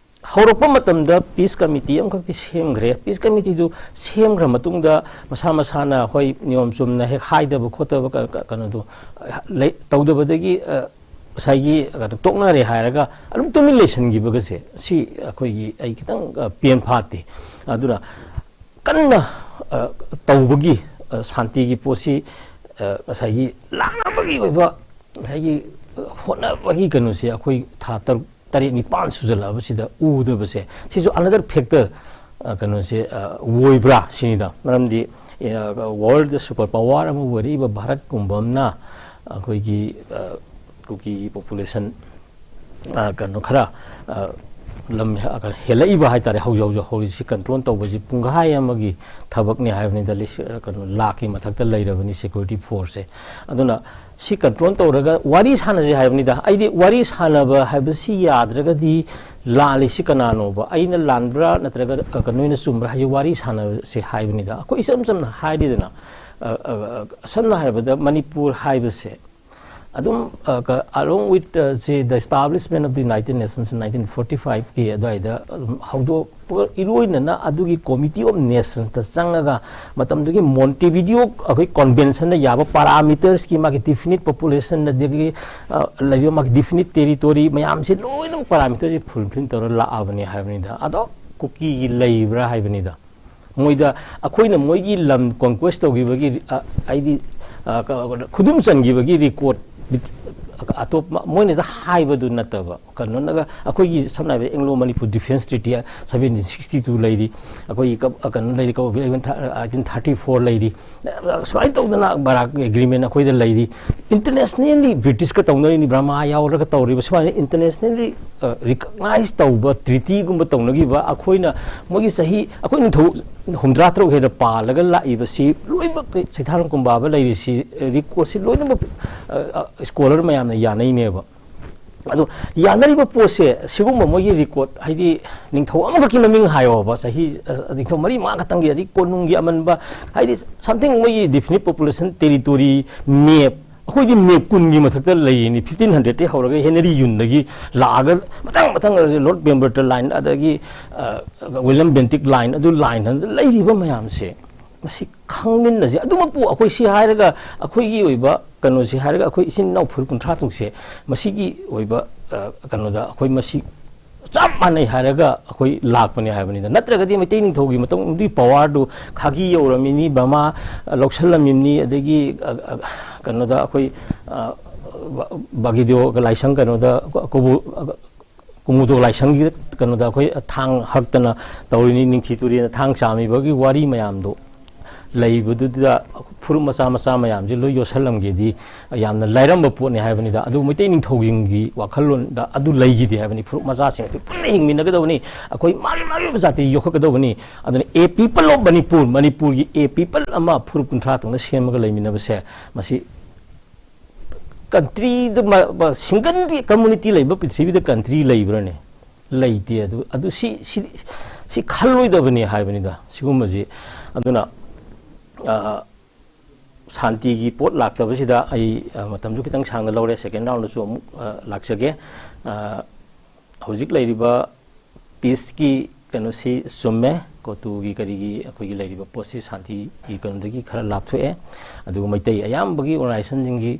ꯍꯧꯔꯛꯄ ꯃꯇꯝꯗ ꯄꯤꯁ ꯀꯃꯤꯇꯤ ꯑꯃꯈꯛꯇꯤ ꯁꯦꯝꯈ꯭ꯔꯦ꯫ ꯄꯤꯁ ꯀꯃꯤꯇꯤꯗꯨ ꯁꯦꯝꯈ꯭ꯔ ꯃꯇꯨꯡꯗ ꯃꯁꯥ ꯃꯁꯥꯅ ꯍꯣꯏ ꯅꯤꯌꯣꯝ ꯆꯨꯝꯅ ꯍꯦꯛ ꯍꯥꯏꯗꯕ ꯈꯣꯠꯇꯕ ꯀꯩꯅꯣꯗꯣ ꯇꯧꯗꯕꯗꯒꯤ ꯉꯁꯥꯏꯒꯤ ꯀꯩꯅꯣ ꯇꯣꯛꯅꯔꯦ ꯍꯥꯏꯔꯒ ꯑꯗꯨꯝ ꯇꯨꯃꯤꯟ ꯂꯩꯁꯟꯈꯤꯕꯒꯁꯦ, ꯁꯤ ꯑꯩꯈꯣꯏꯒꯤ ꯑꯩ ꯈꯤꯇꯪ ꯄꯦꯟ ꯐꯥꯠꯇꯦ꯫ ꯑꯗꯨꯅ ꯀꯟꯅ ꯇꯧꯕꯒꯤ, ꯁꯥꯟꯇꯤꯒꯤ ꯄꯣꯠꯁꯤ ꯉꯁꯥꯏꯒꯤ ꯂꯥꯛꯅꯕꯒꯤ ꯑꯣꯏꯕ ꯉꯁꯥꯏꯒꯤ ꯍꯣꯠꯅꯕꯒꯤ ꯀꯩꯅꯣꯁꯦ ꯑꯩꯈꯣꯏ ꯊꯥ ꯇꯔꯨꯛ ꯇꯔꯦꯠ ꯅꯤꯄꯥꯟ ꯁꯨꯖꯜꯂꯛꯑꯕꯁꯤꯗ ꯎꯗꯕꯁꯦ, ꯁꯤꯁꯨ ꯑꯅꯗꯔ ꯐꯦꯛꯇꯔ ꯀꯩꯅꯣꯁꯦ ꯑꯣꯏꯕ꯭ꯔꯥ ꯁꯤꯅꯤꯗ꯫ ꯃꯔꯝꯗꯤ ꯋꯥꯔꯜꯗ ꯁꯨꯄꯔ ꯄꯋꯥꯔ ꯑꯃ ꯑꯣꯏꯔꯛꯏꯕ ꯚꯥꯔꯠꯀꯨꯝꯕ ꯑꯃꯅ ꯑꯩꯈꯣꯏꯒꯤ ꯀꯨꯀꯤꯒꯤ ꯄꯣꯄꯨꯂꯦꯁꯟ ꯀꯩꯅꯣ ꯈꯔ ꯂꯝ ꯍꯦꯜꯂꯛꯏꯕ ꯍꯥꯏꯇꯥꯔꯦ꯫ ꯍꯧꯖꯤꯛ ꯍꯧꯖꯤꯛ ꯍꯧꯔꯤꯁꯤ ꯀꯟꯇ꯭ꯔꯣꯜ ꯇꯧꯕꯁꯤ ꯄꯨꯡꯈꯥꯏ ꯑꯃꯒꯤ ꯊꯕꯛꯅꯤ ꯍꯥꯏꯕꯅꯤꯗ꯫ ꯀꯩꯅꯣ ꯂꯥꯛꯀꯤ ꯃꯊꯛꯇ ꯂꯩꯔꯕꯅꯤ ꯁꯦꯀ꯭ꯌꯨꯔꯤꯇꯤ ꯐꯣꯔꯁꯁꯦ꯫ ꯑꯗꯨꯅ ꯁꯤ ꯀꯟꯇ꯭ꯔꯣꯜ ꯇꯧꯔꯒ ꯋꯥꯔꯤ ꯁꯥꯟꯅꯁꯦ ꯍꯥꯏꯕꯅꯤꯗ꯫ ꯑꯩꯗꯤ ꯋꯥꯔꯤ ꯁꯥꯟꯅꯕ ꯍꯥꯏꯕꯁꯤ ꯌꯥꯗ꯭ꯔꯒꯗꯤ ꯂꯥꯜꯂꯤꯁꯤ ꯀꯅꯥꯅꯣꯕ, ꯑꯩꯅ ꯂꯥꯟꯕ꯭ꯔꯥ ꯅꯠꯇ꯭ꯔꯒ ꯀ-, ꯀ-, ꯅꯣꯏꯅ ꯆꯨꯝꯕ꯭ꯔꯥ ꯍꯥꯏꯁꯦ ꯋꯥꯔꯤ ꯁꯥꯟꯅꯁꯦ ꯍꯥꯏꯕꯅꯤꯗ꯫ ꯑꯩꯈꯣꯏ ꯏꯆꯝ ꯆꯝꯅ ꯍꯥꯏꯔꯤꯗꯅ, ꯑ, ꯑ, ꯑ, ꯁꯝꯅ ꯍꯥꯏꯔꯕꯗ ꯃꯅꯤꯄꯨꯔ ꯍꯥꯏꯕꯁꯦ ꯑꯗꯨꯝ, ꯑ, ꯀ-, along with, ꯑ, the establishment of the United Nations in nineteen forty-five ꯀꯤ ꯑꯗꯨꯋꯥꯏꯗ ꯑꯗꯨꯝ ꯍꯧꯗꯣꯛꯄ ꯏꯔꯣꯏꯅꯅ ꯑꯗꯨꯒꯤ Committee of Nationsꯇ ꯆꯪꯉꯒ ꯃꯇꯝꯗꯨꯒꯤ ꯃꯣꯟꯇꯤꯚꯤꯗꯤꯑꯣ ꯑꯩꯈꯣꯏ ꯀꯣꯟꯚꯦꯟꯁꯟꯅ ꯌꯥꯕ ꯄꯥꯔꯥꯃꯤꯇꯔꯁꯀꯤ ꯃꯥꯒꯤ ꯗꯤꯐꯤꯅꯤꯠ ꯄꯣꯄꯨꯂꯦꯁꯟ ꯑꯗꯒꯤ, ꯑ, ꯂꯩꯔꯤꯕ ꯃꯥꯒꯤ ꯗꯤꯐꯤꯅꯤꯠ ꯇꯦꯔꯤꯇꯣꯔꯤ ꯃꯌꯥꯝꯁꯦ ꯂꯣꯏꯅꯃꯛ ꯄꯥꯔꯥꯃꯤꯇꯔꯁꯦ ꯐꯨꯜꯐꯤꯜ ꯇꯧꯔ ꯂꯥꯛꯑꯕꯅꯤ ꯍꯥꯏꯕꯅꯤꯗ꯫ ꯑꯗꯣ ꯀꯨꯀꯤꯒꯤ ꯂꯩꯕ꯭ꯔꯥ ꯍꯥꯏꯕꯅꯤꯗ꯫ ꯃꯣꯏꯗ ꯑꯩꯈꯣꯏꯅ ꯃꯣꯏꯒꯤ ꯂꯝ ꯀꯣꯟꯀ꯭ꯋꯦꯁ ꯇꯧꯈꯤꯕꯒꯤ, ꯑ, ꯍꯥꯏꯗꯤ, ꯑ, ꯀ-, ꯈꯨꯗꯨꯝ ꯆꯟꯈꯤꯕꯒꯤ ꯔꯦꯀꯣꯔꯠ ꯑꯇꯣꯞꯄ ꯃꯣꯏꯅꯗ ꯍꯥꯏꯕꯗꯨ ꯅꯠꯇꯕ, ꯀꯩꯅꯣꯅꯒ ꯑꯩꯈꯣꯏꯒꯤ ꯁꯝꯅ ꯍꯥꯏꯔꯕꯗ Anglo Manipur Defence Treaty seventeen sixty two ꯂꯩꯔꯤ, ꯑꯩꯈꯣꯏꯒꯤ ꯀ-, ꯀꯩꯅꯣ ꯂꯩꯔꯤ, eighteen thirty four ꯂꯩꯔꯤ, ꯁꯨꯃꯥꯏꯅ ꯇꯧꯗꯅ ꯕꯔꯥꯛ ꯑꯦꯒ꯭ꯔꯤꯃꯦꯟ ꯑꯩꯈꯣꯏꯗ ꯂꯩꯔꯤ꯫ ꯏꯟꯇꯔꯅꯦꯁꯅꯦꯜꯂꯤ ꯕ꯭ꯔꯤꯇꯤꯁꯀ ꯇꯧꯅꯔꯤꯅꯤ, ꯕ꯭ꯔꯃꯥ ꯌꯥꯎꯔꯒ ꯇꯧꯔꯤꯕ ꯁꯨꯃꯥꯏꯅ ꯏꯟꯇꯔꯅꯦꯁꯅꯦꯜꯂꯤ ꯔꯤꯀꯛꯅꯥꯏꯁ ꯇꯧꯕ ꯇ꯭ꯔꯤꯇꯤꯒꯨꯝꯕ ꯇꯧꯅꯈꯤꯕ ꯑꯩꯈꯣꯏꯅ ꯃꯣꯏꯒꯤ ꯆꯍꯤ ꯑꯩꯈꯣꯏ ꯅꯤꯡꯊꯧ ꯍꯨꯝꯗ꯭ꯔꯥ ꯇꯔꯨꯛ ꯍꯦꯟꯅ ꯄꯥꯜꯂꯒ ꯂꯥꯛꯏꯕꯁꯤ ꯂꯣꯏꯅꯃꯛ ꯁꯩꯊꯥꯔꯣꯟ ꯀꯨꯝꯕꯥꯕ ꯂꯩꯔꯤꯁꯤ, ꯔꯦꯀꯣꯔꯠꯁꯤ ꯂꯣꯏꯅꯃꯛ, ꯑ, ꯑ, ꯁ꯭ꯀꯣꯂꯔ ꯃꯌꯥꯝꯅ ꯌꯥꯅꯩꯅꯦꯕ꯫ ꯑꯗꯣ ꯌꯥꯅꯔꯤꯕ ꯄꯣꯠꯁꯦ ꯁꯤꯒꯨꯝꯕ ꯃꯣꯏꯒꯤ ꯔꯦꯀꯣꯔꯠ ꯍꯥꯏꯗꯤ ꯅꯤꯡꯊꯧ ꯑꯃꯈꯛꯀꯤ ꯃꯃꯤꯡ ꯍꯥꯏꯌꯣꯕ, ꯆꯍꯤ, ꯑ, ꯅꯤꯡꯊꯧ ꯃꯔꯤ ꯃꯉꯥ ꯈꯛꯇꯪꯒꯤ, ꯑꯗꯩ ꯀꯣꯅꯨꯡꯒꯤ ꯑꯃꯟꯕ ꯍꯥꯏꯗꯤ something ꯃꯣꯏꯒꯤ definite population territory map, ꯑꯩꯈꯣꯏꯗꯤ ꯃꯦꯞ ꯀꯨꯟꯒꯤ ꯃꯊꯛꯇ ꯂꯩꯔꯤꯅꯤ, fifteen hundredꯇꯒꯤ ꯍꯧꯔꯒ ꯍꯦꯅꯔꯤ ꯌꯨꯟꯗꯒꯤ ꯂꯥꯛꯑꯒ ꯃꯊꯪ ꯃꯊꯪ ꯂꯣꯔꯗ ꯕꯦꯝꯕꯔꯇꯟ ꯂꯥꯏꯟ ꯑꯗꯒꯤ, ꯑ, ꯋꯤꯂꯤꯌꯝ ꯕꯦꯟꯇꯤꯛ ꯂꯥꯏꯟ ꯑꯗꯨ ꯂꯥꯏꯟ ꯑꯗꯨ ꯂꯩꯔꯤꯕ ꯃꯌꯥꯝꯁꯦ ꯃꯁꯤ ꯈꯪꯃꯤꯟꯅꯁꯤ꯫ ꯑꯗꯨꯃꯛꯄꯨ ꯑꯩꯈꯣꯏ ꯁꯤ ꯍꯥꯏꯔꯒ ꯑꯩꯈꯣꯏꯒꯤ ꯑꯣꯏꯕ ꯀꯩꯅꯣꯁꯤ ꯍꯥꯏꯔꯒ ꯑꯩꯈꯣꯏ ꯏꯆꯤꯟ ꯏꯅꯥꯎ ꯐꯨꯔꯨꯞ ꯀꯨꯟꯊ꯭ꯔꯥ ꯇꯔꯨꯛꯁꯦ ꯃꯁꯤꯒꯤ ꯑꯣꯏꯕ, ꯑ, ꯀꯩꯅꯣꯗ ꯑꯩꯈꯣꯏ ꯃꯁꯤ ꯆꯞ ꯃꯥꯟꯅꯩ ꯍꯥꯏꯔꯒ ꯑꯩꯈꯣꯏ ꯂꯥꯛꯄꯅꯦ ꯍꯥꯏꯕꯅꯤꯗ꯫ ꯅꯠꯇ꯭ꯔꯒꯗꯤ ꯃꯩꯇꯩ ꯅꯤꯡꯊꯧꯒꯤ ꯃꯇꯝꯗꯨꯒꯤ ꯄꯋꯥꯔꯗꯨ ꯈꯥꯒꯤ ꯌꯧꯔꯝꯃꯤꯅꯤ, ꯕꯔꯃꯥ, ꯑ, ꯂꯧꯁꯜꯂꯝꯃꯤꯅꯤ, ꯑꯗꯒꯤ, ꯑ, ꯑ, ꯀꯩꯅꯣꯗ ꯑꯩꯈꯣꯏ, ꯑ, ꯕ-, ꯕꯥꯒꯤꯗꯤꯌꯣ ꯂꯥꯏꯁꯪ ꯀꯩꯅꯣꯗ ꯀ-, ꯀꯣꯕꯨ-, ꯑ, ꯀꯨꯃꯨꯗꯣ ꯂꯥꯏꯁꯪꯒꯤ ꯀꯩꯅꯣꯗ ꯑꯩꯈꯣꯏ ꯊꯥꯡ ꯍꯛꯇꯅ ꯇꯧꯔꯤꯅꯤ, ꯅꯤꯡꯊꯤ ꯇꯨꯔꯦꯜꯅ ꯊꯥꯡ ꯆꯥꯝꯃꯤꯕꯒꯤ ꯋꯥꯔꯤ ꯃꯌꯥꯝꯗꯣ ꯂꯩꯕꯗꯨꯗ ꯐꯨꯔꯨꯞ ꯃꯆꯥ ꯃꯆꯥ ꯃꯌꯥꯝꯁꯦ ꯂꯣꯏ ꯌꯣꯠꯁꯜꯂꯝꯒꯦꯗꯤ ꯌꯥꯝꯅ ꯂꯥꯏꯔꯝꯕ ꯄꯣꯠꯅꯤ ꯍꯥꯏꯕꯅꯤꯗ꯫ ꯑꯗꯨ ꯃꯩꯇꯩ ꯅꯤꯡꯊꯧꯁꯤꯡꯒꯤ ꯋꯥꯈꯜꯂꯣꯟꯗ ꯑꯗꯨ ꯂꯩꯈꯤꯗꯦ ꯍꯥꯏꯕꯅꯤ꯫ ꯐꯨꯔꯨꯞ ꯃꯆꯥꯁꯤꯡ ꯑꯩꯈꯣꯏ ꯄꯨꯟꯅ ꯍꯤꯡꯃꯤꯟꯅꯒꯗꯕꯅꯤ, ꯑꯩꯈꯣꯏ ꯃꯥꯒꯤ ꯃꯥꯒꯤ ꯑꯣꯏꯕ ꯖꯥꯇꯤ ꯌꯣꯛꯈꯠꯀꯗꯕꯅꯤ꯫ ꯑꯗꯨꯅ A people of Manipur, ꯃꯅꯤꯄꯨꯔꯒꯤ A people ꯑꯃ ꯐꯨꯔꯨꯞ ꯀꯨꯟꯊ꯭ꯔꯥ ꯇꯧꯅ ꯁꯦꯝꯃꯒ ꯂꯩꯃꯤꯟꯅꯕꯁꯦ ꯃꯁꯤ ꯀꯟꯇ꯭ꯔꯤꯗ ꯁꯤꯡꯒꯜꯗꯤ ꯀꯝꯃꯨꯅꯤꯇꯤ ꯂꯩꯕ ꯄ꯭ꯔꯤꯊꯤꯕꯤꯗ ꯀꯟꯇ꯭ꯔꯤ ꯂꯩꯕ꯭ꯔꯅꯦ? ꯂꯩꯇꯦ꯫ ꯑꯗꯨ ꯑꯗꯨ ꯁꯤ ꯁꯤ ꯁꯤ ꯈꯜꯂꯣꯏꯗꯕꯅꯤ ꯍꯥꯏꯕꯅꯤꯗ ꯁꯤꯒꯨꯝꯕꯁꯤ꯫ ꯑꯗꯨꯅ ꯑ, ꯁꯥꯟꯇꯤꯒꯤ ꯄꯣꯠ ꯂꯥꯛꯇꯕꯁꯤꯗ ꯑꯩ ꯑ, ꯃꯇꯝꯁꯨ ꯈꯤꯇꯪ ꯁꯥꯡꯅ ꯂꯧꯔꯦ꯫ ꯁꯦꯀꯦꯟ ꯔꯥꯎꯟꯗꯁꯨ ꯑꯃꯨꯛ ꯑ, ꯂꯥꯛꯆꯒꯦ꯫ ꯑ, ꯍꯧꯖꯤꯛ ꯂꯩꯔꯤꯕ ꯄꯤꯁꯀꯤ ꯀꯩꯅꯣꯁꯤ ꯆꯨꯝꯃꯦ꯫ ꯀꯣꯇꯨꯒꯤ ꯀꯔꯤꯒꯤ ꯑꯩꯈꯣꯏꯒꯤ ꯂꯩꯔꯤꯕ ꯄꯣꯠꯁꯤ ꯁꯥꯟꯇꯤꯒꯤ ꯀꯩꯅꯣꯗꯒꯤ ꯈꯔ ꯂꯥꯞꯊꯣꯛꯑꯦ꯫ ꯑꯗꯨꯒ ꯃꯩꯇꯩ ꯑꯌꯥꯝꯕꯒꯤ ꯑꯣꯔꯒꯅꯥꯏꯖꯦꯁꯟꯁꯤꯡꯒꯤ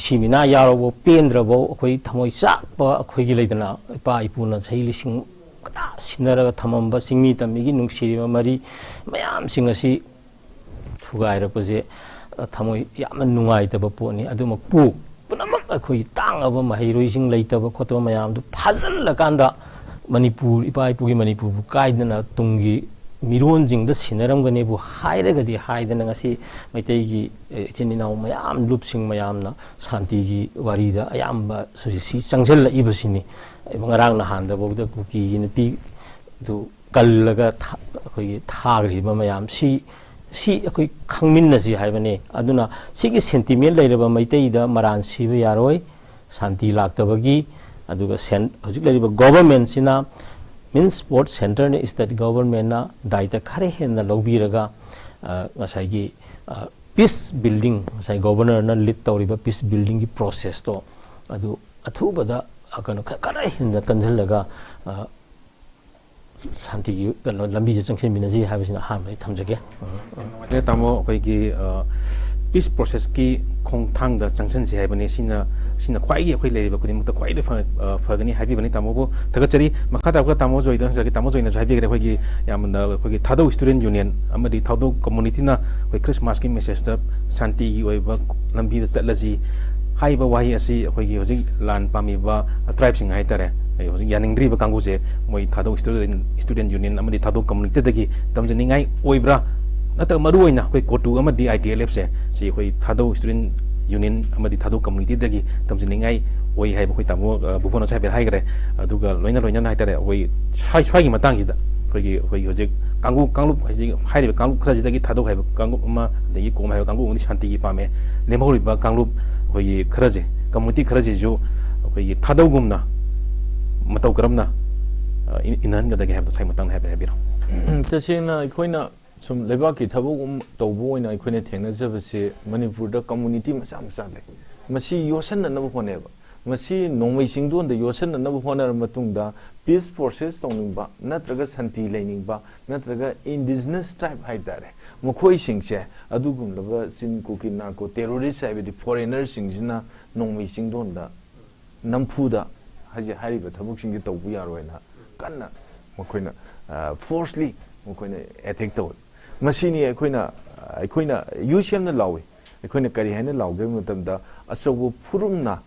ꯁꯤ ꯃꯤꯅꯥ ꯌꯥꯎꯔꯕ ꯄꯦꯟꯗ꯭ꯔꯕ ꯑꯩꯈꯣꯏ ꯊꯃꯣꯏ ꯆꯥꯛꯄ ꯑꯩꯈꯣꯏꯒꯤ ꯂꯩꯗꯅ ꯏꯄꯥ ꯏꯄꯨꯅ ꯆꯍꯤ ꯂꯤꯁꯤꯡ ꯀꯌꯥ ꯁꯤꯟꯅꯔꯒ ꯊꯝꯃꯝꯕ ꯆꯤꯡꯃꯤ ꯇꯝꯃꯤꯒꯤ ꯅꯨꯡꯁꯤꯔꯤꯕ ꯃꯔꯤ ꯃꯌꯥꯝꯁꯤꯡ ꯑꯁꯤ ꯊꯨꯒꯥꯏꯔꯛꯄꯁꯦ, ꯑ, ꯊꯃꯣꯏ ꯌꯥꯝꯅ ꯅꯨꯡꯉꯥꯏꯇꯕ ꯄꯣꯠꯅꯤ꯫ ꯑꯗꯨꯃꯛꯄꯨ ꯄꯨꯝꯅꯃꯛ ꯑꯩꯈꯣꯏꯒꯤ ꯇꯥꯡꯉꯕ ꯃꯍꯩꯔꯣꯏꯁꯤꯡ ꯂꯩꯇꯕ ꯈꯣꯠꯇꯕ ꯃꯌꯥꯝꯗꯨ ꯐꯥꯖꯤꯜꯂꯀꯥꯟꯗ ꯃꯅꯤꯄꯨꯔ, ꯏꯄꯥ ꯏꯄꯨꯒꯤ ꯃꯅꯤꯄꯨꯔꯕꯨ ꯀꯥꯏꯗꯅ ꯇꯨꯡꯒꯤ ꯃꯤꯔꯣꯟꯁꯤꯡꯗ ꯁꯤꯟꯅꯔꯝꯒꯅꯤꯕꯨ ꯍꯥꯏꯔꯒꯗꯤ ꯍꯥꯏꯗꯅ ꯉꯁꯤ ꯃꯩꯇꯩꯒꯤ, ꯑ, ꯏꯆꯤꯟ ꯏꯅꯥꯎ ꯃꯌꯥꯝ, ꯂꯨꯞꯁꯤꯡ ꯃꯌꯥꯝꯅ ꯁꯥꯟꯇꯤꯒꯤ ꯋꯥꯔꯤꯗ ꯑꯌꯥꯝꯕ ꯍꯧꯖꯤꯛꯁꯤ ꯆꯪꯁꯤꯜꯂꯛꯏꯕꯁꯤꯅꯤ꯫ ꯉꯔꯥꯡ ꯅꯍꯥꯟꯗꯐꯥꯎꯗ ꯀꯨꯀꯤꯒꯤ ꯅꯨꯄꯤꯗꯨ ꯀꯜꯂꯒ ꯊꯥ-, ꯑꯩꯈꯣꯏꯒꯤ ꯊꯥꯈ꯭ꯔꯤꯕ ꯃꯌꯥꯝ ꯁꯤ, ꯁꯤ ꯑꯩꯈꯣꯏ ꯈꯪꯃꯤꯟꯅꯁꯤ ꯍꯥꯏꯕꯅꯤ꯫ ꯑꯗꯨꯅ ꯁꯤꯒꯤ ꯁꯦꯟꯇꯤꯃꯦꯟ ꯂꯩꯔꯕ ꯃꯩꯇꯩꯗ ꯃꯔꯥꯟ ꯁꯤꯕ ꯌꯥꯔꯣꯏ꯫ ꯁꯥꯟꯇꯤ ꯂꯥꯛꯇꯕꯒꯤ, ꯑꯗꯨꯒ ꯁꯦꯟ-, ꯍꯧꯖꯤꯛ ꯂꯩꯔꯤꯕ ꯒꯣꯚꯔꯟꯃꯦꯟꯁꯤꯅ, means state centreꯅ, state governmentꯅ ꯗꯥꯏꯇ ꯈꯔ ꯍꯦꯟꯅ ꯂꯧꯕꯤꯔꯒ, ꯑ, ꯉꯁꯥꯏꯒꯤ, ꯑ, ꯄꯤꯁ ꯕꯤꯜꯗꯤꯡ, ꯉꯁꯥꯏ ꯒꯣꯚꯔꯅꯔꯅ ꯂꯤꯗ ꯇꯧꯔꯤꯕ ꯄꯤꯁ ꯕꯤꯜꯗꯤꯡꯒꯤ ꯄ꯭ꯔꯣꯁꯦꯁꯇꯣ ꯑꯗꯨ ꯑꯊꯨꯕꯗ, ꯑ, ꯀꯩꯅꯣ, ꯈ-, ꯈꯔ ꯍꯦꯟꯅ ꯀꯟꯁꯤꯜꯂꯒ, ꯑ, ꯁꯥꯟꯇꯤꯒꯤ ꯀꯩꯅꯣ ꯂꯝꯕꯤꯁꯦ ꯆꯪꯁꯤꯟꯃꯤꯟꯅꯁꯤ ꯍꯥꯏꯕꯁꯤꯅ ꯑꯍꯥꯟꯕꯗ ꯊꯝꯖꯒꯦ꯫ ꯌꯥꯝ ꯅꯨꯡꯉꯥꯏꯖꯔꯦ ꯇꯥꯃꯣ, ꯑꯩꯈꯣꯏꯒꯤ, ꯑ, ꯄꯤꯁ ꯄ꯭ꯔꯣꯁꯦꯁꯀꯤ ꯈꯣꯡꯊꯥꯡꯗ ꯆꯪꯁꯤꯟꯁꯤ ꯍꯥꯏꯕꯅꯤ꯫ ꯁꯤꯅ, ꯁꯤꯅ ꯈ꯭ꯋꯥꯏꯒꯤ ꯑꯩꯈꯣꯏ ꯂꯩꯔꯤꯕ ꯈꯨꯗꯤꯡꯃꯛꯇ ꯈ꯭ꯋꯥꯏꯗꯒꯤ ꯐ-, ꯑ, ꯐꯒꯅꯤ ꯍꯥꯏꯕꯤꯕꯅꯤ꯫ ꯇꯥꯃꯣꯕꯨ ꯊꯥꯒꯠꯆꯔꯤ꯫ ꯃꯈꯥ ꯇꯥꯔꯛꯄꯗ ꯇꯥꯃꯣ ꯖꯣꯏꯗ ꯍꯪꯖꯔꯛꯀꯦ꯫ ꯇꯥꯃꯣ ꯖꯣꯏꯅꯁꯨ ꯍꯥꯏꯕꯤꯈ꯭ꯔꯦ, ꯑꯩꯈꯣꯏꯒꯤ ꯌꯥꯝꯅ ꯑꯩꯈꯣꯏꯒꯤ ꯊꯥꯗꯧ ꯁ꯭ꯇꯨꯗꯦꯟ ꯌꯨꯅꯤꯌꯟ ꯑꯃꯗꯤ ꯊꯥꯗꯧ ꯀꯝꯃꯨꯅꯤꯇꯤꯅ ꯑꯩꯈꯣꯏ ꯈ꯭ꯔꯤꯁꯃꯥꯁꯀꯤ ꯃꯦꯁꯦꯖꯇ ꯁꯥꯟꯇꯤꯒꯤ ꯑꯣꯏꯕ ꯂꯝꯕꯤꯗ ꯆꯠꯂꯁꯤ ꯍꯥꯏꯕ ꯋꯥꯍꯩ ꯑꯁꯤ ꯑꯩꯈꯣꯏꯒꯤ ꯍꯧꯖꯤꯛ ꯂꯥꯟ ꯄꯥꯝꯃꯤꯕ ꯇ꯭ꯔꯥꯏꯕꯁꯤꯡ ꯍꯥꯏꯇꯥꯔꯦ, ꯑꯩ ꯍꯧꯖꯤꯛ ꯌꯥꯅꯤꯡꯗ꯭ꯔꯤꯕ ꯀꯥꯡꯕꯨꯁꯦ ꯃꯣꯏ ꯊꯥꯗꯧ ꯁ꯭ꯇꯨꯗꯦꯟ, ꯁ꯭ꯇꯨꯗꯦꯟ ꯌꯨꯅꯤꯌꯟ ꯑꯃꯗꯤ ꯊꯥꯗꯧ ꯀꯝꯃꯨꯅꯤꯇꯤꯗꯒꯤ ꯇꯝꯖꯅꯤꯡꯉꯥꯏ ꯑꯣꯏꯕ꯭ꯔꯥ, ꯅꯠꯇ꯭ꯔꯒ ꯃꯔꯨ ꯑꯣꯏꯅ ꯑꯩꯈꯣꯏ ꯀꯣꯇꯨ ꯑꯃꯗꯤ ꯑꯥꯏ ꯇꯤ ꯑꯦꯜ ꯑꯦꯐꯁꯦ ꯁꯤ ꯑꯩꯈꯣꯏ ꯊꯥꯗꯧ ꯁ꯭ꯇꯨꯗꯦꯟ ꯌꯨꯅꯤꯌꯟ ꯑꯃꯗꯤ ꯊꯥꯗꯧ ꯀꯝꯃꯨꯅꯤꯇꯤꯗꯒꯤ ꯇꯝꯖꯅꯤꯡꯉꯥꯏ ꯑꯣꯏ ꯍꯥꯏꯕ ꯑꯩꯈꯣꯏ ꯇꯥꯃꯣ, ꯑ, ꯚꯨꯕꯣꯟꯅꯁꯨ ꯍꯥꯏꯐꯦꯠ ꯍꯥꯏꯈ꯭ꯔꯦ꯫ ꯑꯗꯨꯒ ꯂꯣꯏꯅ ꯂꯣꯏꯅꯅ ꯍꯥꯏꯇꯥꯔꯦ, ꯑꯩꯈꯣꯏ ꯁ꯭ꯋꯥꯏ-, ꯁ꯭ꯋꯥꯏꯒꯤ ꯃꯇꯥꯡꯁꯤꯗ ꯑꯩꯈꯣꯏꯒꯤ, ꯑꯩꯈꯣꯏꯒꯤ ꯍꯧꯖꯤꯛ ꯀꯥꯡꯂꯨꯞ, ꯀꯥꯡꯂꯨꯞ ꯍꯥꯏꯁꯤ ꯍꯥꯏꯔꯤꯕ ꯀꯥꯡꯂꯨꯞ ꯈꯔꯁꯤꯗꯒꯤ ꯊꯥꯗꯧ ꯍꯥꯏꯕ ꯀꯥꯡꯂꯨꯞ ꯑꯃ, ꯑꯗꯒꯤ ꯀꯣꯝ ꯍꯥꯏꯕ ꯀꯥꯡꯂꯨꯞ ꯑꯃꯗꯤ ꯁꯥꯟꯇꯤꯒꯤ ꯄꯥꯝꯃꯦ꯫ ꯂꯦꯝꯍꯧꯔꯤꯕ ꯀꯥꯡꯂꯨꯞ ꯑꯩꯈꯣꯏꯒꯤ ꯈꯔꯁꯦ, ꯀꯝꯃꯨꯅꯤꯇꯤ ꯈꯔꯁꯤꯁꯨ ꯑꯩꯈꯣꯏꯒꯤ ꯊꯥꯗꯧꯒꯨꯝꯅ ꯃꯇꯧ ꯀꯔꯝꯅ, ꯑ, ꯏꯟ-, ꯏꯟꯅꯍꯟꯒꯗꯒꯦ ꯍꯥꯏꯕꯗꯣ ꯉꯁꯥꯏ ꯃꯇꯥꯡꯗ ꯍꯥꯏꯐꯦꯠ ꯍꯥꯏꯕꯤꯔꯣ꯫ ꯎꯝ, ꯇꯁꯦꯡꯅ ꯑꯩꯈꯣꯏꯅ ꯁꯨꯝ ꯂꯩꯕꯥꯛꯀꯤ ꯊꯕꯛ ꯑꯃ ꯇꯧꯕ ꯑꯣꯏꯅ ꯑꯩꯈꯣꯏꯅ ꯊꯦꯡꯅꯖꯕꯁꯦ, ꯃꯅꯤꯄꯨꯔꯗ ꯀꯝꯃꯨꯅꯤꯇꯤ ꯃꯆꯥ ꯃꯆꯥ ꯂꯩ, ꯃꯁꯤ ꯌꯣꯠꯁꯤꯟꯅꯅꯕ ꯍꯣꯠꯅꯩꯕ꯫ ꯃꯁꯤ ꯅꯣꯡꯃꯩ ꯆꯤꯡꯗꯣꯟꯗ ꯌꯣꯠꯁꯤꯟꯅꯅꯕ ꯍꯣꯠꯅꯔ ꯃꯇꯨꯡꯗ, ꯄꯤꯁ ꯄ꯭ꯔꯣꯁꯦꯁ ꯇꯧꯅꯤꯡꯕ ꯅꯠꯇ꯭ꯔꯒ ꯁꯥꯟꯇꯤ ꯂꯩꯅꯤꯡꯕ ꯅꯠꯇ꯭ꯔꯒ ꯏꯟꯗꯤꯖꯤꯅꯁ ꯇ꯭ꯔꯥꯏꯕ ꯍꯥꯏꯇꯥꯔꯦ, ꯃꯈꯣꯏꯁꯤꯡꯁꯦ ꯑꯗꯨꯒꯨꯝꯂꯕ ꯆꯤꯟ ꯀꯨꯀꯤ ꯅꯥꯔꯀꯣ ꯇꯦꯔꯣꯔꯤꯁ ꯍꯥꯏꯕꯗꯤ ꯐꯣꯔꯦꯅꯔꯁꯤꯡꯁꯤꯅ ꯅꯣꯡꯃꯩ ꯆꯤꯡꯗꯣꯟꯗ ꯅꯝꯐꯨꯗ ꯍꯥꯏꯁꯦ ꯍꯥꯏꯔꯤꯕ ꯊꯕꯛꯁꯤꯡꯁꯦ ꯇꯧꯕ ꯌꯥꯔꯣꯏꯅ ꯀꯟꯅ ꯃꯈꯣꯏꯅ, ꯑ, ꯐꯣꯔꯁꯂꯤ ꯃꯈꯣꯏꯅ ꯑꯦꯇꯦꯛ ꯇꯧꯋꯤ꯫ ꯃꯁꯤꯅꯤ ꯑꯩꯈꯣꯏꯅ, ꯑꯩꯈꯣꯏꯅ ꯌꯨ ꯁꯤ ꯑꯦꯝꯅ ꯂꯥꯎꯏ꯫ ꯑꯩꯈꯣꯏꯅ ꯀꯔꯤ ꯍꯥꯏꯅ ꯂꯥꯎꯒꯦ ꯍꯥꯏꯕ ꯃꯇꯝꯗ, ꯑꯆꯧꯕ ꯐꯨꯔꯨꯞꯅ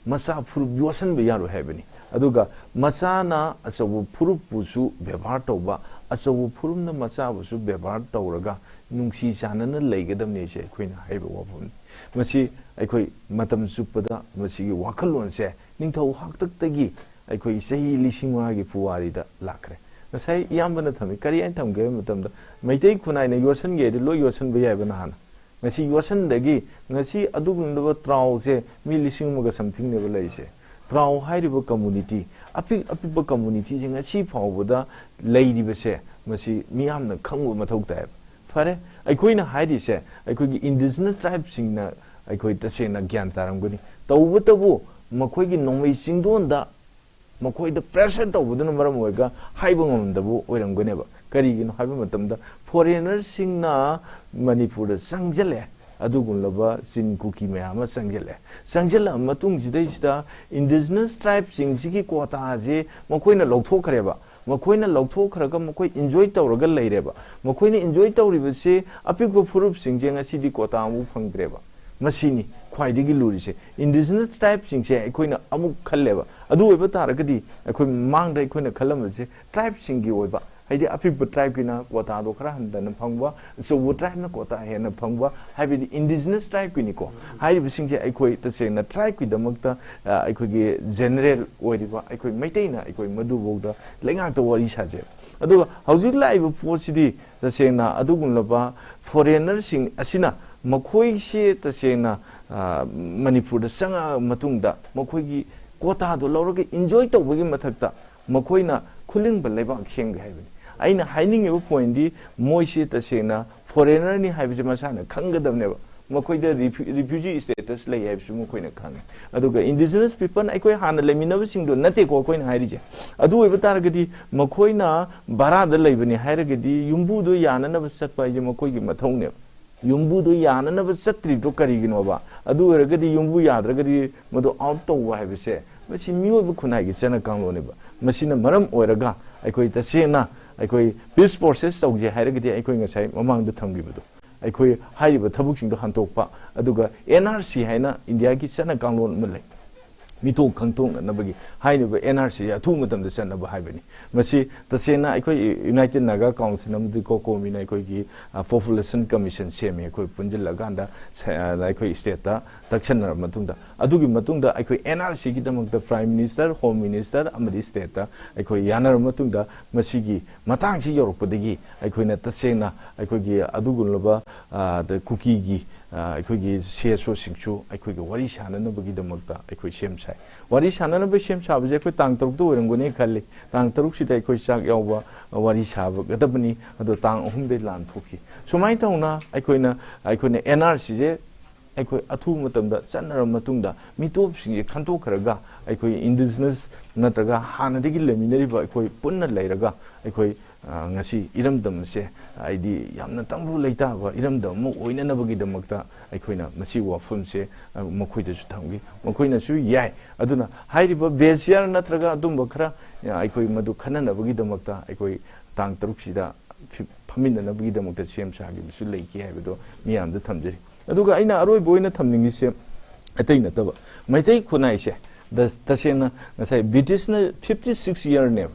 ꯃꯆꯥ ꯐꯨꯔꯨꯞ ꯌꯣꯠꯁꯤꯟꯕ ꯌꯥꯔꯣꯏ ꯍꯥꯏꯕꯅꯤ꯫ ꯑꯗꯨꯒ ꯃꯆꯥꯅ ꯑꯆꯧꯕ ꯐꯨꯔꯨꯞꯄꯨꯁꯨ ꯕꯦꯕꯥꯔ ꯇꯧꯕ, ꯑꯆꯧꯕ ꯐꯨꯔꯨꯞꯅ ꯃꯆꯥꯕꯨꯁꯨ ꯕꯦꯕꯥꯔ ꯇꯧꯔꯒ ꯅꯨꯡꯁꯤ ꯆꯥꯟꯅꯅ ꯂꯩꯒꯗꯕꯅꯤ ꯍꯥꯏꯁꯦ ꯑꯩꯈꯣꯏꯅ ꯍꯥꯏꯕ ꯋꯥꯐꯝꯅꯤ꯫ ꯃꯁꯤ ꯑꯩꯈꯣꯏ ꯃꯇꯝ ꯆꯨꯞꯄꯗ ꯃꯁꯤꯒꯤ ꯋꯥꯈꯜꯂꯣꯟꯁꯦ ꯅꯤꯡꯊꯧ ꯍꯥꯛꯇꯛꯇꯒꯤ ꯑꯩꯈꯣꯏ ꯆꯍꯤ ꯂꯤꯁꯤꯡ ꯃꯉꯥꯒꯤ ꯄꯨꯋꯥꯔꯤꯗ ꯂꯥꯛꯈ꯭ꯔꯦ꯫ ꯉꯁꯥꯏ ꯏꯌꯥꯝꯕꯅ ꯊꯝꯃꯤ, ꯀꯔꯤ ꯍꯥꯏꯅ ꯊꯝꯒꯦ ꯍꯥꯏꯕ ꯃꯇꯝꯗ, ꯃꯩꯇꯩ ꯈꯨꯟꯅꯥꯏꯅ ꯌꯣꯠꯁꯟꯒꯦ ꯍꯥꯏꯗꯤ ꯂꯣꯏ ꯌꯣꯠꯁꯟꯕ ꯌꯥꯏꯕ ꯅꯍꯥꯟꯅ꯫ ꯉꯁꯤ ꯌꯣꯠꯁꯟꯗꯒꯤ ꯉꯁꯤ ꯑꯗꯨꯒꯨꯝꯂꯕ ꯇ꯭ꯔꯥꯎꯁꯦ ꯃꯤ ꯂꯤꯁꯤꯡ ꯑꯃꯒ ꯁꯝꯊꯤꯡꯅꯦꯕ ꯂꯩꯔꯤꯁꯦ꯫ ꯇ꯭ꯔꯥꯎ ꯍꯥꯏꯔꯤꯕ ꯀꯝꯃꯨꯅꯤꯇꯤ, ꯑꯄꯤꯛ ꯑꯄꯤꯛꯄ ꯀꯝꯃꯨꯅꯤꯇꯤꯁꯦ ꯉꯁꯤ ꯐꯥꯎꯕꯗ ꯂꯩꯔꯤꯕꯁꯦ, ꯃꯁꯤ ꯃꯤꯌꯥꯝꯅ ꯈꯪꯕ ꯃꯊꯧ ꯇꯥꯏꯌꯦꯕ꯫ ꯐꯔꯦ, ꯑꯩꯈꯣꯏꯅ ꯍꯥꯏꯔꯤꯁꯦ ꯑꯩꯈꯣꯏꯒꯤ ꯏꯟꯗꯤꯖꯤꯅꯁ ꯇ꯭ꯔꯥꯏꯕꯁꯤꯡꯅ ꯑꯩꯈꯣꯏ ꯇꯁꯦꯡꯅ ꯒ꯭ꯌꯥꯟ ꯇꯥꯔꯝꯒꯅꯤ꯫ ꯇꯧꯕꯇꯕꯨ ꯃꯈꯣꯏꯒꯤ ꯅꯣꯡꯃꯩ ꯆꯤꯡꯗꯣꯟꯗ ꯃꯈꯣꯏꯗ ꯄ꯭ꯔꯦꯁꯔ ꯇꯧꯕꯗꯨꯅ ꯃꯔꯝ ꯑꯣꯏꯔꯒ ꯍꯥꯏꯕ ꯉꯝꯗꯕ ꯑꯣꯏꯔꯝꯒꯅꯦꯕ꯫ ꯀꯔꯤꯒꯤꯅꯣ ꯍꯥꯏꯕ ꯃꯇꯝꯗ, ꯐꯣꯔꯦꯅꯔꯁꯤꯡꯅ ꯃꯅꯤꯄꯨꯔꯗ ꯆꯪꯁꯤꯜꯂꯛꯑꯦ, ꯑꯗꯨꯒꯨꯝꯂꯕ ꯆꯤꯟ ꯀꯨꯀꯤ ꯃꯌꯥꯝ ꯑꯃ ꯆꯪꯁꯤꯜꯂꯛꯑꯦ꯫ ꯆꯪꯁꯤꯜꯂꯛꯑ ꯃꯇꯨꯡꯁꯤꯗꯩꯁꯤꯗ ꯏꯟꯗꯤꯖꯤꯅꯁ ꯇ꯭ꯔꯥꯏꯕꯁꯤꯡꯁꯤꯒꯤ ꯀꯣꯇꯥꯁꯦ ꯃꯈꯣꯏꯅ ꯂꯧꯊꯣꯛꯈ꯭ꯔꯦꯕ꯫ ꯃꯈꯣꯏꯅ ꯂꯧꯊꯣꯛꯈ꯭ꯔꯒ ꯃꯈꯣꯏ ꯏꯟꯖꯣꯏ ꯇꯧꯔꯒ ꯂꯩꯔꯦꯕ꯫ ꯃꯈꯣꯏꯅ ꯏꯟꯖꯣꯏ ꯇꯧꯔꯤꯕꯁꯤ ꯑꯄꯤꯛꯄ ꯐꯨꯔꯨꯞꯁꯤꯡꯁꯦ ꯉꯁꯤꯗꯤ ꯀꯣꯇꯥ ꯑꯃꯨꯛ ꯐꯪꯗ꯭ꯔꯦꯕ꯫ ꯃꯁꯤꯅꯤ ꯈ꯭ꯋꯥꯏꯗꯒꯤ ꯂꯨꯔꯤꯁꯦ꯫ ꯏꯟꯗꯤꯖꯤꯅꯁ ꯇ꯭ꯔꯥꯏꯕꯁꯤꯡꯁꯦ ꯑꯩꯈꯣꯏꯅ ꯑꯃꯨꯛ ꯈꯜꯂꯦꯕ꯫ ꯑꯗꯨ ꯑꯣꯏꯕ ꯇꯥꯔꯒꯗꯤ ꯑꯩꯈꯣꯏ ꯃꯃꯥꯡꯗ ꯑꯩꯈꯣꯏꯅ ꯈꯜꯂꯝꯕꯁꯦ ꯇ꯭ꯔꯥꯏꯕꯁꯤꯡꯒꯤ ꯑꯣꯏꯕ, ꯍꯥꯏꯗꯤ ꯑꯄꯤꯛꯄ ꯇ꯭ꯔꯥꯏꯕꯀꯤꯅ ꯀꯣꯇꯥꯗꯣ ꯈꯔ ꯍꯟꯊꯅ ꯐꯪꯕ, ꯑꯆꯧꯕ ꯇ꯭ꯔꯥꯏꯕꯅ ꯀꯣꯇꯥ ꯍꯦꯟꯅ ꯐꯪꯕ, ꯍꯥꯏꯕꯗꯤ ꯏꯟꯗꯤꯖꯤꯅꯁ ꯇ꯭ꯔꯥꯏꯕꯀꯤꯅꯤꯀꯣ꯫ ꯍꯥꯏꯔꯤꯕꯁꯤꯡꯁꯦ ꯑꯩꯈꯣꯏ ꯇꯁꯦꯡꯅ ꯇ꯭ꯔꯥꯏꯕꯀꯤꯗꯃꯛꯇ, ꯑ, ꯑꯩꯈꯣꯏꯒꯤ ꯖꯦꯅꯔꯦꯜ ꯑꯣꯏꯔꯤꯕ ꯑꯩꯈꯣꯏ ꯃꯩꯇꯩꯅ ꯑꯩꯈꯣꯏ ꯃꯗꯨꯐꯥꯎꯗ ꯂꯩꯉꯥꯛꯇ ꯋꯥꯔꯤ ꯁꯥꯖꯩ꯫ ꯑꯗꯨꯒ ꯍꯧꯖꯤꯛ ꯂꯥꯛꯏꯕ ꯄꯣꯠꯁꯤꯗꯤ ꯇꯁꯦꯡꯅ ꯑꯗꯨꯒꯨꯝꯂꯕ ꯐꯣꯔꯦꯅꯔꯁꯤꯡ ꯑꯁꯤꯅ ꯃꯈꯣꯏꯁꯦ ꯇꯁꯦꯡꯅ ꯑ, ꯃꯅꯤꯄꯨꯔꯗ ꯆꯪꯉꯛꯑ ꯃꯇꯨꯡꯗ ꯃꯈꯣꯏꯒꯤ ꯀꯣꯇꯥꯗꯣ ꯂꯧꯔꯒ ꯏꯟꯖꯣꯏ ꯇꯧꯕꯒꯤ ꯃꯊꯛꯇ ꯃꯈꯣꯏꯅ ꯈꯨꯂꯤꯡꯕ ꯂꯩꯕꯥꯛ ꯁꯦꯝꯒꯦ ꯍꯥꯏꯕꯅꯤ꯫ ꯑꯩꯅ ꯍꯥꯏꯅꯤꯡꯉꯤꯕ ꯄꯣꯏꯟꯗꯤ, ꯃꯣꯏꯁꯤ ꯇꯁꯦꯡꯅ ꯐꯣꯔꯦꯅꯔꯅꯤ ꯍꯥꯏꯕꯁꯤ ꯃꯁꯥꯅ ꯈꯪꯒꯗꯕꯅꯦꯕ꯫ ꯃꯈꯣꯏꯗ ꯔꯤꯐ꯭ꯌꯨ-, ꯔꯤꯐ꯭ꯌꯨꯖꯤ ꯁ꯭ꯇꯦꯇꯁ ꯂꯩ ꯍꯥꯏꯕꯁꯨ ꯃꯈꯣꯏꯅ ꯈꯪꯉꯤ꯫ ꯑꯗꯨꯒ ꯏꯟꯗꯤꯖꯤꯅꯁ ꯄꯤꯄꯜ, ꯑꯩꯈꯣꯏ ꯍꯥꯟꯅ ꯂꯩꯃꯤꯟꯅꯕꯁꯤꯡꯗꯣ ꯅꯠꯇꯦꯀꯣ ꯑꯩꯈꯣꯏꯅ ꯍꯥꯏꯔꯤꯁꯦ꯫ ꯑꯗꯨ ꯑꯣꯏꯕ ꯇꯥꯔꯒꯗꯤ ꯃꯈꯣꯏꯅ ꯚꯔꯥꯗ ꯂꯩꯕꯅꯤ ꯍꯥꯏꯔꯒꯗꯤ ꯌꯨꯝꯕꯨꯗꯣ ꯌꯥꯅꯅꯕ ꯆꯠꯄ ꯍꯥꯏꯁꯦ ꯃꯈꯣꯏꯒꯤ ꯃꯊꯧꯅꯦꯕ꯫ ꯌꯨꯝꯕꯨꯗꯣ ꯌꯥꯅꯅꯕ ꯆꯠꯇ꯭ꯔꯤꯗꯣ ꯀꯔꯤꯒꯤꯅꯣꯕ? ꯑꯗꯨ ꯑꯣꯏꯔꯒꯗꯤ ꯌꯨꯝꯕꯨ ꯌꯥꯗ꯭ꯔꯒꯗꯤ ꯃꯗꯨ ꯑꯥꯎꯠ ꯇꯧꯕ ꯍꯥꯏꯕꯁꯦ, ꯃꯁꯤ ꯃꯤꯑꯣꯏꯕ ꯈꯨꯟꯅꯥꯏꯒꯤ ꯆꯠꯅ ꯀꯥꯡꯂꯣꯟꯅꯦꯕ꯫ ꯃꯁꯤꯅ ꯃꯔꯝ ꯑꯣꯏꯔꯒ ꯑꯩꯈꯣꯏ ꯇꯁꯦꯡꯅ ꯑꯩꯈꯣꯏ ꯄꯤꯁ ꯄ꯭ꯔꯣꯁꯦꯁ ꯇꯧꯒꯦ ꯍꯥꯏꯔꯒꯗꯤ ꯑꯩꯈꯣꯏ ꯉꯁꯥꯏ ꯃꯃꯥꯡꯗ ꯊꯝꯈꯤꯕꯗꯣ, ꯑꯩꯈꯣꯏ ꯍꯥꯏꯔꯤꯕ ꯊꯕꯛꯁꯤꯡꯗꯣ ꯍꯟꯇꯣꯛꯄ, ꯑꯗꯨꯒ ꯑꯦꯟ ꯑꯥꯔ ꯁꯤ ꯍꯥꯏꯅ ꯏꯟꯗꯤꯌꯥꯒꯤ ꯆꯠꯅ ꯀꯥꯡꯂꯣꯟ ꯑꯃ ꯂꯩ, ꯃꯤꯇꯣꯞ ꯈꯪꯗꯣꯛꯅꯅꯕꯒꯤ ꯍꯥꯏꯔꯤꯕ ꯑꯦꯟ ꯑꯥꯔ ꯁꯤ ꯑꯊꯨꯕ ꯃꯇꯝꯗ ꯆꯠꯅꯕ ꯍꯥꯏꯕꯅꯤ꯫ ꯃꯁꯤ ꯇꯁꯦꯡꯅ ꯑꯩꯈꯣꯏ ꯌꯨꯅꯥꯏꯇꯦꯗ ꯅꯥꯒꯥ ꯀꯥꯎꯟꯁꯤꯜ ꯑꯃꯗꯤ ꯀꯣꯀꯣꯃꯤꯅ ꯑꯩꯈꯣꯏꯒꯤ, ꯑ, ꯄꯣꯄꯨꯂꯦꯁꯟ ꯀꯃꯤꯁꯟ ꯁꯦꯝꯃꯤ꯫ ꯑꯩꯈꯣꯏ ꯄꯨꯟꯁꯤꯜꯂꯀꯥꯟꯗ ꯁ-, ꯑ, ꯑꯩꯈꯣꯏ ꯁ꯭ꯇꯦꯠꯇ ꯇꯛꯁꯟꯅꯔꯕ ꯃꯇꯨꯡꯗ, ꯑꯗꯨꯒꯤ ꯃꯇꯨꯡꯗ ꯑꯩꯈꯣꯏ ꯑꯦꯟ ꯑꯥꯔ ꯁꯤꯒꯤꯗꯃꯛꯇ ꯄ꯭ꯔꯥꯏꯝ ꯃꯤꯅꯤꯁꯇꯔ, ꯍꯣꯝ ꯃꯤꯅꯤꯁꯇꯔ ꯑꯃꯗꯤ ꯁ꯭ꯇꯦꯠꯇ ꯑꯩꯈꯣꯏ ꯌꯥꯅꯔꯕ ꯃꯇꯨꯡꯗ, ꯃꯁꯤꯒꯤ ꯃꯇꯥꯡꯁꯤ ꯌꯧꯔꯛꯄꯗꯒꯤ ꯑꯩꯈꯣꯏꯅ ꯇꯁꯦꯡꯅ ꯑꯩꯈꯣꯏꯒꯤ ꯑꯗꯨꯒꯨꯝꯂꯕ, ꯑ, ꯗ ꯀꯨꯀꯤꯒꯤ, ꯑ, ꯑꯩꯈꯣꯏꯒꯤ ꯁꯤ ꯑꯦꯁ ꯑꯣꯁꯤꯡꯁꯨ ꯑꯩꯈꯣꯏꯒꯤ ꯋꯥꯔꯤ ꯁꯥꯟꯅꯅꯕꯒꯤꯗꯃꯛꯇ ꯑꯩꯈꯣꯏ ꯁꯦꯝ ꯁꯥꯏ꯫ ꯋꯥꯔꯤ ꯁꯥꯟꯅꯅꯕ ꯁꯦꯝ ꯁꯥꯕꯁꯦ ꯑꯩꯈꯣꯏ ꯇꯥꯡ ꯇꯔꯨꯛꯇ ꯑꯣꯏꯔꯝꯒꯅꯤ ꯈꯜꯂꯤ꯫ ꯇꯥꯡ ꯇꯔꯨꯛꯁꯤꯗ ꯑꯩꯈꯣꯏ ꯆꯥꯛ ꯌꯥꯎꯕ ꯋꯥꯔꯤ ꯁꯥꯕꯒꯗꯕꯅꯤ, ꯑꯗꯣ ꯇꯥꯡ ꯑꯍꯨꯝꯗ ꯂꯥꯟ ꯊꯣꯛꯈꯤ꯫ ꯁꯨꯃꯥꯏꯅ ꯇꯧꯅ ꯑꯩꯈꯣꯏꯅ, ꯑꯩꯈꯣꯏꯅ ꯑꯦꯟ ꯑꯥꯔ ꯁꯤꯁꯦ ꯑꯩꯈꯣꯏ ꯑꯊꯨꯕ ꯃꯇꯝꯗ ꯆꯠꯅꯔꯕ ꯃꯇꯨꯡꯗ ꯃꯤꯇꯣꯞꯁꯤꯡꯁꯦ ꯈꯟꯗꯣꯛꯈ꯭ꯔꯒ ꯑꯩꯈꯣꯏ ꯏꯟꯗꯤꯖꯤꯅꯁ ꯅꯠꯇ꯭ꯔꯒ ꯍꯥꯟꯅꯗꯒꯤ ꯂꯩꯃꯤꯟꯅꯔꯤꯕ ꯑꯩꯈꯣꯏ ꯄꯨꯟꯅ ꯂꯩꯔꯒ ꯑꯩꯈꯣꯏ, ꯑ, ꯉꯁꯤ ꯏꯔꯝꯗꯝ ꯑꯁꯦ ꯍꯥꯏꯗꯤ ꯌꯥꯝꯅ ꯇꯪꯗꯨ ꯂꯩꯇꯥꯕ ꯏꯔꯝꯗꯝ ꯑꯃ ꯑꯣꯏꯅꯅꯕꯒꯤꯗꯃꯛꯇ ꯑꯩꯈꯣꯏꯅ ꯃꯁꯤ ꯋꯥꯐꯝꯁꯦ, ꯑ, ꯃꯈꯣꯏꯗꯁꯨ ꯊꯝꯈꯤ꯫ ꯃꯈꯣꯏꯅꯁꯨ ꯌꯥꯏ꯫ ꯑꯗꯨꯅ ꯍꯥꯏꯔꯤꯕ ꯕꯦꯖꯤꯌꯥꯔ ꯅꯠꯇ꯭ꯔꯒ ꯑꯗꯨꯝꯕ ꯈꯔ, ꯑ, ꯑꯩꯈꯣꯏ ꯃꯗꯨ ꯈꯟꯅꯅꯕꯒꯤꯗꯃꯛꯇ ꯑꯩꯈꯣꯏ ꯇꯥꯡ ꯇꯔꯨꯛꯁꯤꯗ ꯐꯤ-, ꯐꯝꯃꯤꯟꯅꯅꯕꯒꯤꯗꯃꯛꯇ ꯁꯦꯝ ꯁꯥꯈꯤꯕꯁꯨ ꯂꯩꯈꯤ ꯍꯥꯏꯕꯗꯣ ꯃꯤꯌꯥꯝꯗ ꯊꯝꯖꯔꯤ꯫ ꯑꯗꯨꯒ ꯑꯩꯅ ꯑꯔꯣꯏꯕ ꯑꯣꯏꯅ ꯊꯝꯅꯤꯡꯉꯤꯁꯦ ꯑꯇꯩ ꯅꯠꯇꯕ, ꯃꯩꯇꯩ ꯈꯨꯟꯅꯥꯏꯁꯦ ꯇꯁ-, ꯇꯁꯦꯡꯅ ꯉꯁꯥꯏ ꯕ꯭ꯔꯤꯇꯤꯁꯅ ꯐꯤꯐꯇꯤ ꯁꯤꯛꯁ ꯏꯌꯔꯅꯦꯕ,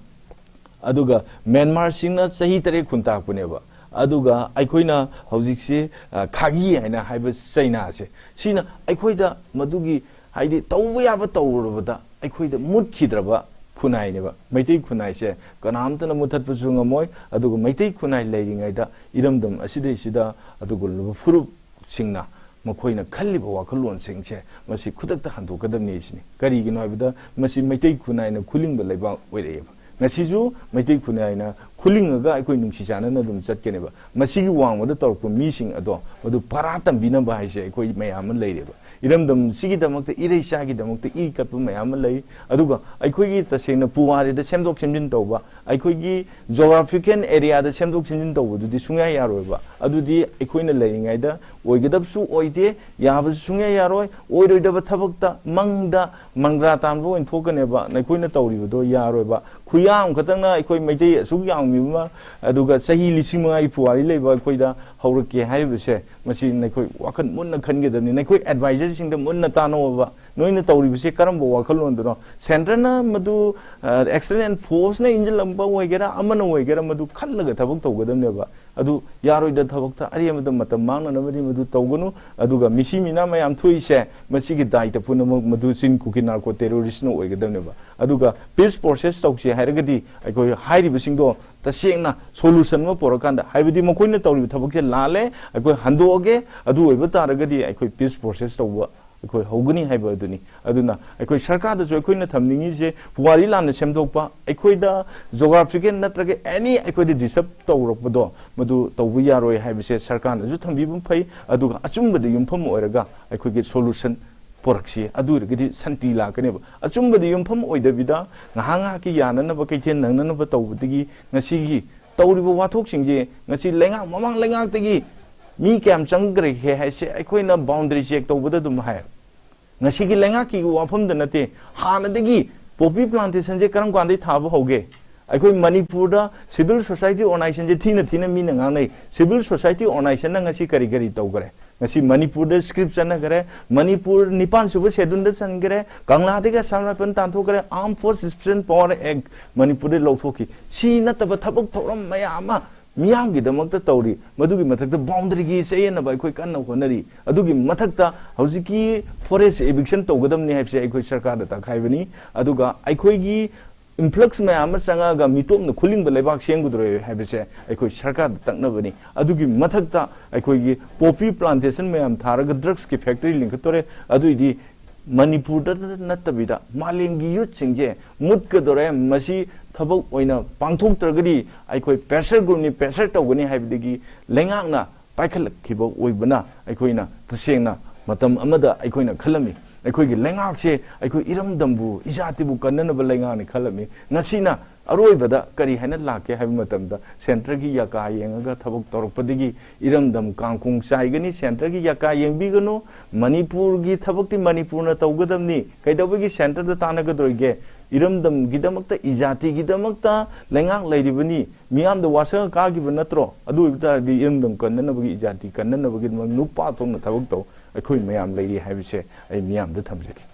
ꯑꯗꯨꯒ ꯃ꯭ꯌꯥꯟꯃꯥꯔꯁꯤꯡꯅ ꯆꯍꯤ ꯇꯔꯦꯠ ꯈꯨꯟ ꯇꯥꯛꯄꯅꯦꯕ꯫ ꯑꯗꯨꯒ ꯑꯩꯈꯣꯏꯅ ꯍꯧꯖꯤꯛꯁꯤ, ꯑ, ꯈꯥꯒꯤ ꯍꯥꯏꯅ ꯍꯥꯏꯕ ꯆꯩꯅꯥꯁꯦ, ꯁꯤꯅ ꯑꯩꯈꯣꯏꯗ ꯃꯗꯨꯒꯤ, ꯍꯥꯏꯗꯤ, ꯇꯧꯕ ꯌꯥꯕ ꯇꯧꯔꯨꯔꯕꯗ ꯑꯩꯈꯣꯏꯗ ꯃꯨꯠꯈꯤꯗ꯭ꯔꯕ ꯈꯨꯟꯅꯥꯏꯅꯦꯕ꯫ ꯃꯩꯇꯩ ꯈꯨꯟꯅꯥꯏꯁꯦ ꯀꯅꯥꯝꯇꯅ ꯃꯨꯠꯊꯠꯄꯁꯨ ꯉꯝꯃꯣꯏ꯫ ꯑꯗꯨꯒ ꯃꯩꯇꯩ ꯈꯨꯟꯅꯥꯏ ꯂꯩꯔꯤꯉꯩꯗ ꯏꯔꯝꯗꯝ ꯑꯁꯤꯗꯩꯁꯤꯗ ꯑꯗꯨꯒꯨꯝꯂꯕ ꯐꯨꯔꯨꯞꯁꯤꯡꯅ ꯃꯈꯣꯏꯅ ꯈꯜꯂꯤꯕ ꯋꯥꯈꯜꯂꯣꯟꯁꯤꯡꯁꯦ ꯃꯁꯤ ꯈꯨꯗꯛꯇ ꯍꯟꯗꯣꯛꯀꯗꯕꯅꯤ ꯁꯤꯅꯤ꯫ ꯀꯔꯤꯒꯤꯅꯣ ꯍꯥꯏꯕꯗ ꯃꯁꯤ ꯃꯩꯇꯩ ꯈꯨꯟꯅꯥꯏꯅ ꯈꯨꯂꯤꯡꯕ ꯂꯩꯕꯥꯛ ꯑꯣꯏꯔꯛꯑꯦꯕ꯫ ꯉꯁꯤꯁꯨ ꯃꯩꯇꯩ ꯈꯨꯟꯅꯥꯏꯅ ꯈꯨꯂꯤꯡꯉꯒ ꯑꯩꯈꯣꯏ ꯅꯨꯡꯁꯤ ꯆꯥꯟꯅꯅ ꯑꯗꯨꯝ ꯆꯠꯀꯅꯦꯕ꯫ ꯃꯁꯤꯒꯤ ꯋꯥꯡꯃꯗ ꯇꯧꯔꯛꯄ ꯃꯤꯁꯤꯡ ꯑꯗꯣ ꯃꯗꯨ ꯄꯔꯥ ꯇꯝꯕꯤꯅꯕ ꯍꯥꯏꯁꯦ ꯑꯩꯈꯣꯏ ꯃꯌꯥꯝ ꯑꯃ ꯂꯩꯔꯦꯕ꯫ ꯏꯔꯝꯗꯝꯁꯤꯒꯤꯗꯃꯛꯇ, ꯏꯔꯩꯆꯥꯒꯤꯗꯃꯛꯇ ꯏ ꯀꯠꯄ ꯃꯌꯥꯝ ꯑꯃ ꯂꯩ꯫ ꯑꯗꯨꯒ ꯑꯩꯈꯣꯏꯒꯤ ꯇꯁꯦꯡꯅ ꯄꯨꯋꯥꯔꯤꯗ ꯁꯦꯝꯗꯣꯛ ꯁꯦꯝꯖꯤꯟ ꯇꯧꯕ, ꯑꯩꯈꯣꯏꯒꯤ geographical areaꯗ ꯁꯦꯝꯗꯣꯛ ꯁꯦꯝꯖꯤꯟ ꯇꯧꯕꯗꯨꯗꯤ ꯁꯨꯡꯌꯥ ꯌꯥꯔꯣꯏꯕ꯫ ꯑꯗꯨꯗꯤ ꯑꯩꯈꯣꯏꯅ ꯂꯩꯔꯤꯉꯩꯗ ꯑꯣꯏꯒꯗꯕꯁꯨ ꯑꯣꯏꯗꯦ, ꯌꯥꯕꯁꯨ ꯁꯨꯡꯌꯥ ꯌꯥꯔꯣꯏ꯫ ꯑꯣꯏꯔꯣꯏꯗꯕ ꯊꯕꯛꯇ, ꯃꯪꯗ ꯃꯪꯒ꯭ꯔꯥ ꯇꯥꯟꯕ ꯑꯣꯏꯅ ꯊꯣꯛꯀꯅꯦꯕ꯫ ꯅꯈꯣꯏꯅ ꯇꯧꯔꯤꯕꯗꯣ ꯌꯥꯔꯣꯏꯕ꯫ ꯈꯨꯌꯥꯝ ꯈꯛꯇꯪꯅ ꯑꯩꯈꯣꯏ ꯃꯩꯇꯩ ꯑꯁꯨꯛ ꯌꯥꯝꯃꯤꯕ ꯑꯃ, ꯑꯗꯨꯒ ꯆꯍꯤ ꯂꯤꯁꯤꯡ ꯃꯉꯥꯒꯤ ꯄꯨꯋꯥꯔꯤ ꯂꯩꯕ ꯑꯩꯈꯣꯏꯗ ꯍꯧꯔꯛꯀꯦ ꯍꯥꯏꯔꯤꯕꯁꯦ, ꯃꯁꯤ ꯅꯈꯣꯏ ꯋꯥꯈꯜ ꯃꯨꯟꯅ ꯈꯟꯒꯗꯕꯅꯤ꯫ ꯅꯈꯣꯏ advisorꯁꯤꯡꯗ ꯃꯨꯟꯅ ꯇꯥꯟꯅꯧꯕ꯫ ꯅꯣꯏꯅ ꯇꯧꯔꯤꯕꯁꯦ ꯀꯔꯝꯕ ꯋꯥꯈꯜꯂꯣꯟꯗꯨꯅꯣ? Centreꯅ ꯃꯗꯨ, ꯑ, external forceꯅ ꯏꯟꯖꯤꯜꯂꯝꯕ ꯑꯣꯏꯒꯦꯔꯥ, ꯑꯃꯅ ꯑꯣꯏꯒꯦꯔꯥ, ꯃꯗꯨ ꯈꯜꯂꯒ ꯊꯕꯛ ꯇꯧꯒꯗꯕꯅꯦꯕ꯫ ꯑꯗꯨ ꯌꯥꯔꯣꯏꯗ ꯊꯕꯛꯇ ꯑꯔꯦꯝꯕꯗ ꯃꯇꯝ ꯃꯥꯡꯅꯅꯕꯗꯤ ꯃꯗꯨ ꯇꯧꯒꯅꯨ꯫ ꯑꯗꯨꯒ ꯃꯤꯁꯤ ꯃꯤꯅꯥ ꯃꯌꯥꯝ ꯊꯣꯛꯏꯁꯦ, ꯃꯁꯤꯒꯤ ꯗꯥꯏꯇ ꯄꯨꯝꯅꯃꯛ ꯃꯗꯨ ꯆꯤꯟ ꯀꯨꯀꯤ narco terroristꯅ ꯑꯣꯏꯒꯗꯕꯅꯦꯕ꯫ ꯑꯗꯨꯒ peace process ꯇꯧꯁꯤ ꯍꯥꯏꯔꯒꯗꯤ ꯑꯩꯈꯣꯏ ꯍꯥꯏꯔꯤꯕꯁꯤꯡꯗꯣ ꯇꯁꯦꯡꯅ solution ꯑꯃ ꯄꯨꯔꯛꯀꯥꯟꯗ, ꯍꯥꯏꯕꯗꯤ ꯃꯈꯣꯏꯅ ꯇꯧꯔꯤꯕ ꯊꯕꯛꯁꯦ ꯂꯥꯜꯂꯦ, ꯑꯩꯈꯣꯏ ꯍꯟꯗꯣꯛꯑꯒꯦ, ꯑꯗꯨ ꯑꯣꯏꯕ ꯇꯥꯔꯒꯗꯤ ꯑꯩꯈꯣꯏ peace process ꯇꯧꯕ ꯑꯩꯈꯣꯏ ꯍꯧꯒꯅꯤ ꯍꯥꯏꯕ ꯑꯗꯨꯅꯤ꯫ ꯑꯗꯨꯅ ꯑꯩꯈꯣꯏ ꯁꯔꯀꯥꯔꯗꯁꯨ ꯑꯩꯈꯣꯏꯅ ꯊꯝꯅꯤꯡꯉꯤꯁꯦ, ꯄꯨꯋꯥꯔꯤ ꯂꯥꯟꯅ ꯁꯦꯝꯗꯣꯛꯄ, ꯑꯩꯈꯣꯏꯗ geographical ꯅꯠꯇ꯭ꯔꯒ any ꯑꯩꯈꯣꯏꯗ disturb ꯇꯧꯔꯛꯄꯗꯣ, ꯃꯗꯨ ꯇꯧꯕ ꯌꯥꯔꯣꯏ ꯍꯥꯏꯕꯁꯦ ꯁꯔꯀꯥꯔꯅꯁꯨ ꯊꯝꯕꯤꯕ ꯐꯩ꯫ ꯑꯗꯨꯒ ꯑꯆꯨꯝꯕꯗ ꯌꯨꯝꯐꯝ ꯑꯣꯏꯔꯒ ꯑꯩꯈꯣꯏꯒꯤ solution ꯄꯨꯔꯛꯁꯤ, ꯑꯗꯨ ꯑꯣꯏꯔꯒꯗꯤ ꯁꯥꯟꯇꯤ ꯂꯥꯛꯀꯅꯦꯕ꯫ ꯑꯆꯨꯝꯕꯗ ꯌꯨꯝꯐꯝ ꯑꯣꯏꯗꯕꯤꯗ ꯉꯥꯏꯍꯥꯛ ꯉꯥꯏꯍꯥꯛꯀꯤ ꯌꯥꯅꯅꯕ, ꯀꯩꯊꯦꯜ ꯅꯪꯅꯅꯕ ꯇꯧꯕꯗꯒꯤ ꯉꯁꯤꯒꯤ ꯇꯧꯔꯤꯕ ꯋꯥꯊꯣꯛꯁꯤꯡꯁꯦ, ꯉꯁꯤ ꯂꯩꯉꯥꯛ, ꯃꯃꯥꯡ ꯂꯩꯉꯥꯛꯇꯒꯤ ꯃꯤ ꯀꯌꯥꯝ ꯆꯪꯈ꯭ꯔꯒꯦ ꯍꯥꯏꯁꯦ ꯑꯩꯈꯣꯏꯅ boundary check ꯇꯧꯕꯗ ꯑꯗꯨꯝ ꯍꯥꯏ꯫ ꯉꯁꯤꯒꯤ ꯂꯩꯉꯥꯛꯀꯤ ꯋꯥꯐꯝꯗ ꯅꯠꯇꯦ, ꯍꯥꯟꯅꯗꯒꯤ poppy plantationꯁꯦ ꯀꯔꯝ ꯀꯥꯟꯗꯒꯤ ꯊꯥꯕ ꯍꯧꯒꯦ? ꯑꯩꯈꯣꯏ ꯃꯅꯤꯄꯨꯔꯗ civil society organizationꯁꯦ ꯊꯤꯅ ꯊꯤꯅ ꯃꯤꯅ ꯉꯥꯡꯅꯩ꯫ Civil society organizationꯅ ꯉꯁꯤ ꯀꯔꯤ ꯀꯔꯤ ꯇꯧꯈ꯭ꯔꯦ? ꯉꯁꯤ ꯃꯅꯤꯄꯨꯔꯗ script ꯆꯠꯅꯈ꯭ꯔꯦ, ꯃꯅꯤꯄꯨꯔ ꯅꯤꯄꯥꯟ ꯁꯨꯕ scheduleꯗ ꯆꯟꯈ꯭ꯔꯦ, ꯀꯪꯂꯥꯗꯒꯤ ꯑꯁꯥꯝ ꯔꯥꯏꯐꯜ ꯇꯥꯟꯊꯣꯛꯈ꯭ꯔꯦ, Armed Force Special Power Act ꯃꯅꯤꯄꯨꯔꯗ ꯂꯧꯊꯣꯛꯈꯤ꯫ ꯁꯤ ꯅꯠꯇꯕ ꯊꯕꯛ ꯊꯧꯔꯝ ꯃꯌꯥꯝ ꯑꯃ ꯃꯤꯌꯥꯝꯒꯤꯗꯃꯛꯇ ꯇꯧꯔꯤ꯫ ꯃꯗꯨꯒꯤ ꯃꯊꯛꯇ boundaryꯒꯤ ꯆꯌꯦꯠꯅꯕ ꯑꯩꯈꯣꯏ ꯀꯟꯅ ꯍꯣꯠꯅꯔꯤ꯫ ꯑꯗꯨꯒꯤ ꯃꯊꯛꯇ ꯍꯧꯖꯤꯛꯀꯤ forest eviction ꯇꯧꯒꯗꯕꯅꯤ ꯍꯥꯏꯕꯁꯦ ꯑꯩꯈꯣꯏ ꯁꯔꯀꯥꯔꯗ ꯇꯥꯛꯈꯥꯏꯕꯅꯤ꯫ ꯑꯗꯨꯒ ꯑꯩꯈꯣꯏꯒꯤ ꯏꯟꯐ꯭ꯂꯛꯁ ꯃꯌꯥꯝ ꯑꯃ ꯆꯪꯉꯛꯑꯒ ꯃꯤꯇꯣꯞꯅ ꯈꯨꯂꯤꯡꯕ ꯂꯩꯕꯥꯛ ꯁꯦꯝꯒꯗꯧꯔꯦ ꯍꯥꯏꯕꯁꯦ ꯑꯩꯈꯣꯏ ꯁꯔꯀꯥꯔꯗ ꯇꯛꯅꯕꯅꯤ꯫ ꯑꯗꯨꯒꯤ ꯃꯊꯛꯇ ꯑꯩꯈꯣꯏꯒꯤ ꯄꯣꯄꯤ ꯄ꯭ꯂꯥꯟꯇꯦꯁꯟ ꯃꯌꯥꯝ ꯊꯥꯔꯒ ꯗ꯭ꯔꯛꯁꯀꯤ ꯐꯦꯛꯇꯔꯤ ꯂꯤꯡꯈꯠꯇꯣꯔꯦ꯫ ꯑꯗꯨꯏꯗꯤ ꯃꯅꯤꯄꯨꯔꯗ ꯅꯠꯇꯕꯤꯗ ꯃꯥꯂꯦꯝꯒꯤ ꯌꯨꯠꯁꯤꯡꯁꯦ ꯃꯨꯠꯀꯗꯧꯔꯦ꯫ ꯃꯁꯤ ꯊꯕꯛ ꯑꯣꯏꯅ ꯄꯥꯡꯊꯣꯛꯇ꯭ꯔꯒꯗꯤ ꯑꯩꯈꯣꯏ ꯄ꯭ꯔꯦꯁꯔ ꯒ꯭ꯔꯨꯞꯅꯤ, ꯄ꯭ꯔꯦꯁꯔ ꯇꯧꯒꯅꯤ ꯍꯥꯏꯕꯗꯒꯤ ꯂꯩꯉꯥꯛꯅ ꯄꯥꯏꯈꯠꯂꯛꯈꯤꯕ ꯑꯣꯏꯕꯅ ꯑꯩꯈꯣꯏꯅ ꯇꯁꯦꯡꯅ ꯃꯇꯝ ꯑꯃꯗ ꯑꯩꯈꯣꯏꯅ ꯈꯜꯂꯝꯃꯤ꯫ ꯑꯩꯈꯣꯏꯒꯤ ꯂꯩꯉꯥꯛꯁꯦ ꯑꯩꯈꯣꯏ ꯏꯔꯝꯗꯝꯕꯨ, ꯏꯖꯥꯇꯤꯕꯨ ꯀꯟꯅꯅꯕ ꯂꯩꯉꯥꯛꯅꯤ ꯈꯜꯂꯝꯃꯤ꯫ ꯉꯁꯤꯅ ꯑꯔꯣꯏꯕꯗ ꯀꯔꯤ ꯍꯥꯏꯅ ꯂꯥꯛꯀꯦ ꯍꯥꯏꯕ ꯃꯇꯝꯗ, ꯁꯦꯟꯇꯔꯒꯤ ꯌꯥꯀꯥ ꯌꯦꯡꯉꯒ ꯊꯕꯛ ꯇꯧꯔꯛꯄꯗꯒꯤ ꯏꯔꯝꯗꯝ ꯀꯥꯡꯈꯣꯡ ꯆꯥꯏꯒꯅꯤ, ꯁꯦꯟꯇꯔꯒꯤ ꯌꯥꯀꯥ ꯌꯦꯡꯕꯤꯒꯅꯨ, ꯃꯅꯤꯄꯨꯔꯒꯤ ꯊꯕꯛꯇꯤ ꯃꯅꯤꯄꯨꯔꯅ ꯇꯧꯒꯗꯕꯅꯤ, ꯀꯩꯗꯧꯕꯒꯤ ꯁꯦꯟꯇꯔꯗ ꯇꯥꯟꯅꯒꯗꯧꯔꯤꯒꯦ? ꯏꯔꯝꯗꯝꯒꯤꯗꯃꯛꯇ, ꯏꯖꯥꯇꯤꯒꯤꯗꯃꯛꯇ ꯂꯩꯉꯥꯛ ꯂꯩꯔꯤꯕꯅꯤ, ꯃꯤꯌꯥꯝꯗ ꯋꯥꯁꯛ ꯀꯥꯈꯤꯕ ꯅꯠꯇ꯭ꯔꯣ? ꯑꯗꯨ ꯑꯣꯏꯕ ꯇꯥꯔꯗꯤ ꯏꯔꯝꯗꯝ ꯀꯟꯅꯅꯕꯒꯤ, ꯏꯖꯥꯇꯤ ꯀꯟꯅꯅꯕꯒꯤꯗꯃꯛ ꯅꯨꯄꯥ ꯊꯣꯛꯅ ꯊꯕꯛ ꯇꯧ ꯑꯩꯈꯣꯏ ꯃꯌꯥꯝ ꯂꯩꯔꯤ ꯍꯥꯏꯕꯁꯦ ꯑꯩ ꯃꯤꯌꯥꯝꯗ ꯊꯝꯖꯒꯦ꯫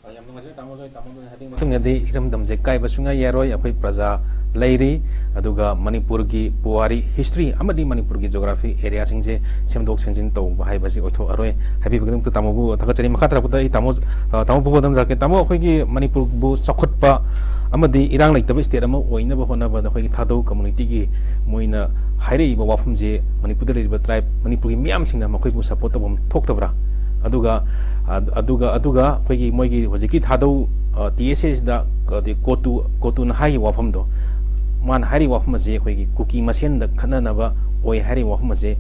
ꯌꯥꯝ ꯅꯨꯡꯉꯥꯏꯖꯔꯦ ꯇꯥꯃꯣ, ꯅꯣꯏ ꯇꯥꯃꯣ, ꯅꯣꯏ ꯍꯥꯏꯗꯤ ꯃꯇꯨꯡꯗꯗꯤ ꯏꯔꯝꯗꯝꯁꯦ ꯀꯥꯏꯕ ꯁꯨꯡꯌꯥ ꯌꯥꯔꯣꯏ, ꯑꯩꯈꯣꯏ ꯄ꯭ꯔꯖꯥ ꯂꯩꯔꯤ, ꯑꯗꯨꯒ ꯃꯅꯤꯄꯨꯔꯒꯤ ꯄꯨꯋꯥꯔꯤ, ꯍꯤꯁꯇ꯭ꯔꯤ ꯑꯃꯗꯤ ꯃꯅꯤꯄꯨꯔꯒꯤ ꯖꯣꯒ꯭ꯔꯥꯐꯤ ꯑꯦꯔꯤꯌꯥꯁꯤꯡꯁꯦ ꯁꯦꯝꯗꯣꯛ ꯁꯦꯝꯖꯤꯟ ꯇꯧꯕ ꯍꯥꯏꯕꯁꯤ ꯑꯣꯏꯊꯣꯛꯑꯔꯣꯏ꯫ ꯍꯥꯏꯕꯤꯕꯒꯤꯗꯃꯛꯇ ꯇꯥꯃꯣꯕꯨ ꯊꯥꯒꯠꯆꯔꯤ꯫ ꯃꯈꯥ ꯇꯥꯔꯛꯄꯗ ꯑꯩ ꯇꯥꯃꯣ, ꯑ, ꯇꯥꯃꯣ ꯄꯨꯄꯨꯗ ꯑꯃ ꯍꯪꯖꯔꯛꯀꯦ꯫ ꯇꯥꯃꯣ, ꯑꯩꯈꯣꯏꯒꯤ ꯃꯅꯤꯄꯨꯔꯕꯨ ꯆꯥꯎꯈꯠꯄ ꯑꯃꯗꯤ ꯏꯔꯥꯡ ꯂꯩꯇꯕ ꯁ꯭ꯇꯦꯠ ꯑꯃ ꯑꯣꯏꯅꯕ ꯍꯣꯠꯅꯕꯗ ꯑꯩꯈꯣꯏꯒꯤ ꯊꯥꯗꯧ ꯀꯝꯃꯨꯅꯤꯇꯤꯒꯤ ꯃꯣꯏꯅ ꯍꯥꯏꯔꯛꯏꯕ ꯋꯥꯐꯝꯁꯦ ꯃꯅꯤꯄꯨꯔꯗ ꯂꯩꯔꯤꯕ ꯇ꯭ꯔꯥꯏꯕ, ꯃꯅꯤꯄꯨꯔꯒꯤ ꯃꯤꯌꯥꯝꯁꯤꯡꯅ ꯃꯈꯣꯏꯕꯨ ꯁꯄꯣꯔꯠ ꯇꯧꯐꯝ ꯊꯣꯛꯇꯕ꯭ꯔꯥ? ꯑꯗꯨꯒ, ꯑ, ꯑꯗꯨꯒ, ꯑꯗꯨꯒ ꯑꯩꯈꯣꯏꯒꯤ ꯃꯣꯏꯒꯤ ꯍꯧꯖꯤꯛꯀꯤ ꯊꯥꯗꯧ, ꯑ, ꯇꯤ ꯑꯦꯁ ꯑꯦꯁꯗ, ꯑꯗꯩ ꯀꯣꯇꯨ, ꯀꯣꯇꯨꯅ ꯍꯥꯏꯔꯤꯕ ꯋꯥꯐꯝꯗꯣ, ꯃꯥꯅ ꯍꯥꯏꯔꯤꯕ ꯋꯥꯐꯝ ꯑꯁꯦ ꯑꯩꯈꯣꯏꯒꯤ ꯀꯨꯀꯤ ꯃꯁꯦꯟꯗ ꯈꯠꯅꯅꯕ ꯑꯣꯏ ꯍꯥꯏꯔꯤꯕ ꯋꯥꯐꯝ ꯑꯁꯦ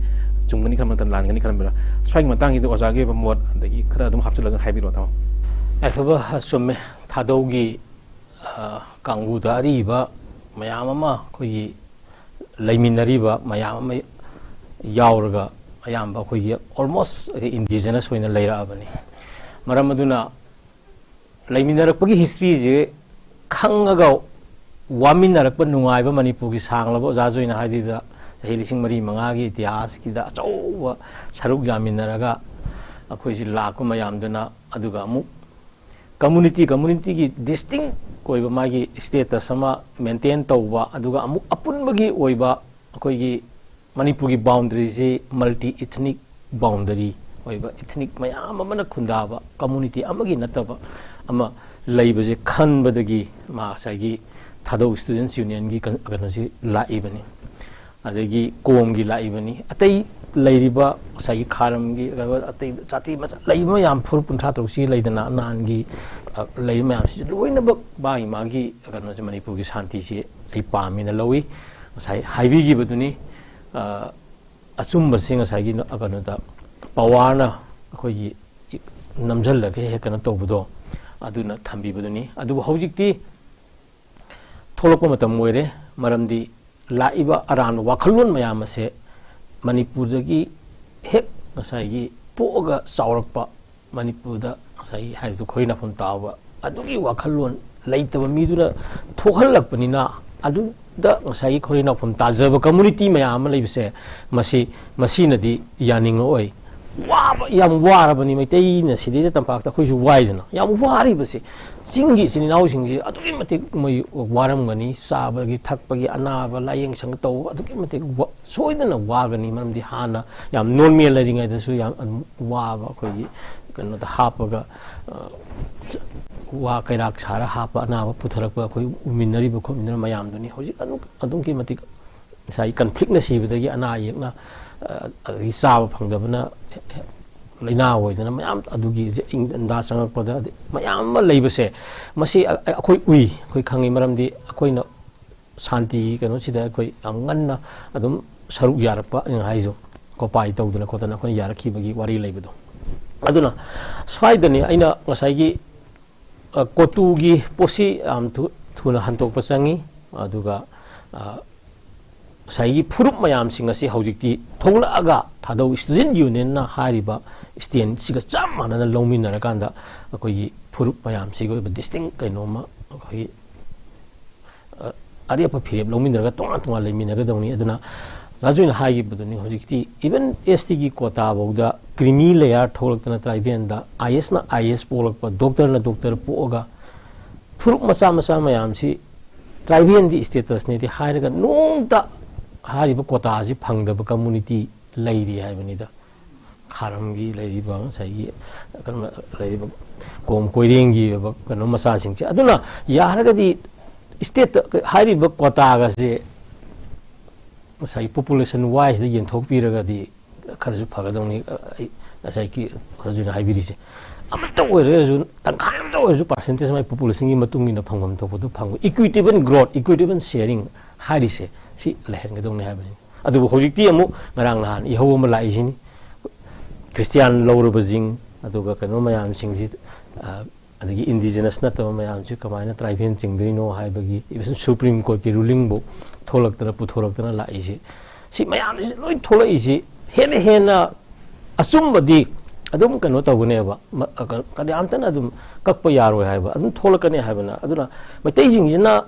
ꯆꯨꯝꯒꯅꯤ ꯈꯟꯕ ꯅꯠꯇ꯭ꯔꯒ ꯂꯥꯟꯒꯅꯤ ꯈꯟꯕ꯭ꯔꯥ? ꯁ꯭ꯋꯥꯏꯒꯤ ꯃꯇꯥꯡꯁꯤꯗ ꯑꯣꯖꯥꯒꯤ ꯑꯣꯏꯕ ꯃꯣꯠ, ꯑꯗꯒꯤ ꯈꯔ ꯑꯗꯨꯝ ꯍꯥꯞꯆꯤꯜꯂꯒ ꯍꯥꯏꯕꯤꯔꯛꯑꯣ, ꯇꯥꯃꯣ꯫ ꯌꯥꯏꯐꯕ, ꯆꯨꯝꯃꯦ꯫ ꯊꯥꯗꯧꯒꯤ, ꯑ, ꯀꯥꯡꯕꯨꯗ ꯑꯔꯤꯕ ꯃꯌꯥꯝ ꯑꯃ ꯑꯩꯈꯣꯏꯒꯤ ꯂꯩꯃꯤꯟꯅꯔꯤꯕ ꯃꯌꯥꯝ ꯑꯃ ꯌꯥꯎꯔꯒ ꯑꯌꯥꯝꯕ ꯑꯩꯈꯣꯏꯒꯤ almost indigenous ꯑꯣꯏꯅ ꯂꯩꯔꯛꯑꯕꯅꯤ꯫ ꯃꯔꯝ ꯑꯗꯨꯅ ꯂꯩꯃꯤꯟꯅꯔꯛꯄꯒꯤ historyꯁꯦ ꯈꯪꯉꯒ ꯋꯥꯃꯤꯟꯅꯔꯛꯄ ꯅꯨꯡꯉꯥꯏꯕ ꯃꯅꯤꯄꯨꯔꯒꯤ ꯁꯥꯡꯂꯕ ꯑꯣꯖꯥ ꯖꯣꯏꯅ ꯍꯥꯏꯕꯤꯕ ꯆꯍꯤ ꯂꯤꯁꯤꯡ ꯃꯔꯤ ꯃꯉꯥꯒꯤ ꯏꯇꯤꯍꯥꯁꯀꯤꯗ ꯑꯆꯧꯕ ꯁꯔꯨꯛ ꯌꯥꯃꯤꯟꯅꯔꯒ ꯑꯩꯈꯣꯏꯁꯤ ꯂꯥꯛꯄ ꯃꯌꯥꯝꯗꯨꯅ ꯑꯗꯨꯒ ꯑꯃꯨꯛ community, communityꯒꯤ distinct ꯑꯣꯏꯕ ꯃꯥꯒꯤ status ꯑꯃ maintain ꯇꯧꯕ, ꯑꯗꯨꯒ ꯑꯃꯨꯛ ꯑꯄꯨꯟꯕꯒꯤ ꯑꯣꯏꯕ ꯑꯩꯈꯣꯏꯒꯤ ꯃꯅꯤꯄꯨꯔꯒꯤ boundaryꯁꯤ multi ethnic boundary ꯑꯣꯏꯕ, ethnic ꯃꯌꯥꯝ ꯑꯃꯅ ꯈꯨꯟꯗꯥꯕ community ꯑꯃꯒꯤ ꯅꯠꯇꯕ ꯑꯃ ꯂꯩꯕꯁꯦ ꯈꯟꯕꯗꯒꯤ ꯃꯥ ꯉꯁꯥꯏꯒꯤ ꯊꯥꯗꯧ ꯁ꯭ꯇꯨꯗꯦꯟꯁ ꯌꯨꯅꯤꯌꯟꯒꯤ ꯀꯩꯅꯣꯁꯤ ꯂꯥꯛꯏꯕꯅꯤ꯫ ꯑꯗꯒꯤ ꯀꯣꯝꯒꯤ ꯂꯥꯛꯏꯕꯅꯤ꯫ ꯑꯇꯩ ꯂꯩꯔꯤꯕ ꯉꯁꯥꯏꯒꯤ ꯈꯥꯔꯝꯒꯤ, ꯑꯇꯩ ꯖꯥꯇꯤ ꯃꯆꯥ ꯂꯩꯕ ꯃꯌꯥꯝ, ꯐꯨꯔꯨꯞ ꯀꯨꯟꯊ꯭ꯔꯥ ꯇꯔꯨꯛꯁꯤ ꯂꯩꯗꯅ, ꯅꯍꯥꯟꯒꯤ ꯂꯩꯔꯤꯕ ꯃꯌꯥꯝꯁꯤꯁꯨ ꯂꯣꯏꯅꯃꯛ ꯃꯥꯒꯤ ꯃꯥꯒꯤ ꯀꯩꯅꯣꯁꯦ, ꯃꯅꯤꯄꯨꯔꯒꯤ ꯁꯥꯟꯇꯤꯁꯤ ꯑꯩ ꯄꯥꯝꯃꯤꯅ ꯂꯧꯏ꯫ ꯉꯁꯥꯏ ꯍꯥꯏꯕꯤꯈꯤꯕꯗꯨꯅꯤ꯫ ꯑꯆꯨꯝꯕꯁꯤ ꯉꯁꯥꯏꯒꯤ ꯀꯩꯅꯣꯗ ꯄꯋꯥꯔꯅ ꯑꯩꯈꯣꯏꯒꯤ ꯅꯝꯁꯤꯜꯂꯒ ꯍꯦꯛ ꯀꯩꯅꯣ ꯇꯧꯕꯗꯣ, ꯑꯗꯨꯅ ꯊꯝꯕꯤꯕꯗꯨꯅꯤ꯫ ꯑꯗꯨꯕꯨ ꯍꯧꯖꯤꯛꯇꯤ ꯊꯣꯛꯂꯛꯄ ꯃꯇꯝ ꯑꯣꯏꯔꯦ꯫ ꯃꯔꯝꯗꯤ ꯂꯥꯛꯏꯕ ꯑꯔꯥꯟꯕ ꯋꯥꯈꯜꯂꯣꯟ ꯃꯌꯥꯝ ꯑꯁꯦ ꯃꯅꯤꯄꯨꯔꯗꯒꯤ ꯍꯦꯛ ꯉꯁꯥꯏꯒꯤ ꯄꯣꯛꯑꯒ ꯆꯥꯎꯔꯛꯄ, ꯃꯅꯤꯄꯨꯔꯗ ꯉꯁꯥꯏꯒꯤ ꯍꯥꯏꯔꯤꯕꯗꯨ ꯈꯣꯏꯔꯤ ꯅꯥꯐꯝ ꯇꯥꯕ, ꯑꯗꯨꯒꯤ ꯋꯥꯈꯜꯂꯣꯟ ꯂꯩꯇꯕ ꯃꯤꯗꯨꯅ ꯊꯣꯛꯍꯜꯂꯛꯄꯅꯤꯅ, ꯑꯗꯨꯗ ꯉꯁꯥꯏꯒꯤ ꯈꯣꯏꯔꯤ ꯅꯥꯐꯝ ꯇꯥꯖꯕ ꯀꯝꯃꯨꯅꯤꯇꯤ ꯃꯌꯥꯝ ꯑꯃ ꯂꯩꯕꯁꯦ, ꯃꯁꯤ, ꯃꯁꯤꯅꯗꯤ ꯌꯥꯅꯤꯡꯉꯛꯑꯣꯏ꯫ ꯋꯥꯕ ꯌꯥꯝ ꯋꯥꯔꯕꯅꯤ꯫ ꯃꯩꯇꯩꯅ ꯁꯤꯗꯩꯗ ꯇꯝꯄꯥꯛꯇ ꯑꯩꯈꯣꯏꯁꯨ ꯋꯥꯏꯗꯅ, ꯌꯥꯝ ꯋꯥꯔꯤꯕꯁꯦ꯫ ꯆꯤꯡꯒꯤ ꯏꯆꯤꯟ ꯏꯅꯥꯎꯁꯤꯡꯁꯤ ꯑꯗꯨꯛꯀꯤ ꯃꯇꯤꯛ ꯃꯣꯏ ꯋꯥꯔꯝꯒꯅꯤ꯫ ꯆꯥꯕꯒꯤ, ꯊꯛꯄꯒꯤ, ꯑꯅꯥꯕ ꯂꯥꯏꯌꯦꯡ ꯁꯪ ꯇꯧꯕ ꯑꯗꯨꯛꯀꯤ ꯃꯇꯤꯛ ꯁꯣꯏꯗꯅ ꯋꯥꯒꯅꯤ꯫ ꯃꯔꯝꯗꯤ ꯍꯥꯟꯅ ꯌꯥꯝ ꯅꯣꯔꯃꯦꯜ ꯂꯩꯔꯤꯉꯩꯗꯁꯨ ꯌꯥꯝ ꯑꯗꯨꯝ ꯋꯥꯕ, ꯑꯩꯈꯣꯏꯒꯤ ꯀꯩꯅꯣꯗ ꯍꯥꯞꯄꯒ, ꯋꯥ ꯀꯩꯔꯥꯛ ꯁꯥꯔ ꯍꯥꯞꯄ, ꯑꯅꯥꯕ ꯄꯨꯊꯔꯛꯄ, ꯑꯩꯈꯣꯏ ꯎꯃꯤꯟꯅꯔꯤꯕ ꯈꯣꯠꯃꯤꯟꯅꯔꯤꯕ ꯃꯌꯥꯝꯗꯨꯅꯤ꯫ ꯍꯧꯖꯤꯛ ꯑꯗꯨꯝ ꯑꯗꯨꯛꯀꯤ ꯃꯇꯤꯛ ꯉꯁꯥꯏꯒꯤ ꯀꯟꯐ꯭ꯂꯤꯛꯅ ꯁꯤꯕꯗꯒꯤ ꯑꯅꯥ ꯑꯌꯦꯛꯅ, ꯑꯗꯒꯤ ꯆꯥꯕ ꯐꯪꯗꯕꯅ ꯂꯥꯏꯅꯥ ꯑꯣꯏꯗꯅ ꯃꯌꯥꯝ, ꯑꯗꯨꯒꯤ ꯍꯧꯖꯤꯛ ꯏꯪꯊꯝꯊꯥ ꯆꯪꯉꯛꯄꯗ ꯃꯌꯥꯝ ꯑꯃ ꯂꯩꯕꯁꯦ, ꯃꯁꯤ ꯑꯩꯈꯣꯏ ꯎꯏ, ꯑꯩꯈꯣꯏ ꯈꯪꯉꯤ꯫ ꯃꯔꯝꯗꯤ ꯑꯩꯈꯣꯏꯅ ꯁꯥꯟꯇꯤꯒꯤ ꯀꯩꯅꯣꯁꯤꯗ ꯑꯩꯈꯣꯏ ꯌꯥꯝ ꯉꯟꯅ ꯑꯗꯨꯝ ꯁꯔꯨꯛ ꯌꯥꯔꯛꯄ, ꯑꯩꯅ ꯍꯥꯏꯁꯨ, ꯀꯣꯄꯥꯏ ꯇꯧꯗꯅ ꯈꯣꯠꯇꯅ ꯑꯩꯈꯣꯏꯅ ꯌꯥꯔꯛꯈꯤꯕꯒꯤ ꯋꯥꯔꯤ ꯂꯩꯕꯗꯣ꯫ ꯑꯗꯨꯅ ꯁ꯭ꯋꯥꯏꯗꯅꯤ ꯑꯩꯅ ꯉꯁꯥꯏꯒꯤ ꯀꯣꯇꯨꯒꯤ ꯄꯣꯠꯁꯤ ꯌꯥꯝ ꯊꯨꯅ ꯍꯟꯗꯣꯛꯄ ꯆꯪꯉꯤ꯫ ꯑꯗꯨꯒ ꯉꯁꯥꯏꯒꯤ ꯐꯨꯔꯨꯞ ꯃꯌꯥꯝꯁꯤꯡ ꯑꯁꯤ ꯍꯧꯖꯤꯛꯇꯤ ꯊꯣꯛꯂꯛꯑꯒ ꯊꯥꯗꯧ ꯁ꯭ꯇꯨꯗꯦꯟ ꯌꯨꯅꯤꯌꯟꯅ ꯍꯥꯏꯔꯤꯕ ꯁ꯭ꯇꯦꯟꯁꯤꯒ ꯆꯞ ꯃꯥꯟꯅꯅ ꯂꯧꯃꯤꯟꯅꯔꯀꯥꯟꯗ ꯑꯩꯈꯣꯏꯒꯤ ꯐꯨꯔꯨꯞ ꯃꯌꯥꯝꯁꯤꯒꯤ ꯑꯣꯏꯕ ꯗꯤꯁꯇꯤꯡ ꯀꯩꯅꯣꯝꯃ ꯑꯩꯈꯣꯏꯒꯤ ꯑꯔꯦꯞꯄ ꯐꯤꯔꯦꯞ ꯂꯧꯃꯤꯟꯅꯔꯒ ꯇꯣꯉꯥꯟ ꯇꯣꯉꯥꯟ ꯂꯩꯃꯤꯟꯅꯒꯗꯧꯅꯤ꯫ ꯑꯗꯨꯅ ꯔꯥꯖꯨꯅ ꯍꯥꯏꯈꯤꯕꯗꯨꯅꯤ, ꯍꯧꯖꯤꯛꯇꯤ ꯏꯚꯟ ꯑꯦꯁ ꯇꯤꯒꯤ ꯀꯣꯇꯥ ꯐꯥꯎꯗ ꯀ꯭ꯔꯤꯃꯤ ꯂꯦꯌꯥꯔ ꯊꯣꯛꯂꯛꯇꯅ ꯇ꯭ꯔꯥꯏꯕꯦꯜꯗ, ꯑꯥꯏ ꯑꯦꯁꯅ ꯑꯥꯏ ꯑꯦꯁ ꯄꯣꯛꯂꯛꯄ, ꯗꯣꯛꯇꯔꯅ ꯗꯣꯛꯇꯔ ꯄꯣꯛꯑꯒ ꯐꯨꯔꯨꯞ ꯃꯆꯥ ꯃꯆꯥ ꯃꯌꯥꯝꯁꯤ ꯇ꯭ꯔꯥꯏꯕꯦꯜꯒꯤ ꯁ꯭ꯇꯦꯇꯁꯅꯤꯗꯤ ꯍꯥꯏꯔꯒ ꯅꯣꯡꯇ ꯍꯥꯏꯔꯤꯕ ꯀꯣꯇꯥꯁꯤ ꯐꯪꯗꯕ ꯀꯝꯃꯨꯅꯤꯇꯤ ꯂꯩꯔꯤ ꯍꯥꯏꯕꯅꯤꯗ꯫ ꯈꯥꯔꯝꯒꯤ ꯂꯩꯔꯤꯕ ꯉꯁꯥꯏꯒꯤ ꯀꯩꯅꯣ ꯂꯩꯔꯤꯕ ꯀꯣꯝ ꯀꯣꯏꯔꯦꯡꯒꯤ ꯑꯣꯏꯕ ꯀꯩꯅꯣ ꯃꯆꯥꯁꯤꯡꯁꯦ꯫ ꯑꯗꯨꯅ ꯌꯥꯔꯒꯗꯤ ꯏꯁꯇꯦꯠꯇ ꯍꯥꯏꯔꯤꯕ ꯀ꯭ꯋꯥꯇꯥꯒꯁꯦ ꯉꯁꯥꯏꯒꯤ ꯄꯣꯄꯨꯂꯦꯁꯟ ꯋꯥꯏꯁꯗ ꯌꯦꯟꯊꯣꯛꯄꯤꯔꯒꯗꯤ ꯈꯔꯁꯨ ꯐꯒꯗꯧꯅꯤ꯫ ꯑꯩ ꯉꯁꯥꯏꯒꯤ ꯍꯧꯖꯤꯛ ꯍꯥꯏꯕꯤꯔꯤꯁꯦ, ꯑꯃꯠꯇ ꯑꯣꯏꯔꯒꯁꯨ, ꯇꯪꯈꯥꯏ ꯑꯃꯇ ꯑꯣꯏꯔꯁꯨ, ꯄꯥꯔꯁꯦꯟꯇꯦꯖ ꯃꯥꯏ ꯄꯣꯄꯨꯂꯦꯁꯟꯒꯤ ꯃꯇꯨꯡ ꯏꯟꯅ ꯐꯪꯐꯝ ꯊꯣꯛꯄꯗꯨ ꯐꯪꯕ, ꯏꯀ꯭ꯋꯤꯇꯦꯕꯜ ꯒ꯭ꯔꯣꯠ, ꯏꯀ꯭ꯋꯤꯇꯦꯕꯜ ꯁꯤꯌꯔꯤꯡ ꯍꯥꯏꯔꯤꯁꯦ ꯁꯤ ꯂꯩꯍꯟꯒꯗꯧꯅꯤ ꯍꯥꯏꯕꯅꯤ꯫ ꯑꯗꯨꯕꯨ ꯍꯧꯖꯤꯛꯇꯤ ꯑꯃꯨꯛ ꯉꯔꯥꯡ ꯅꯍꯥꯟ ꯏꯍꯧ ꯑꯃ ꯂꯥꯛꯏꯁꯤꯅꯤ꯫ ꯈ꯭ꯔꯤꯁꯇꯤꯌꯥꯟ ꯂꯧꯔꯕꯁꯤꯡ, ꯑꯗꯨꯒ ꯀꯩꯅꯣ ꯃꯌꯥꯝꯁꯤꯡꯁꯤ, ꯑ, ꯑꯗꯒꯤ ꯏꯟꯗꯤꯖꯤꯅꯁ ꯅꯠꯇꯕ ꯃꯌꯥꯝꯁꯤ ꯀꯃꯥꯏꯅ ꯇ꯭ꯔꯥꯏꯕꯦꯜ ꯆꯤꯡꯗꯣꯏꯅꯣ ꯍꯥꯏꯕꯒꯤ, ꯏꯚꯟ ꯁꯨꯄ꯭ꯔꯤꯝ ꯀꯣꯔꯠꯀꯤ ꯔꯨꯂꯤꯡꯕꯨ ꯊꯣꯛꯂꯛꯇꯅ, ꯄꯨꯊꯣꯔꯛꯇꯅ ꯂꯥꯛꯏꯁꯤ, ꯁꯤ ꯃꯌꯥꯝꯁꯤ ꯂꯣꯏ ꯊꯣꯛꯂꯛꯏꯁꯤ ꯍꯦꯟꯅ ꯍꯦꯟꯅ ꯑꯆꯨꯝꯕꯗꯤ ꯑꯗꯨꯝ ꯀꯩꯅꯣ ꯇꯧꯒꯅꯦꯕ, ꯃ-, ꯑ, ꯀ-, ꯀꯅꯥꯝꯇꯅ ꯑꯗꯨꯝ ꯀꯛꯄ ꯌꯥꯔꯣꯏ ꯍꯥꯏꯕ, ꯑꯗꯨꯝ ꯊꯣꯛꯂꯛꯀꯅꯤ ꯍꯥꯏꯕꯅ꯫ ꯑꯗꯨꯅ ꯃꯩꯇꯩꯁꯤꯡꯁꯤꯅ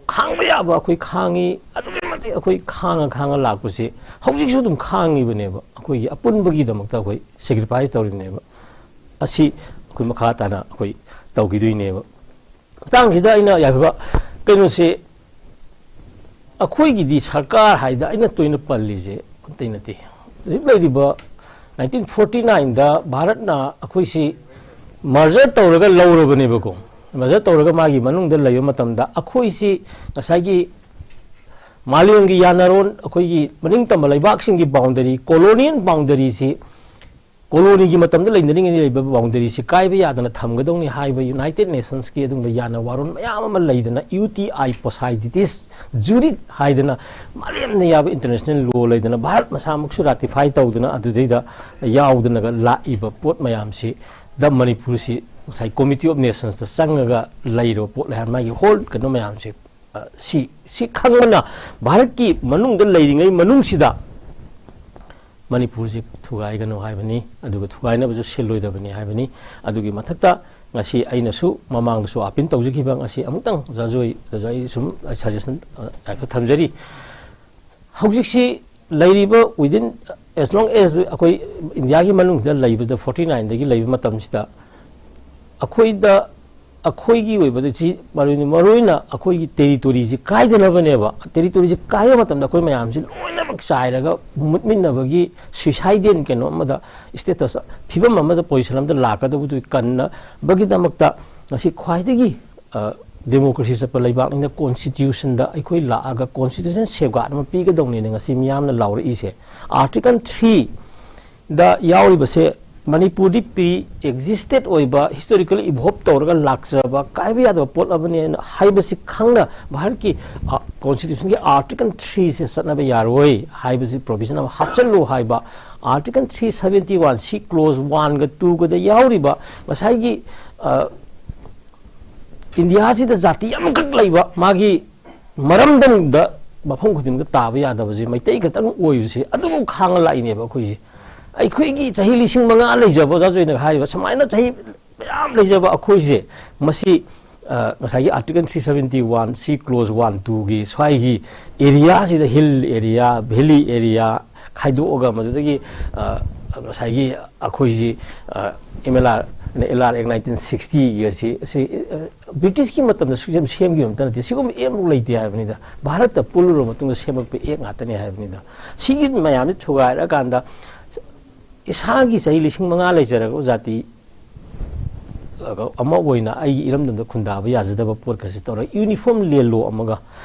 ꯈꯥꯡꯕ ꯌꯥꯕ ꯑꯩꯈꯣꯏ ꯈꯥꯡꯉꯤ, ꯑꯗꯨꯛꯀꯤ ꯃꯇꯤꯛ ꯑꯩꯈꯣꯏ ꯈꯥꯡꯉ ꯈꯥꯡꯉ ꯂꯥꯛꯄꯁꯦ ꯍꯧꯖꯤꯛꯁꯨ ꯑꯗꯨꯝ ꯈꯥꯡꯉꯤꯕꯅꯦꯕ꯫ ꯑꯩꯈꯣꯏꯒꯤ ꯑꯄꯨꯟꯕꯒꯤꯗꯃꯛꯇ ꯑꯩꯈꯣꯏ ꯁꯦꯀ꯭ꯔꯤꯐꯥꯏꯁ ꯇꯧꯔꯤꯕꯅꯦꯕ꯫ ꯑꯁꯤ ꯑꯩꯈꯣꯏ ꯃꯈꯥ ꯇꯥꯅ ꯑꯩꯈꯣꯏ ꯇꯧꯈꯤꯗꯣꯏꯅꯦꯕ꯫ ꯃꯇꯥꯡꯁꯤꯗ ꯑꯩꯅ ꯌꯥꯏꯐꯕ ꯀꯩꯅꯣꯁꯦ, ꯑꯩꯈꯣꯏꯒꯤꯗꯤ ꯁꯔꯀꯥꯔ ꯍꯥꯏꯗ ꯑꯩꯅ ꯇꯣꯏꯅ ꯄꯜꯂꯤꯁꯦ ꯑꯇꯩ ꯅꯠꯇꯦ꯫ ꯍꯧꯖꯤꯛ ꯂꯩꯔꯤꯕ ꯅꯥꯏꯟꯇꯤꯟ ꯐꯣꯔꯇꯤ ꯅꯥꯏꯟꯗ ꯚꯥꯔꯠꯅ ꯑꯩꯈꯣꯏꯁꯤ ꯃꯔꯖꯔ ꯇꯧꯔꯒ ꯂꯧꯔꯕꯅꯦꯕꯀꯣ꯫ ꯃꯔꯖꯔ ꯇꯧꯔꯒ ꯃꯥꯒꯤ ꯃꯅꯨꯡꯗ ꯂꯩꯕ ꯃꯇꯝꯗ ꯑꯩꯈꯣꯏꯁꯤ ꯉꯁꯥꯏꯒꯤ ꯃꯥꯂꯦꯝꯒꯤ ꯌꯥꯅꯔꯣꯟ, ꯑꯩꯈꯣꯏꯒꯤ ꯃꯅꯤꯡ ꯇꯝꯕ ꯂꯩꯕꯥꯛꯁꯤꯡꯒꯤ ꯕꯥꯎꯟꯗꯔꯤ, ꯀꯣꯂꯣꯅꯤꯌꯦꯜ ꯕꯥꯎꯟꯗꯔꯤꯁꯤ, ꯀꯣꯂꯣꯅꯤꯒꯤ ꯃꯇꯝꯗ ꯂꯩꯅꯔꯤꯉꯩꯗ ꯂꯩꯕ ꯕꯥꯎꯟꯗꯔꯤꯁꯤ ꯀꯥꯏꯕ ꯌꯥꯗꯅ ꯊꯝꯒꯗꯧꯅꯤ ꯍꯥꯏꯕ ꯌꯨꯅꯥꯏꯇꯦꯠ ꯅꯦꯁꯟꯁꯀꯤ ꯑꯗꯨꯒꯨꯝꯕ ꯌꯥꯅ ꯋꯥꯔꯣꯜ ꯃꯌꯥꯝ ꯑꯃ ꯂꯩꯗꯅ, ꯌꯨ ꯇꯤ ꯑꯥꯏ ꯄꯣꯁꯥꯏꯗꯤꯇꯤꯁ ꯖꯨꯔꯤꯠ ꯍꯥꯏꯗꯅ ꯃꯥꯂꯦꯝꯅ ꯌꯥꯕ ꯏꯟꯇꯔꯅꯦꯁꯅꯦꯜ ꯂꯣ ꯂꯩꯗꯅ, ꯚꯥꯔꯠ ꯃꯁꯥꯃꯛꯁꯨ ꯔꯥꯇꯤꯐꯥꯏ ꯇꯧꯗꯅ ꯑꯗꯨꯗꯩꯗ ꯌꯥꯎꯗꯅꯒ ꯂꯥꯛꯏꯕ ꯄꯣꯠ ꯃꯌꯥꯝꯁꯤ ꯗ ꯃꯅꯤꯄꯨꯔꯁꯤ ꯉꯁꯥꯏ ꯀꯣꯃꯤꯇꯤ ꯑꯣꯐ ꯅꯦꯁꯟꯁꯇ ꯆꯪꯉꯒ ꯂꯩꯔꯕ ꯄꯣꯠ ꯃꯌꯥꯝ, ꯃꯥꯒꯤ ꯍꯣꯜ ꯀꯩꯅꯣ ꯃꯌꯥꯝꯁꯦ, ꯑ, ꯁꯤ, ꯁꯤ ꯈꯪꯕꯅ ꯚꯥꯔꯠꯀꯤ ꯃꯅꯨꯡꯗ ꯂꯩꯔꯤꯉꯩ ꯃꯅꯨꯡꯁꯤꯗ ꯃꯅꯤꯄꯨꯔꯁꯤ ꯊꯨꯒꯥꯏꯒꯅꯨ ꯍꯥꯏꯕꯅꯤ, ꯑꯗꯨꯒ ꯊꯨꯒꯥꯏꯅꯕꯁꯨ ꯁꯤꯜꯂꯣꯏꯗꯕꯅꯤ ꯍꯥꯏꯕꯅꯤ꯫ ꯑꯗꯨꯒꯤ ꯃꯊꯛꯇ ꯉꯁꯤ ꯑꯩꯅꯁꯨ ꯃꯃꯥꯡꯗꯁꯨ ꯑꯥꯄꯤꯜ ꯇꯧꯖꯈꯤꯕ, ꯉꯁꯤ ꯑꯃꯨꯛꯇꯪ ꯑꯣꯖꯥ ꯖꯣꯏꯗꯁꯨ ꯑꯩ ꯁꯨꯝ ꯁꯖꯦꯁꯟ, ꯑ, ꯍꯥꯏꯐꯦꯠ ꯊꯝꯖꯔꯤ꯫ ꯍꯧꯖꯤꯛꯁꯤ ꯂꯩꯔꯤꯕ within, as long as ꯑꯩꯈꯣꯏ ꯏꯟꯗꯤꯌꯥꯒꯤ ꯃꯅꯨꯡꯗ ꯂꯩꯕꯗ, ꯐꯣꯔꯇꯤ ꯅꯥꯏꯟꯗꯒꯤ ꯂꯩꯕ ꯃꯇꯝꯁꯤꯗ ꯑꯩꯈꯣꯏꯗ ꯑꯩꯈꯣꯏꯒꯤ ꯑꯣꯏꯕꯗ ꯁꯤ ꯃꯔꯨ ꯃꯔꯨ ꯑꯣꯏꯅ ꯑꯩꯈꯣꯏꯒꯤ ꯇꯦꯔꯤꯇꯣꯔꯤꯁꯤ ꯀꯥꯏꯗꯅꯕꯅꯦꯕ꯫ ꯇꯦꯔꯤꯇꯣꯔꯤꯁꯤ ꯀꯥꯏꯕ ꯃꯇꯝꯗ ꯑꯩꯈꯣꯏ ꯃꯌꯥꯝꯁꯤ ꯂꯣꯏꯅꯃꯛ ꯆꯥꯏꯔꯒ ꯃꯨꯠꯃꯤꯟꯅꯕꯒꯤ, ꯁ꯭ꯋꯤꯁꯥꯏꯗꯦꯟ ꯀꯩꯅꯣ ꯑꯃꯗ, ꯁ꯭ꯇꯦꯇꯁ, ꯐꯤꯕꯝ ꯑꯃꯗ, ꯄꯣꯖꯤꯁꯟ ꯑꯃꯗ ꯂꯥꯛꯀꯗꯕꯗꯨ ꯀꯟꯅꯕꯒꯤꯗꯃꯛꯇ ꯉꯁꯤ ꯈ꯭ꯋꯥꯏꯗꯒꯤ ꯗꯦꯃꯣꯀ꯭ꯔꯦꯁꯤ ꯆꯠꯄ ꯂꯩꯕꯥꯛꯅꯤꯅ ꯀꯣꯟꯁꯇꯤꯇ꯭ꯌꯨꯁꯟꯗ ꯑꯩꯈꯣꯏ ꯂꯥꯛꯑꯒ ꯀꯣꯟꯁꯇꯤꯇ꯭ꯌꯨꯁꯟ ꯁꯦꯐꯒꯥꯔꯗ ꯑꯃ ꯄꯤꯒꯗꯧꯅꯦꯅ ꯉꯁꯤ ꯃꯤꯌꯥꯝꯅ ꯂꯥꯎꯔꯛꯏꯁꯦ꯫ ꯑꯥꯔꯇꯤꯀꯜ ꯊ꯭ꯔꯤꯗ ꯌꯥꯎꯔꯤꯕꯁꯦ ꯃꯅꯤꯄꯨꯔꯗꯤ ꯄ꯭ꯔꯤ ꯑꯦꯛꯖꯤꯁꯇꯦꯠ ꯑꯣꯏꯕ, ꯍꯤꯁꯇꯣꯔꯤꯀꯦꯜ ꯏꯚꯣꯜꯕ ꯇꯧꯔꯒ ꯂꯥꯛꯆꯕ ꯀꯥꯏꯕ ꯌꯥꯗꯕ ꯄꯣꯠ ꯑꯃꯅꯦꯅ ꯍꯥꯏꯕꯁꯤ ꯈꯪꯅ ꯚꯥꯔꯠꯀꯤ ꯀꯣꯟꯁꯇꯤꯇ꯭ꯌꯨꯁꯟꯒꯤ ꯑꯥꯔꯇꯤꯀꯜ ꯊ꯭ꯔꯤꯁꯦ ꯆꯠꯅꯕ ꯌꯥꯔꯣꯏ ꯍꯥꯏꯕꯁꯤ ꯄ꯭ꯔꯣꯚꯤꯖꯟ ꯑꯃ ꯍꯥꯞꯆꯜꯂꯨ ꯍꯥꯏꯕ꯫ Article three seventy one C close ꯋꯥꯟꯒ ꯇꯨꯒꯗ ꯌꯥꯎꯔꯤꯕ ꯉꯁꯥꯏꯒꯤ ꯏꯟꯗꯤꯌꯥꯁꯤꯗ ꯖꯥꯇꯤ ꯑꯃꯈꯛ ꯂꯩꯕ, ꯃꯥꯒꯤ ꯃꯔꯝꯗꯝꯗ ꯃꯐꯝ ꯈꯨꯗꯤꯡꯃꯛꯇ ꯇꯥꯕ ꯌꯥꯗꯕꯁꯦ ꯃꯩꯇꯩ ꯈꯛꯇꯪ ꯑꯣꯏꯕꯁꯦ ꯑꯗꯨꯕꯨ ꯈꯥꯡꯉ ꯂꯥꯛꯏꯅꯦꯕ ꯑꯩꯈꯣꯏꯁꯦ꯫ ꯑꯩꯈꯣꯏꯒꯤ ꯆꯍꯤ ꯂꯤꯁꯤꯡ ꯃꯉꯥ ꯂꯩꯖꯕ, ꯑꯣꯖꯥ ꯖꯣꯏꯅ ꯍꯥꯏꯔꯤꯕ ꯁꯨꯃꯥꯏꯅ ꯆꯍꯤ ꯃꯌꯥꯝ ꯂꯩꯖꯕ ꯑꯩꯈꯣꯏꯁꯦ, ꯃꯁꯤ ꯉꯁꯥꯏꯒꯤ article three seventy one C clause one ꯇꯨꯒꯤ ꯁ꯭ꯋꯥꯏꯒꯤ ꯑꯦꯔꯤꯌꯥꯁꯤꯗ, ꯍꯤꯜ ꯑꯦꯔꯤꯌꯥ, ꯚꯦꯂꯤ ꯑꯦꯔꯤꯌꯥ ꯈꯥꯏꯗꯣꯛꯑꯒ ꯃꯗꯨꯗꯒꯤ ꯉꯁꯥꯏꯒꯤ ꯑꯩꯈꯣꯏꯁꯤ M L R, L R act nineteen ꯁꯤꯛꯁꯇꯤꯒꯤ ꯑꯁꯤ, ꯑꯁꯤ ꯕ꯭ꯔꯤꯇꯤꯁꯀꯤ ꯃꯇꯝꯗ ꯁꯨꯛꯁꯦꯝ ꯁꯦꯝꯈꯤꯕ ꯑꯃꯇ ꯅꯠꯇꯦ꯫ ꯁꯤꯒꯨꯝꯕ ꯑꯦꯝ ꯂꯩꯇꯦ ꯍꯥꯏꯕꯅꯤꯗ꯫ ꯚꯥꯔꯠꯇ ꯄꯨꯜꯂꯨꯔꯕ ꯃꯇꯨꯡꯗ ꯁꯦꯝꯃꯛꯄ ꯑꯦꯛ ꯉꯥꯛꯇꯅꯤ ꯍꯥꯏꯕꯅꯤꯗ꯫ ꯁꯤꯒꯤ ꯃꯌꯥꯝꯁꯤ ꯊꯨꯒꯥꯏꯔꯀꯥꯟꯗ ꯏꯁꯥꯒꯤ ꯆꯍꯤ ꯂꯤꯁꯤꯡ ꯃꯉꯥ ꯂꯩꯖꯔꯒ ꯖꯥꯇꯤ ꯑꯃ ꯑꯣꯏꯅ ꯑꯩꯒꯤ ꯏꯔꯝꯗꯝꯗ ꯈꯨꯟꯗꯥꯕ ꯌꯥꯖꯗꯕ ꯄꯣꯠꯀꯁꯤ ꯇꯧꯔꯒ ꯌꯨꯅꯤꯐꯣꯔꯝ ꯂꯦꯟ ꯂꯣ ꯑꯃꯒ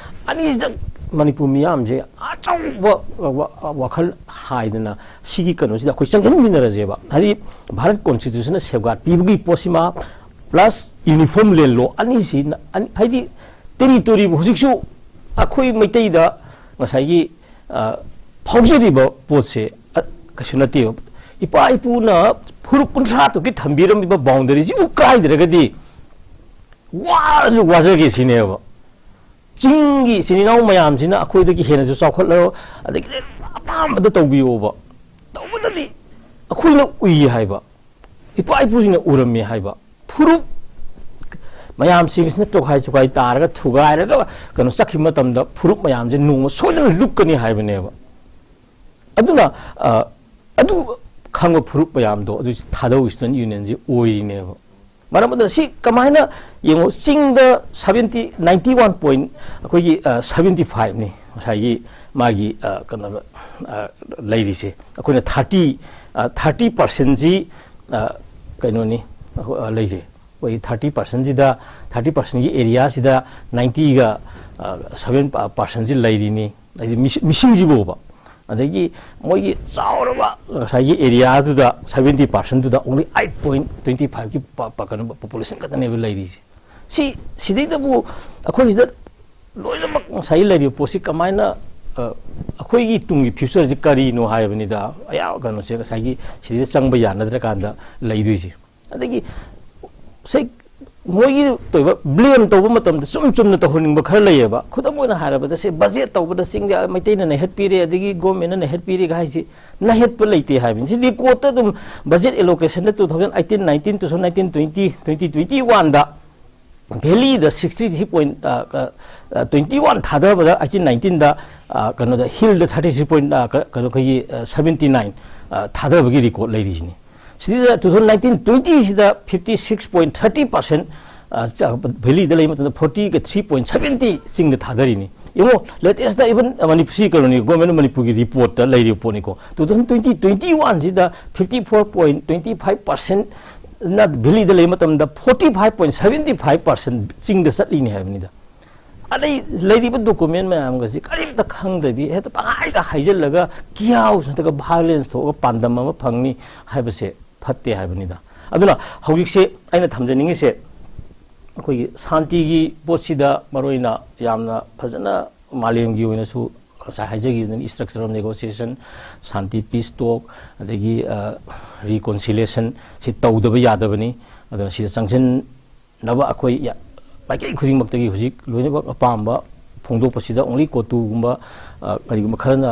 ꯑꯅꯤꯁꯤꯗ ꯃꯅꯤꯄꯨꯔ ꯃꯤꯌꯥꯝꯁꯦ ꯑꯆꯧꯕ ꯋꯥ-, ꯋꯥꯈꯜ ꯍꯥꯏꯗꯅ ꯁꯤꯒꯤ ꯀꯩꯅꯣꯁꯤꯗ ꯑꯩꯈꯣꯏ ꯆꯪꯁꯤꯟꯃꯤꯟꯅꯔꯁꯦꯕ꯫ ꯍꯥꯏꯗꯤ ꯚꯥꯔꯠ ꯀꯣꯟꯁꯇꯤꯇ꯭ꯌꯨꯁꯟꯅ ꯁꯦꯐꯒꯥꯔꯗ ꯄꯤꯕꯒꯤ ꯄꯣꯠꯁꯤꯃ ꯄ꯭ꯂꯁ ꯌꯨꯅꯤꯐꯣꯔꯝ ꯂꯦꯟ ꯂꯣ ꯑꯅꯤꯁꯤꯅ ꯑꯅꯤ-, ꯍꯥꯏꯗꯤ ꯇꯦꯔꯤꯇꯣꯔꯤꯕꯨ ꯍꯧꯖꯤꯛꯁꯨ ꯑꯩꯈꯣꯏ ꯃꯩꯇꯩꯗ ꯉꯁꯥꯏꯒꯤ ꯐꯥꯎꯖꯔꯤꯕ ꯄꯣꯠꯁꯦ ꯀꯩꯁꯨ ꯅꯠꯇꯦꯕ꯫ ꯏꯄꯥ ꯏꯄꯨꯅ ꯐꯨꯔꯨꯞ ꯀꯨꯟꯊ꯭ꯔꯥ ꯇꯔꯨꯛꯀꯤ ꯊꯝꯕꯤꯔꯝꯃꯤꯕ ꯕꯥꯎꯟꯗꯔꯤꯁꯤꯕꯨ ꯀꯥꯏꯗ꯭ꯔꯒꯗꯤ ꯋꯥꯔꯁꯨ ꯋꯥꯖꯒꯦ ꯁꯤꯅꯦꯕ꯫ ꯆꯤꯡꯒꯤ ꯏꯆꯤꯟ ꯏꯅꯥꯎ ꯃꯌꯥꯝꯁꯤꯅ ꯑꯩꯈꯣꯏꯗꯒꯤ ꯍꯦꯟꯅꯁꯨ ꯆꯥꯎꯈꯠꯂꯔꯣ, ꯑꯗꯒꯤꯗꯤ ꯑꯄꯥꯝꯕꯗ ꯇꯧꯕꯤꯌꯣꯕ꯫ ꯇꯧꯕꯗꯗꯤ ꯑꯩꯈꯣꯏꯅ ꯎꯏ ꯍꯥꯏꯕ, ꯏꯄꯥ ꯏꯄꯨꯁꯤꯡꯅ ꯎꯔꯝꯃꯤ ꯍꯥꯏꯕ꯫ ꯐꯨꯔꯨꯞ ꯃꯌꯥꯝꯁꯤꯡꯁꯤꯅ ꯇꯣꯈꯥꯏ ꯆꯨꯈꯥꯏ ꯇꯥꯔꯒ ꯊꯨꯒꯥꯏꯔꯒ ꯀꯩꯅꯣ ꯆꯠꯈꯤꯕ ꯃꯇꯝꯗ ꯐꯨꯔꯨꯞ ꯃꯌꯥꯝꯁꯦ ꯅꯣꯡꯃ ꯁꯣꯏꯗꯅ ꯂꯨꯞꯀꯅꯤ ꯍꯥꯏꯕꯅꯦꯕ꯫ ꯑꯗꯨꯅ ꯑꯗꯨ ꯈꯪꯕ ꯐꯨꯔꯨꯞ ꯃꯌꯥꯝꯗꯣ ꯑꯗꯨ ꯊꯥꯗꯧ ꯏꯁꯇꯨꯗꯦꯟ ꯌꯨꯅꯤꯌꯟꯁꯤ ꯑꯣꯏꯔꯤꯅꯦꯕ꯫ ꯃꯔꯝ ꯑꯗꯨꯅ ꯁꯤ ꯀꯃꯥꯏꯅ ꯌꯦꯡꯉꯣ, ꯆꯤꯡꯗ seventy, ninety one point ꯑꯩꯈꯣꯏꯒꯤ seventy fiveꯅꯤ ꯉꯁꯥꯏꯒꯤ ꯃꯥꯒꯤ ꯀꯩꯅꯣ ꯂꯩꯔꯤꯁꯦ꯫ ꯑꯩꯈꯣꯏꯅ thirty, thirty percentꯁꯤ ꯀꯩꯅꯣꯅꯤ ꯂꯩꯖꯩ꯫ ꯑꯩꯈꯣꯏ thirty percentꯁꯤꯗ, thirty percentꯀꯤ areaꯁꯤꯗ ninety ꯒ seven percentꯁꯤ ꯂꯩꯔꯤꯅꯤ꯫ ꯍꯥꯏꯗꯤ ꯃꯤꯁꯤꯡꯁꯤꯕꯨꯕ, ꯑꯗꯒꯤ ꯃꯣꯏꯒꯤ ꯆꯥꯎꯔꯕ ꯉꯁꯥꯏꯒꯤ areaꯗꯨꯗ seventy percentꯗꯨꯗ only eight point twenty fiveꯀꯤ ꯀꯩꯅꯣ population ꯈꯛꯇꯅꯦꯕ ꯂꯩꯔꯤꯁꯦ꯫ ꯁꯤ ꯁꯤꯗꯩꯗꯕꯨ ꯑꯩꯈꯣꯏꯁꯤꯗ ꯂꯣꯏꯅꯃꯛ ꯉꯁꯥꯏꯒꯤ ꯂꯩꯔꯤꯕ ꯄꯣꯠꯁꯤ ꯀꯃꯥꯏꯅ ꯑꯩꯈꯣꯏꯒꯤ ꯇꯨꯡꯒꯤ futureꯁꯤ ꯀꯔꯤꯅꯣ ꯍꯥꯏꯕꯅꯤꯗ꯫ ꯑꯌꯥꯝꯕ ꯀꯩꯅꯣꯁꯦ ꯉꯁꯥꯏꯒꯤ ꯁꯤꯗꯩꯗ ꯆꯪꯕ ꯌꯥꯅꯗ꯭ꯔꯀꯥꯟꯗ ꯂꯩꯗꯣꯏꯁꯦ꯫ ꯑꯗꯒꯤ ꯁꯦ ꯃꯣꯏꯒꯤ ꯇꯧꯕ blame ꯇꯧꯕ ꯃꯇꯝꯗ ꯆꯨꯝ ꯆꯨꯝꯅ ꯇꯧꯍꯟꯅꯤꯡꯕ ꯈꯔ ꯂꯩꯌꯦꯕ꯫ ꯈꯨꯗꯝ ꯑꯣꯏꯅ ꯍꯥꯏꯔꯕꯗ ꯁꯦ budget ꯇꯧꯕꯗ ꯆꯤꯡꯗ ꯃꯩꯇꯩꯅ ꯅꯩꯍꯠꯄꯤꯔꯦ, ꯑꯗꯒꯤ governmentꯅ ꯅꯩꯍꯠꯄꯤꯔꯦꯒ ꯍꯥꯏꯁꯤ ꯅꯩꯍꯠꯄ ꯂꯩꯇꯦ ꯍꯥꯏꯕꯅꯤ꯫ ꯁꯤ recordꯇ ꯑꯗꯨꯝ budget allocationꯗ two thousand eighteen nineteen, two thousand nineteen twenty, twenty twenty oneꯗ valleyꯗ sixty three point twenty one ꯊꯥꯗꯕꯗ eighteen nineteenꯗ ꯀꯩꯅꯣꯗ hillꯗ thirty three point ꯀꯩꯅꯣ ꯑꯩꯈꯣꯏꯒꯤ seventy nine ꯊꯥꯗꯕꯒꯤ record ꯂꯩꯔꯤꯁꯤꯅꯤ꯫ ꯁꯤꯗ two thousand nineteen twentyꯁꯤꯗ fifty six point thirty percent valleyꯗ ꯂꯩꯕ ꯃꯇꯝꯗ fortyꯒ three point seventy ꯆꯤꯡꯗ ꯊꯥꯗꯔꯤꯅꯤ꯫ ꯌꯦꯡꯉꯣ, latestꯇ even Manipur ꯁꯤ ꯀꯩꯅꯣꯅꯤ, government of ꯃꯅꯤꯄꯨꯔꯒꯤ reportꯇ ꯂꯩꯔꯤꯕ ꯄꯣꯠꯅꯤꯀꯣ꯫ Two thousand twenty twenty oneꯁꯤꯗ fifty four point twenty five percentꯅ valleyꯗ ꯂꯩꯕ ꯃꯇꯝꯗ forty five point seventy five percent ꯆꯤꯡꯗ ꯆꯠꯂꯤꯅꯤ ꯍꯥꯏꯕꯅꯤꯗ꯫ ꯑꯗꯩ ꯂꯩꯔꯤꯕ document ꯃꯌꯥꯝꯒꯁꯤ ꯀꯔꯤꯝꯇ ꯈꯪꯗꯕꯤ ꯍꯦꯛꯇ ꯄꯪꯍꯥꯏꯗ ꯍꯥꯏꯖꯤꯜꯂꯒ chaos ꯅꯠꯇ꯭ꯔꯒ violence ꯊꯣꯛꯑꯒ ꯄꯥꯟꯗꯝ ꯑꯃ ꯐꯪꯅꯤ ꯍꯥꯏꯕꯁꯦ ꯐꯠꯇꯦ ꯍꯥꯏꯕꯅꯤꯗ꯫ ꯑꯗꯨꯅ ꯍꯧꯖꯤꯛꯁꯦ ꯑꯩꯅ ꯊꯝꯖꯅꯤꯡꯉꯤꯁꯦ, ꯑꯩꯈꯣꯏꯒꯤ ꯁꯥꯟꯇꯤꯒꯤ ꯄꯣꯠꯁꯤꯗ ꯃꯔꯨ ꯑꯣꯏꯅ ꯌꯥꯝꯅ ꯐꯖꯅ ꯃꯥꯂꯦꯝꯒꯤ ꯑꯣꯏꯅꯁꯨ ꯉꯁꯥꯏ ꯍꯥꯏꯖꯈꯤꯕꯗꯨꯅꯤ, structure of negotiation, Shanti, peace talk, ꯑꯗꯒꯤ reconciliation ꯁꯤ ꯇꯧꯗꯕ ꯌꯥꯗꯕꯅꯤ꯫ ꯑꯗꯨꯅ ꯁꯤꯗ ꯆꯪꯁꯤꯟꯅꯕ ꯑꯩꯈꯣꯏ ꯃꯥꯏꯀꯩ ꯈꯨꯗꯤꯡꯃꯛꯇꯒꯤ ꯍꯧꯖꯤꯛ ꯂꯣꯏꯅꯃꯛ ꯑꯄꯥꯝꯕ ꯐꯣꯡꯗꯣꯛꯄꯁꯤꯗ only ꯀꯣꯇꯨꯒꯨꯝꯕ ꯀꯔꯤꯒꯨꯝꯕ ꯈꯔꯅ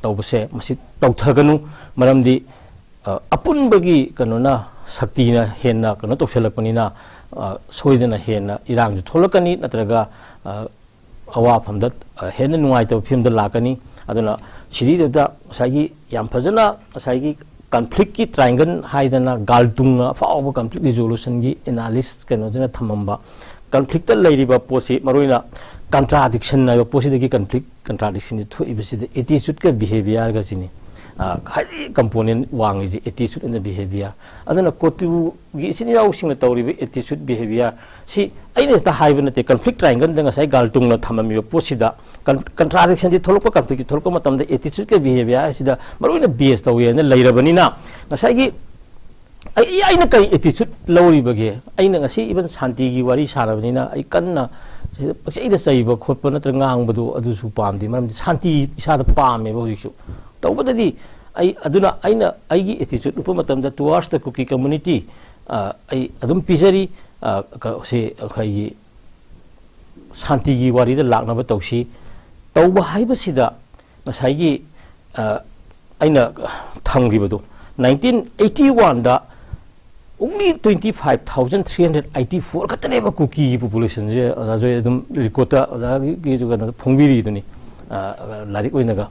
ꯇꯧꯕꯁꯦ ꯃꯁꯤ ꯇꯧꯊꯒꯅꯨ꯫ ꯃꯔꯝꯗꯤ ꯑꯄꯨꯟꯕꯒꯤ ꯀꯩꯅꯣꯅ, ꯁꯛꯇꯤꯅ ꯍꯦꯟꯅ ꯀꯩꯅꯣ ꯇꯧꯁꯜꯂꯛꯄꯅꯤꯅ ꯁꯣꯏꯗꯅ ꯍꯦꯟꯅ ꯏꯔꯥꯡꯁꯨ ꯊꯣꯛꯂꯛꯀꯅꯤ, ꯅꯠꯇ꯭ꯔꯒ ꯑꯋꯥꯐꯝꯗ ꯍꯦꯟꯅ ꯅꯨꯡꯉꯥꯏꯇꯕ ꯐꯤꯕꯝꯗ ꯂꯥꯛꯀꯅꯤ꯫ ꯑꯗꯨꯅ ꯁꯤꯗꯩꯗꯨꯗ ꯉꯁꯥꯏꯒꯤ ꯌꯥꯝ ꯐꯖꯅ ꯉꯁꯥꯏꯒꯤ ꯀꯟꯐ꯭ꯂꯤꯛꯀꯤ ꯇ꯭ꯔꯥꯏꯡꯒꯜ ꯍꯥꯏꯗꯅ ꯒꯥꯜꯇꯨꯡꯅ ꯑꯐꯥꯎꯕ ꯀꯟꯐ꯭ꯂꯤꯛ ꯔꯤꯖꯣꯂꯨꯁꯟꯒꯤ ꯑꯦꯅꯥꯂꯤꯁ ꯀꯩꯅꯣꯗꯨꯅ ꯊꯝꯃꯝꯕ, ꯀꯟꯐ꯭ꯂꯤꯛꯇ ꯂꯩꯔꯤꯕ ꯄꯣꯠꯁꯤ, ꯃꯔꯨꯑꯣꯏꯅ ꯀꯟꯇ꯭ꯔꯥꯗꯤꯛꯁꯟ ꯍꯥꯏꯕ ꯄꯣꯠꯁꯤꯗꯒꯤ ꯀꯟꯐ꯭ꯂꯤꯛ ꯀꯟꯇ꯭ꯔꯥꯗꯤꯛꯁꯟꯁꯤ ꯊꯣꯛꯏꯕꯁꯤꯗ ꯑꯦꯇꯤꯆꯨꯠꯀ ꯕꯤꯍꯦꯕꯤꯌꯔꯒꯁꯤꯅꯤ ꯈ꯭ꯋꯥꯏꯗꯒꯤ ꯀꯝꯄꯣꯅꯦꯟ ꯋꯥꯡꯉꯤꯁꯤ, ꯑꯦꯇꯤꯆꯨꯠ ꯑꯦꯟ ꯕꯤꯍꯦꯕꯤꯌꯔ꯫ ꯑꯗꯨꯅ ꯀꯣꯇꯨꯒꯤ ꯏꯆꯤꯟ ꯏꯅꯥꯎꯁꯤꯡꯅ ꯇꯧꯔꯤꯕ ꯑꯦꯇꯤꯆꯨꯠ ꯕꯤꯍꯦꯕꯤꯌꯔ ꯁꯤ ꯑꯩꯅ ꯍꯦꯛꯇ ꯍꯥꯏꯕ ꯅꯠꯇꯦ꯫ ꯀꯟꯐ꯭ꯂꯤꯛ ꯇ꯭ꯔꯥꯏꯡꯒꯜꯗ ꯉꯁꯥꯏ ꯒꯥꯜꯇꯨꯡꯅ ꯊꯝꯃꯝꯃꯤꯕ ꯄꯣꯠꯁꯤꯗ ꯀꯟ-, ꯀꯟꯇ꯭ꯔꯥꯗꯤꯛꯁꯟꯁꯤ ꯊꯣꯛꯂꯛꯄ, ꯀꯟꯐ꯭ꯂꯤꯛꯁꯤ ꯊꯣꯛꯂꯛꯄ ꯃꯇꯝꯗ ꯑꯦꯇꯤꯆꯨꯠꯀ ꯕꯤꯍꯦꯕꯤꯌꯔ ꯑꯁꯤꯗ ꯃꯔꯨꯑꯣꯏꯅ ꯕꯦꯁ ꯇꯧꯋꯦꯅ ꯂꯩꯔꯕꯅꯤꯅ, ꯉꯁꯥꯏꯒꯤ ꯑꯩ, ꯑꯩꯅ ꯀꯔꯤ ꯑꯦꯇꯤꯆꯨꯠ ꯂꯧꯔꯤꯕꯒꯦ? ꯑꯩꯅ ꯉꯁꯤ ꯏꯚꯟ ꯁꯥꯟꯇꯤꯒꯤ ꯋꯥꯔꯤ ꯁꯥꯔꯕꯅꯤꯅ ꯑꯩ ꯀꯟꯅ ꯁꯤꯗ ꯄꯪꯆꯩꯗ ꯆꯩꯕ ꯈꯣꯠꯄ ꯅꯠꯇ꯭ꯔꯒ ꯉꯥꯡꯕꯗꯣ ꯑꯗꯨꯁꯨ ꯄꯥꯝꯗꯦ꯫ ꯃꯔꯝꯗꯤ ꯁꯥꯟꯇꯤ ꯏꯁꯥꯗ ꯄꯥꯝꯃꯦꯕ ꯍꯧꯖꯤꯛꯁꯨ꯫ ꯇꯧꯕꯗꯗꯤ ꯑꯩ ꯑꯗꯨꯅ ꯑꯩꯅ ꯑꯩꯒꯤ ꯑꯦꯇꯤꯆꯨꯠ ꯎꯠꯄ ꯃꯇꯝꯗ towards the Kuki community, ꯑ, ꯑꯩ ꯑꯗꯨꯝ ꯄꯤꯖꯔꯤ꯫ ꯑ, ꯀ-, ꯁꯤ ꯑꯩꯈꯣꯏꯒꯤ ꯁꯥꯟꯇꯤꯒꯤ ꯋꯥꯔꯤꯗ ꯂꯥꯛꯅꯕ ꯇꯧꯁꯤ꯫ ꯇꯧꯕ ꯍꯥꯏꯕꯁꯤꯗ ꯉꯁꯥꯏꯒꯤ, ꯑ, ꯑꯩꯅ ꯊꯝꯈꯤꯕꯗꯣ, nineteen eighty oneꯗ only twenty five thousand three hundred eighty four ꯈꯛꯇꯅꯦꯕ ꯀꯨꯀꯤꯒꯤ ꯄꯣꯄꯨꯂꯦꯁꯟꯁꯦ꯫ ꯑꯣꯖꯥ ꯖꯣꯏ ꯑꯗꯨꯝ ꯔꯦꯀꯣꯔꯠꯇ ꯑꯣꯖꯥꯒꯤ ꯀꯩꯅꯣꯗ ꯐꯣꯡꯕꯤꯔꯤꯗꯨꯅꯤ, ꯑ, ꯂꯥꯏꯔꯤꯛ ꯑꯣꯏꯅꯒ꯫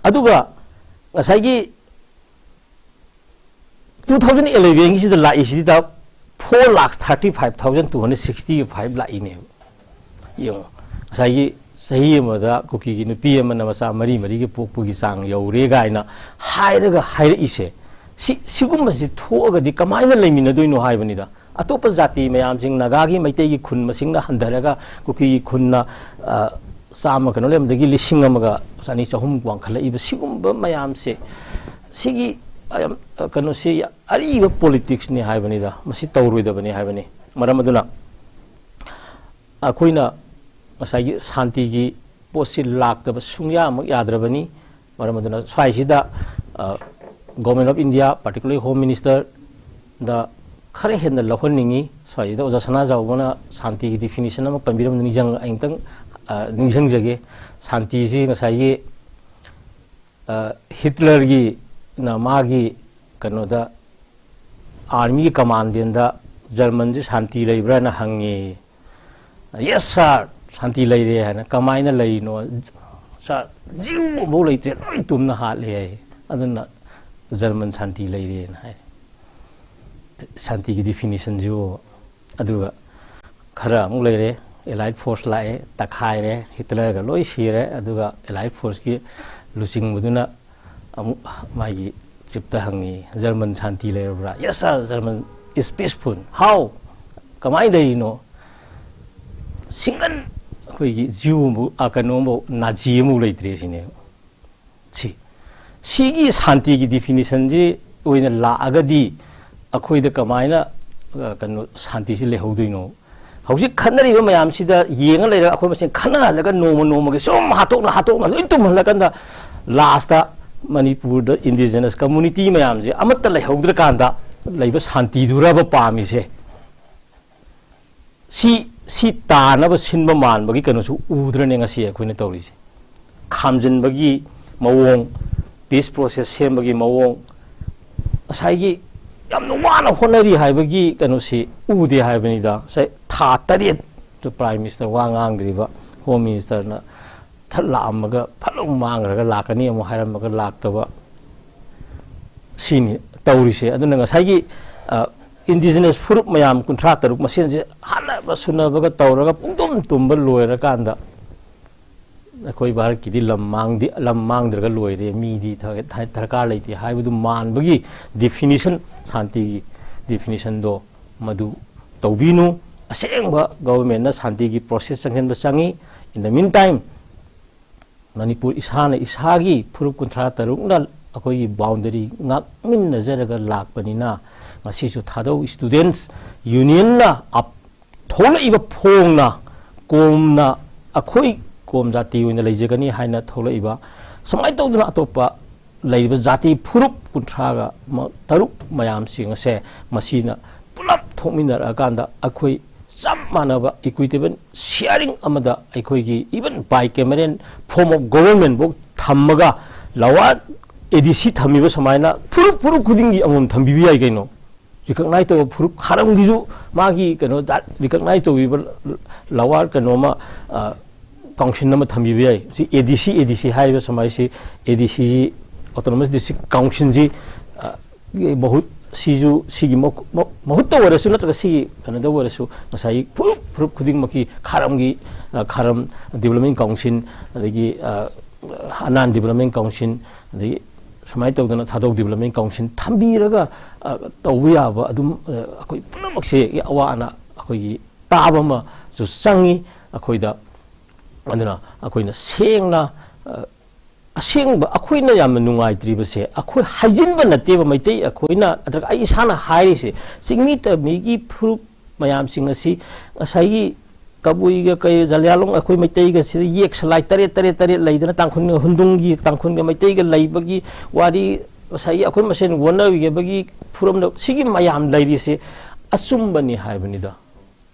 ꯑꯗꯨꯒ ꯉꯁꯥꯏꯒꯤ two thousand elevenꯒꯤꯁꯤꯗ ꯂꯥꯛꯏꯁꯤꯗ four lakh thirty five thousand two hundred sixty five ꯂꯥꯛꯏꯅꯦꯕ꯫ ꯌꯦꯡꯉꯣ, ꯉꯁꯥꯏꯒꯤ ꯆꯍꯤ ꯑꯃꯗ ꯀꯨꯀꯤꯒꯤ ꯅꯨꯄꯤ ꯑꯃꯅ ꯃꯆꯥ ꯃꯔꯤ ꯃꯔꯤꯒꯤ ꯄꯣꯛꯄꯒꯤ ꯆꯥꯡ ꯌꯧꯔꯦ ꯀꯥꯏꯅ ꯍꯥꯏꯔꯒ ꯍꯥꯏꯔꯛꯏꯁꯦ, ꯁꯤ, ꯁꯤꯒꯨꯝꯕꯁꯤ ꯊꯣꯛꯑꯒꯗꯤ ꯀꯃꯥꯏꯅ ꯂꯩꯃꯤꯟꯅꯗꯣꯏꯅꯣ ꯍꯥꯏꯕꯅꯤꯗ꯫ ꯑꯇꯣꯞꯄ ꯖꯥꯇꯤ ꯃꯌꯥꯝꯁꯤꯡ, ꯅꯥꯒꯥꯒꯤ, ꯃꯩꯇꯩꯒꯤ ꯈꯨꯟ ꯃꯁꯤꯡꯅ ꯍꯟꯊꯔꯒ ꯀꯨꯀꯤꯒꯤ ꯈꯨꯟꯅ, ꯑ, ꯆꯥꯝꯃ ꯀꯩꯅꯣ ꯂꯩꯔꯝꯕꯗꯒꯤ ꯂꯤꯁꯤꯡ ꯑꯃꯒ ꯆꯅꯤ ꯆꯍꯨꯝ ꯋꯥꯡꯈꯠꯂꯛꯏꯕ, ꯁꯤꯒꯨꯝꯕ ꯃꯌꯥꯝꯁꯦ, ꯁꯤꯒꯤ, ꯑ, ꯌꯥꯝ, ꯑ, ꯀꯩꯅꯣꯁꯤ ꯑꯔꯤꯕ ꯄꯣꯂꯤꯇꯤꯛꯁꯅꯤ ꯍꯥꯏꯕꯅꯤꯗ꯫ ꯃꯁꯤ ꯇꯧꯔꯣꯏꯗꯕꯅꯤ ꯍꯥꯏꯕꯅꯤ꯫ ꯃꯔꯝ ꯑꯗꯨꯅ ꯑꯩꯈꯣꯏꯅ ꯉꯁꯥꯏꯒꯤ ꯁꯥꯟꯇꯤꯒꯤ ꯄꯣꯠꯁꯤ ꯂꯥꯛꯇꯕ ꯁꯨꯡꯌꯥꯃꯛ ꯌꯥꯗ꯭ꯔꯕꯅꯤ꯫ ꯃꯔꯝ ꯑꯗꯨꯅ ꯁ꯭ꯋꯥꯏꯁꯤꯗ, ꯑ, Government of India, particularly Home Ministerꯗ ꯈꯔ ꯍꯦꯟꯅ ꯂꯧꯍꯟꯅꯤꯡꯉꯤ꯫ ꯁ꯭ꯋꯥꯏꯁꯤꯗ ꯑꯣꯖꯥ ꯁꯅꯥꯖꯥꯎꯕꯅ ꯁꯥꯟꯇꯤꯒꯤ definition ꯑꯃ ꯄꯟꯕꯤꯔꯝꯕꯗꯨ ꯅꯤꯡꯁꯤꯡ-, ꯑꯩ ꯑꯃꯨꯛꯇꯪ, ꯑ, ꯅꯤꯡꯁꯤꯡꯖꯒꯦ꯫ ꯁꯥꯟꯇꯤꯁꯤ ꯉꯁꯥꯏꯒꯤ, ꯑ, ꯍꯤꯠꯂꯔꯒꯤꯅ ꯃꯥꯒꯤ ꯀꯩꯅꯣꯗ, ꯑꯥꯔꯃꯤꯒꯤ ꯀꯃꯥꯟꯗꯦꯟꯗ ꯖꯔꯃꯟꯁꯤ ꯁꯥꯟꯇꯤ ꯂꯩꯕ꯭ꯔꯥꯅ ꯍꯪꯉꯤ꯫ "Yes, sir, ꯁꯥꯟꯇꯤ ꯂꯩꯔꯦ" ꯍꯥꯏꯅ꯫ "ꯀꯃꯥꯏꯅ ꯂꯩꯔꯤꯅꯣ?" "Sir, ꯖꯤꯎ ꯑꯃꯐꯥꯎ ꯂꯩꯇ꯭ꯔꯦ, ꯂꯣꯏ ꯇꯨꯝꯅ ꯍꯥꯠꯂꯦ" ꯍꯥꯏ꯫ ꯑꯗꯨꯅ ꯖꯔꯃꯟ ꯁꯥꯟꯇꯤ ꯂꯩꯔꯦꯅ ꯍꯥꯏ꯫ ꯁꯥꯟꯇꯤꯒꯤ ꯗꯤꯐꯤꯅꯤꯁꯟꯁꯤꯕꯨ꯫ ꯑꯗꯨꯒ ꯈꯔ ꯑꯃꯨꯛ ꯂꯩꯔꯦ, ꯑꯦꯂꯥꯏꯠ ꯐꯣꯔꯁ ꯂꯥꯛꯑꯦ, ꯇꯛꯈꯥꯏꯔꯦ, ꯍꯤꯠꯂꯔꯒ ꯂꯣꯏ ꯁꯤꯔꯦ꯫ ꯑꯗꯨꯒ ꯑꯦꯂꯥꯏꯠ ꯐꯣꯔꯁꯀꯤ ꯂꯨꯆꯤꯡꯕꯗꯨꯅ ꯑꯃꯨꯛ ꯃꯥꯒꯤ ꯆꯤꯞꯇ ꯍꯪꯉꯤ, "German Shanti ꯂꯩꯔꯕ꯭ꯔꯥ?" "Yes sir, German is peaceful." "How?" "ꯀꯃꯥꯏꯅ ꯂꯩꯔꯤꯅꯣ?" "ꯁꯤꯡꯒꯟ ꯑꯩꯈꯣꯏꯒꯤ ꯖꯤꯎ ꯑꯃꯐꯥꯎ, ꯑ, ꯀꯩꯅꯣ ꯑꯃꯐꯥꯎ, ꯅꯥꯖꯤ ꯑꯃꯐꯥꯎ ꯂꯩꯇ꯭ꯔꯦ" ꯁꯤꯅꯦꯕ꯫ ꯁꯤ, ꯁꯤꯒꯤ ꯁꯥꯟꯇꯤꯒꯤ ꯗꯤꯐꯤꯅꯤꯁꯟꯁꯤ ꯑꯣꯏꯅ ꯂꯥꯛꯑꯒꯗꯤ ꯑꯩꯈꯣꯏꯗ ꯀꯃꯥꯏꯅ, ꯑ, ꯀꯩꯅꯣ, ꯁꯥꯟꯇꯤꯁꯤ ꯂꯩꯍꯧꯗꯣꯏꯅꯣ? ꯍꯧꯖꯤꯛ ꯈꯠꯅꯔꯤꯕ ꯃꯌꯥꯝꯁꯤꯗ ꯌꯦꯡꯉ ꯂꯩꯔꯒ ꯑꯩꯈꯣꯏ ꯃꯁꯦꯟ ꯈꯠꯅꯍꯜꯂꯒ ꯅꯣꯡꯃ ꯅꯣꯡꯃꯒꯤ ꯁꯨꯝ ꯍꯥꯠꯇꯣꯛꯅ ꯍꯥꯠꯇꯣꯛꯅ ꯂꯣꯏ ꯇꯨꯝꯍꯜꯂꯀꯥꯟꯗ ꯂꯥꯁꯇ ꯃꯅꯤꯄꯨꯔꯗ ꯏꯟꯗꯤꯖꯤꯅꯁ ꯀꯝꯃꯨꯅꯤꯇꯤ ꯃꯌꯥꯝꯁꯦ ꯑꯃꯠꯇ ꯂꯩꯍꯧꯗ꯭ꯔꯀꯥꯟꯗ ꯂꯩꯕ ꯁꯥꯟꯇꯤꯗꯨꯔꯕ ꯄꯥꯝꯃꯤꯁꯦ? ꯁꯤ, ꯁꯤ ꯇꯥꯅꯕ ꯁꯤꯟꯕ ꯃꯥꯟꯕꯒꯤ ꯀꯩꯅꯣꯁꯨ ꯎꯗ꯭ꯔꯅꯦ ꯉꯁꯤ ꯑꯩꯈꯣꯏꯅ ꯇꯧꯔꯤꯁꯦ? ꯈꯥꯝꯖꯤꯟꯕꯒꯤ ꯃꯑꯣꯡ, ꯄꯤꯁ ꯄ꯭ꯔꯣꯁꯦꯁ ꯁꯦꯝꯕꯒꯤ ꯃꯑꯣꯡ, ꯉꯁꯥꯏꯒꯤ ꯌꯥꯝꯅ ꯋꯥꯅ ꯍꯣꯠꯅꯔꯤ ꯍꯥꯏꯕꯒꯤ ꯀꯩꯅꯣꯁꯤ ꯎꯗꯦ ꯍꯥꯏꯕꯅꯤꯗ꯫ ꯉꯁꯥꯏ ꯊꯥ ꯇꯔꯦꯠ ꯄ꯭ꯔꯥꯏꯝ ꯃꯤꯅꯤꯁꯇꯔ ꯋꯥ ꯉꯥꯡꯗ꯭ꯔꯤꯕ, ꯍꯣꯝ ꯃꯤꯅꯤꯁꯇꯔꯅ ꯊꯠ ꯂꯥꯛꯑꯝꯃꯒ ꯐꯠ ꯑꯃꯨꯛ ꯃꯥꯡꯈ꯭ꯔꯒ ꯂꯥꯛꯀꯅꯤ ꯑꯃꯨꯛ ꯍꯥꯏꯔꯝꯃꯒ ꯂꯥꯛꯇꯕ, ꯁꯤꯅꯤ ꯇꯧꯔꯤꯁꯦ꯫ ꯑꯗꯨꯅ ꯉꯁꯥꯏꯒꯤ, ꯑ, ꯏꯟꯗꯤꯖꯤꯅꯁ ꯐꯨꯔꯨꯞ ꯃꯌꯥꯝ ꯀꯨꯟꯊ꯭ꯔꯥ ꯇꯔꯨꯛ ꯃꯁꯦꯟꯁꯦ ꯍꯥꯠꯅꯕ ꯁꯨꯅꯕꯒ ꯇꯧꯔꯒ ꯄꯨꯡꯇꯨꯝ ꯇꯨꯝꯕ ꯂꯣꯏꯔꯀꯥꯟꯗ ꯑꯩꯈꯣꯏ ꯚꯥꯔꯠꯀꯤꯗꯤ ꯂꯝ ꯃꯥꯡꯗꯤ, ꯂꯝ ꯃꯥꯡꯗ꯭ꯔꯒ ꯂꯣꯏꯔꯦ, ꯃꯤꯗꯤ ꯊ-, ꯊ-, ꯗꯔꯀꯥꯔ ꯂꯩꯇꯦ ꯍꯥꯏꯕꯗꯨ ꯃꯥꯟꯕꯒꯤ ꯗꯤꯐꯤꯅꯤꯁꯟ, ꯁꯥꯟꯇꯤꯒꯤ ꯗꯤꯐꯤꯅꯤꯁꯟꯗꯣ ꯃꯗꯨ ꯇꯧꯕꯤꯅꯨ꯫ ꯑꯁꯦꯡꯕ ꯒꯣꯕꯔꯃꯦꯟꯅ ꯁꯥꯟꯇꯤꯒꯤ ꯄ꯭ꯔꯣꯁꯦꯁ ꯆꯪꯍꯟꯕ ꯆꯪꯉꯤ꯫ In the meantime, ꯃꯅꯤꯄꯨꯔ ꯏꯁꯥꯅ ꯏꯁꯥꯒꯤ ꯐꯨꯔꯨꯞ ꯀꯨꯟꯊ꯭ꯔꯥ ꯇꯔꯨꯛꯅ ꯑꯩꯈꯣꯏꯒꯤ ꯕꯥꯎꯟꯗꯔꯤ ꯉꯥꯛꯃꯤꯟꯅꯖꯔꯒ ꯂꯥꯛꯄꯅꯤꯅ, ꯉꯁꯤꯁꯨ ꯊꯥꯗꯧ ꯁ꯭ꯇꯨꯗꯦꯟꯠꯁ ꯌꯨꯅꯤꯌꯟꯅ ꯑꯞ-, ꯊꯣꯛꯂꯛꯏꯕ ꯐꯣꯡꯅ ꯀꯣꯝꯅ ꯑꯩꯈꯣꯏ ꯀꯣꯝ ꯖꯥꯇꯤ ꯑꯣꯏꯅ ꯂꯩꯖꯒꯅꯤ ꯍꯥꯏꯅ ꯊꯣꯛꯂꯛꯏꯕ, ꯁꯨꯃꯥꯏꯅ ꯇꯧꯗꯅ ꯑꯇꯣꯞꯄ ꯂꯩꯔꯤꯕ ꯖꯥꯇꯤ ꯐꯨꯔꯨꯞ ꯀꯨꯟꯊ꯭ꯔꯥꯒ ꯃ-, ꯇꯔꯨꯛ ꯃꯌꯥꯝꯁꯤꯡ ꯑꯁꯦ ꯃꯁꯤꯅ ꯄꯨꯂꯞ ꯊꯣꯛꯃꯤꯟꯅꯔꯛꯑꯀꯥꯟꯗ ꯑꯩꯈꯣꯏ ꯆꯞ ꯃꯥꯟꯅꯕ ꯏꯀ꯭ꯋꯤꯇꯦꯕꯜ ꯁꯤꯌꯥꯔꯤꯡ ꯑꯃꯗ ꯑꯩꯈꯣꯏꯒꯤ even by Cameron form of government ꯐꯥꯎ ꯊꯝꯃꯒ ꯂꯋꯥꯔ ꯑꯦ ꯗꯤ ꯁꯤ ꯊꯝꯃꯤꯕ ꯁꯨꯃꯥꯏꯅ ꯐꯨꯔꯨꯞ, ꯐꯨꯔꯨꯞ ꯈꯨꯗꯤꯡꯒꯤ ꯑꯃꯃꯝ ꯊꯝꯕꯤꯕ ꯌꯥꯏ ꯀꯩꯅꯣ꯫ ꯔꯤꯀꯛꯅꯥꯏꯖ ꯇꯧꯕ ꯐꯨꯔꯨꯞ ꯈꯥꯔꯝꯒꯤꯁꯨ ꯃꯥꯒꯤ ꯀꯩꯅꯣ ꯔꯤꯀꯛꯅꯥꯏꯖ ꯇꯧꯕꯤꯕ ꯂꯋꯥꯔ ꯀꯩꯅꯣꯃ, ꯑ, ꯀꯥꯎꯟꯁꯤꯜ ꯑꯃ ꯊꯝꯕꯤꯕ ꯌꯥꯏ꯫ ꯁꯤ ꯑꯦ ꯗꯤ ꯁꯤ, ꯑꯦ ꯗꯤ ꯁꯤ ꯍꯥꯏꯔꯤꯕ ꯁꯨꯃꯥꯏꯁꯤ ꯑꯦ ꯗꯤ ꯁꯤ ꯑꯣꯇꯣꯅꯣꯃꯁ ꯗꯤꯁꯇ꯭ꯔꯤꯛ ꯀꯥꯎꯟꯁꯤꯜꯁꯤ, ꯑ, ꯒꯤ ꯃꯍꯨꯠ, ꯁꯤꯁꯨ, ꯁꯤꯒꯤ ꯃꯍꯨ-, ꯃ-, ꯃꯍꯨꯠꯇ ꯑꯣꯏꯔꯁꯨ ꯅꯠꯇ꯭ꯔꯒ ꯁꯤꯒꯤ ꯀꯩꯅꯣꯗ ꯑꯣꯏꯔꯁꯨ, ꯉꯁꯥꯏꯒꯤ ꯐꯨꯔꯨꯞ ꯐꯨꯔꯨꯞ ꯈꯨꯗꯤꯡꯃꯛꯀꯤ ꯈꯥꯔꯝꯒꯤ, ꯑ, ꯈꯥꯔꯝ ꯗꯤꯕꯂꯞꯃꯦꯟ ꯀꯥꯎꯟꯁꯤꯜ, ꯑꯗꯒꯤ, ꯑ, ꯑꯅꯥꯟ ꯗꯤꯕꯂꯞꯃꯦꯟ ꯀꯥꯎꯟꯁꯤꯜ, ꯑꯗꯒꯤ ꯁꯨꯃꯥꯏꯅ ꯇꯧꯗꯅ ꯊꯥꯗꯧ ꯗꯤꯕꯂꯞꯃꯦꯟ ꯀꯥꯎꯟꯁꯤꯜ ꯊꯝꯕꯤꯔꯒ, ꯑ, ꯇꯧꯕ ꯌꯥꯕ ꯑꯗꯨꯝ, ꯑ, ꯑꯩꯈꯣꯏ ꯄꯨꯝꯅꯃꯛꯁꯦ ꯑꯋꯥ ꯑꯅꯥ ꯑꯩꯈꯣꯏꯒꯤ ꯇꯥꯕ ꯑꯃꯁꯨ ꯆꯪꯉꯤ ꯑꯩꯈꯣꯏꯗ꯫ ꯑꯗꯨꯅ ꯑꯩꯈꯣꯏꯅ ꯁꯦꯡꯅ, ꯑ, ꯑꯁꯦꯡꯕ ꯑꯩꯈꯣꯏꯅ ꯌꯥꯝꯅ ꯅꯨꯡꯉꯥꯏꯇ꯭ꯔꯤꯕꯁꯦ, ꯑꯩꯈꯣꯏ ꯍꯥꯏꯖꯤꯟꯕ ꯅꯠꯇꯦꯕ, ꯃꯩꯇꯩ ꯑꯩꯈꯣꯏꯅ, ꯅꯠꯇ꯭ꯔꯒ ꯑꯩ ꯏꯁꯥꯅ ꯍꯥꯏꯔꯤꯁꯦ, ꯆꯤꯡꯃꯤ ꯇꯝꯃꯤꯒꯤ ꯐꯨꯔꯨꯞ ꯃꯌꯥꯝꯁꯤꯡ ꯑꯁꯤ ꯉꯁꯥꯏꯒꯤ ꯀꯕꯨꯏꯒ ꯀꯩ ꯖꯂꯤꯌꯥꯡꯂꯣꯡ ꯑꯩꯈꯣꯏ ꯃꯩꯇꯩꯒ ꯁꯤꯗ ꯌꯦꯛ ꯁꯂꯥꯏ ꯇꯔꯦꯠ ꯇꯔꯦꯠ ꯇꯔꯦꯠ ꯂꯩꯗꯅ, ꯇꯥꯡꯈꯨꯜꯒ ꯍꯨꯟꯗꯨꯡꯒꯤ, ꯇꯥꯡꯈꯨꯜꯒ ꯃꯩꯇꯩꯒ ꯂꯩꯕꯒꯤ ꯋꯥꯔꯤ, ꯉꯁꯥꯏꯒꯤ ꯑꯩꯈꯣꯏ ꯃꯁꯦꯟ ꯑꯣꯟꯅꯈꯤꯕꯒꯤ ꯐꯨꯔꯝꯗ ꯁꯤꯒꯤ ꯃꯌꯥꯝ ꯂꯩꯔꯤꯁꯦ ꯑꯆꯨꯝꯕꯅꯤ ꯍꯥꯏꯕꯅꯤꯗ꯫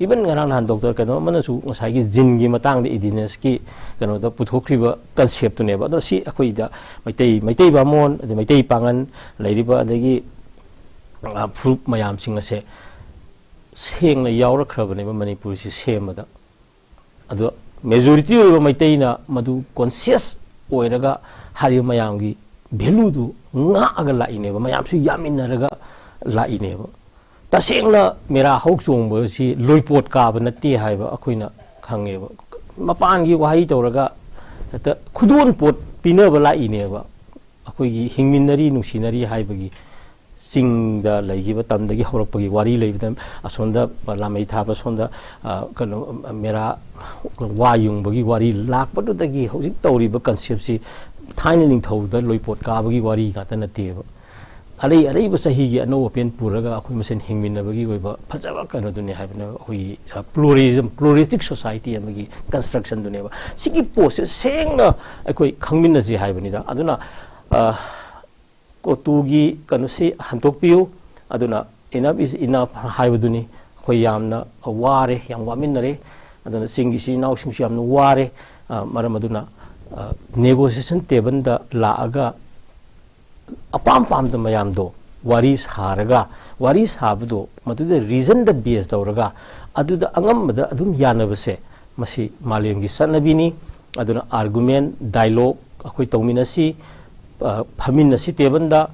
ꯏꯚꯟ ꯉꯔꯥꯡ ꯅꯍꯥꯟ ꯗꯣꯛꯇꯔ ꯀꯩꯅꯣ ꯑꯃꯅꯁꯨ ꯉꯁꯥꯏꯒꯤ ꯖꯤꯟꯒꯤ ꯃꯇꯥꯡꯗ ꯏꯟꯗꯤꯖꯤꯅꯁꯀꯤ ꯀꯩꯅꯣꯗ ꯄꯨꯊꯣꯛꯈ꯭ꯔꯤꯕ ꯀꯟꯁꯦꯞꯇꯨꯅꯦꯕ꯫ ꯑꯗꯣ ꯁꯤ ꯑꯩꯈꯣꯏꯗ ꯃꯩꯇꯩ, ꯃꯩꯇꯩ ꯕꯥꯃꯣꯟ, ꯑꯗꯩ ꯃꯩꯇꯩ ꯄꯥꯉꯟ ꯂꯩꯔꯤꯕ, ꯑꯗꯒꯤ, ꯑ, ꯐꯨꯔꯨꯞ ꯃꯌꯥꯝꯁꯤꯡ ꯑꯁꯦ ꯁꯦꯡꯅ ꯌꯥꯎꯔꯛꯈ꯭ꯔꯕꯅꯦꯕ ꯃꯅꯤꯄꯨꯔꯁꯤ ꯁꯦꯝꯕꯗ꯫ ꯑꯗꯣ ꯃꯦꯖꯣꯔꯤꯇꯤ ꯑꯣꯏꯕ ꯃꯩꯇꯩꯅ ꯃꯗꯨ ꯀꯣꯟꯁꯤꯌꯁ ꯑꯣꯏꯔꯒ ꯍꯥꯏꯔꯤꯕ ꯃꯌꯥꯝꯒꯤ ꯚꯦꯂꯨꯗꯨ ꯉꯥꯛꯑꯒ ꯂꯥꯛꯏꯅꯦꯕ, ꯃꯌꯥꯝꯁꯨ ꯌꯥꯃꯤꯟꯅꯔꯒ ꯂꯥꯛꯏꯅꯦꯕ꯫ ꯇꯁꯦꯡꯅ ꯃꯦꯔꯥ ꯍꯧ ꯆꯣꯡꯕꯁꯤ ꯂꯣꯏꯄꯣꯠ ꯀꯥꯕ ꯅꯠꯇꯦ ꯍꯥꯏꯕ ꯑꯩꯈꯣꯏꯅ ꯈꯪꯉꯦꯕ꯫ ꯃꯄꯥꯟꯒꯤ ꯋꯥꯍꯩ ꯇꯧꯔꯒ ꯍꯦꯛꯇ ꯈꯨꯗꯣꯟ ꯄꯣꯠ ꯄꯤꯅꯕ ꯂꯥꯛꯏꯅꯦꯕ꯫ ꯑꯩꯈꯣꯏꯒꯤ ꯍꯤꯡꯃꯤꯟꯅꯔꯤ, ꯅꯨꯡꯁꯤꯅꯔꯤ ꯍꯥꯏꯕꯒꯤ ꯆꯤꯡꯗ ꯂꯩꯈꯤꯕ ꯇꯝꯗꯒꯤ ꯍꯧꯔꯛꯄꯒꯤ ꯋꯥꯔꯤ ꯂꯩꯕꯗ, ꯑꯁꯣꯝꯗ ꯂꯥꯃꯩ ꯊꯥꯕ, ꯁꯣꯝꯗ, ꯑ, ꯀꯩꯅꯣ, ꯃꯦꯔꯥ ꯋꯥ ꯌꯨꯡꯕꯒꯤ ꯋꯥꯔꯤ ꯂꯥꯛꯄꯗꯨꯗꯒꯤ ꯍꯧꯖꯤꯛ ꯇꯧꯔꯤꯕ ꯀꯟꯁꯦꯞꯁꯤ ꯊꯥꯏꯅ ꯅꯤꯡꯊꯧꯗ ꯂꯣꯏꯄꯣꯠ ꯀꯥꯕꯒꯤ ꯋꯥꯔꯤ ꯉꯥꯛꯇ ꯅꯠꯇꯦꯕ꯫ ꯑꯔꯩ ꯑꯔꯩꯕ ꯆꯍꯤꯒꯤ ꯑꯅꯧ ꯑꯄꯦꯟ ꯄꯨꯔꯒ ꯑꯩꯈꯣꯏ ꯃꯁꯦꯟ ꯍꯤꯡꯃꯤꯟꯅꯕꯒꯤ ꯑꯣꯏꯕ ꯐꯖꯕ ꯀꯩꯅꯣꯗꯨꯅꯤ ꯍꯥꯏꯕꯅꯦꯕ꯫ ꯑꯩꯈꯣꯏꯒꯤ, ꯑ, pluralism, pluralistic society ꯑꯃꯒꯤ ꯀꯟꯁꯇ꯭ꯔꯛꯁꯟꯗꯨꯅꯦꯕ꯫ ꯁꯤꯒꯤ ꯄꯣꯠꯁꯦ ꯁꯦꯡꯅ ꯑꯩꯈꯣꯏ ꯈꯪꯃꯤꯟꯅꯁꯤ ꯍꯥꯏꯕꯅꯤꯗ꯫ ꯑꯗꯨꯅ, ꯑ, ꯀꯣꯇꯨꯒꯤ ꯀꯩꯅꯣꯁꯤ ꯍꯟꯗꯣꯛꯄꯤꯌꯨ꯫ ꯑꯗꯨꯅ enough is enough ꯍꯥꯏꯕꯗꯨꯅꯤ꯫ ꯑꯩꯈꯣꯏ ꯌꯥꯝꯅ ꯋꯥꯔꯦ, ꯌꯥꯝ ꯋꯥꯃꯤꯟꯅꯔꯦ꯫ ꯑꯗꯨꯅ ꯆꯤꯡꯒꯤ ꯏꯆꯤꯜ ꯏꯅꯥꯎꯁꯤꯡꯁꯨ ꯌꯥꯝꯅ ꯋꯥꯔꯦ꯫ ꯑ, ꯃꯔꯝ ꯑꯗꯨꯅ, ꯑ, negotiation tableꯗ ꯂꯥꯛꯑꯒ ꯑꯄꯥꯝ ꯄꯥꯝꯗ ꯃꯌꯥꯝꯗꯣ ꯋꯥꯔꯤ ꯁꯥꯔꯒ, ꯋꯥꯔꯤ ꯁꯥꯕꯗꯣ ꯃꯗꯨꯗ reasonꯗ base ꯇꯧꯔꯒ ꯑꯗꯨꯗ ꯑꯉꯝꯕꯗ ꯑꯗꯨꯝ ꯌꯥꯅꯕꯁꯦ, ꯃꯁꯤ ꯃꯥꯂꯦꯝꯒꯤ ꯆꯠꯅꯕꯤꯅꯤ꯫ ꯑꯗꯨꯅ argument, dialogue ꯑꯩꯈꯣꯏ ꯇꯧꯃꯤꯟꯅꯁꯤ꯫ ꯑ, ꯐꯝꯃꯤꯟꯅꯁꯤ ꯇꯦꯕꯜꯗ,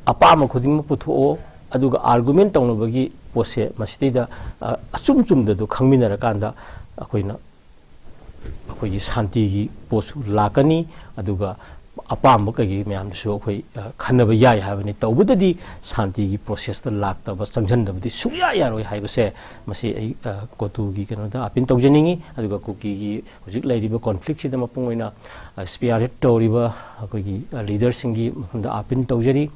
ꯑꯄꯥꯝꯕ ꯈꯨꯗꯤꯡꯃꯛ ꯄꯨꯊꯣꯛꯑꯣ, ꯑꯗꯨꯒ ꯑꯥꯔꯒꯨꯃꯦꯟ ꯇꯧꯅꯕꯒꯤ ꯄꯣꯠꯁꯦ ꯃꯁꯤꯗꯩꯗ, ꯑ, ꯑꯆꯨꯝ ꯆꯨꯝꯗꯗꯣ ꯈꯪꯃꯤꯟꯅꯔꯀꯥꯟꯗ ꯑꯩꯈꯣꯏꯅ, ꯑꯩꯈꯣꯏꯒꯤ ꯁꯥꯟꯇꯤꯒꯤ ꯄꯣꯠꯁꯨ ꯂꯥꯛꯀꯅꯤ, ꯑꯗꯨꯒ ꯑꯄꯥꯝꯕ ꯀꯩꯀꯩ ꯃꯌꯥꯝꯗꯨꯁꯨ ꯑꯩꯈꯣꯏ, ꯑ, ꯈꯟꯅꯕ ꯌꯥꯏ ꯍꯥꯏꯕꯅꯤ꯫ ꯇꯧꯕꯗꯗꯤ ꯁꯥꯟꯇꯤꯒꯤ ꯄ꯭ꯔꯣꯁꯦꯁꯇ ꯂꯥꯛꯇꯕ, ꯆꯪꯁꯤꯟꯗꯕꯗꯤ ꯁꯨꯡꯌꯥ ꯌꯥꯔꯣꯏ ꯍꯥꯏꯕꯁꯦ ꯃꯁꯤ ꯑꯩ, ꯑ, ꯀꯣꯇꯨꯒꯤ ꯀꯩꯅꯣꯗ ꯑꯥꯄꯤꯜ ꯇꯧꯖꯅꯤꯡꯉꯤ꯫ ꯑꯗꯨꯒ ꯀꯨꯀꯤꯒꯤ ꯍꯧꯖꯤꯛ ꯂꯩꯔꯤꯕ ꯀꯣꯟꯐ꯭ꯂꯤꯛꯁꯤꯗ ꯃꯄꯨꯡ ꯑꯣꯏꯅ, ꯑ, ꯁ꯭ꯄꯤꯌꯥꯔꯍꯦꯠ ꯇꯧꯔꯤꯕ ꯑꯩꯈꯣꯏꯒꯤ, ꯑ, ꯂꯤꯗꯔꯁꯤꯡꯒꯤ ꯃꯐꯝꯗ ꯑꯥꯄꯤꯜ ꯇꯧꯖꯔꯤ꯫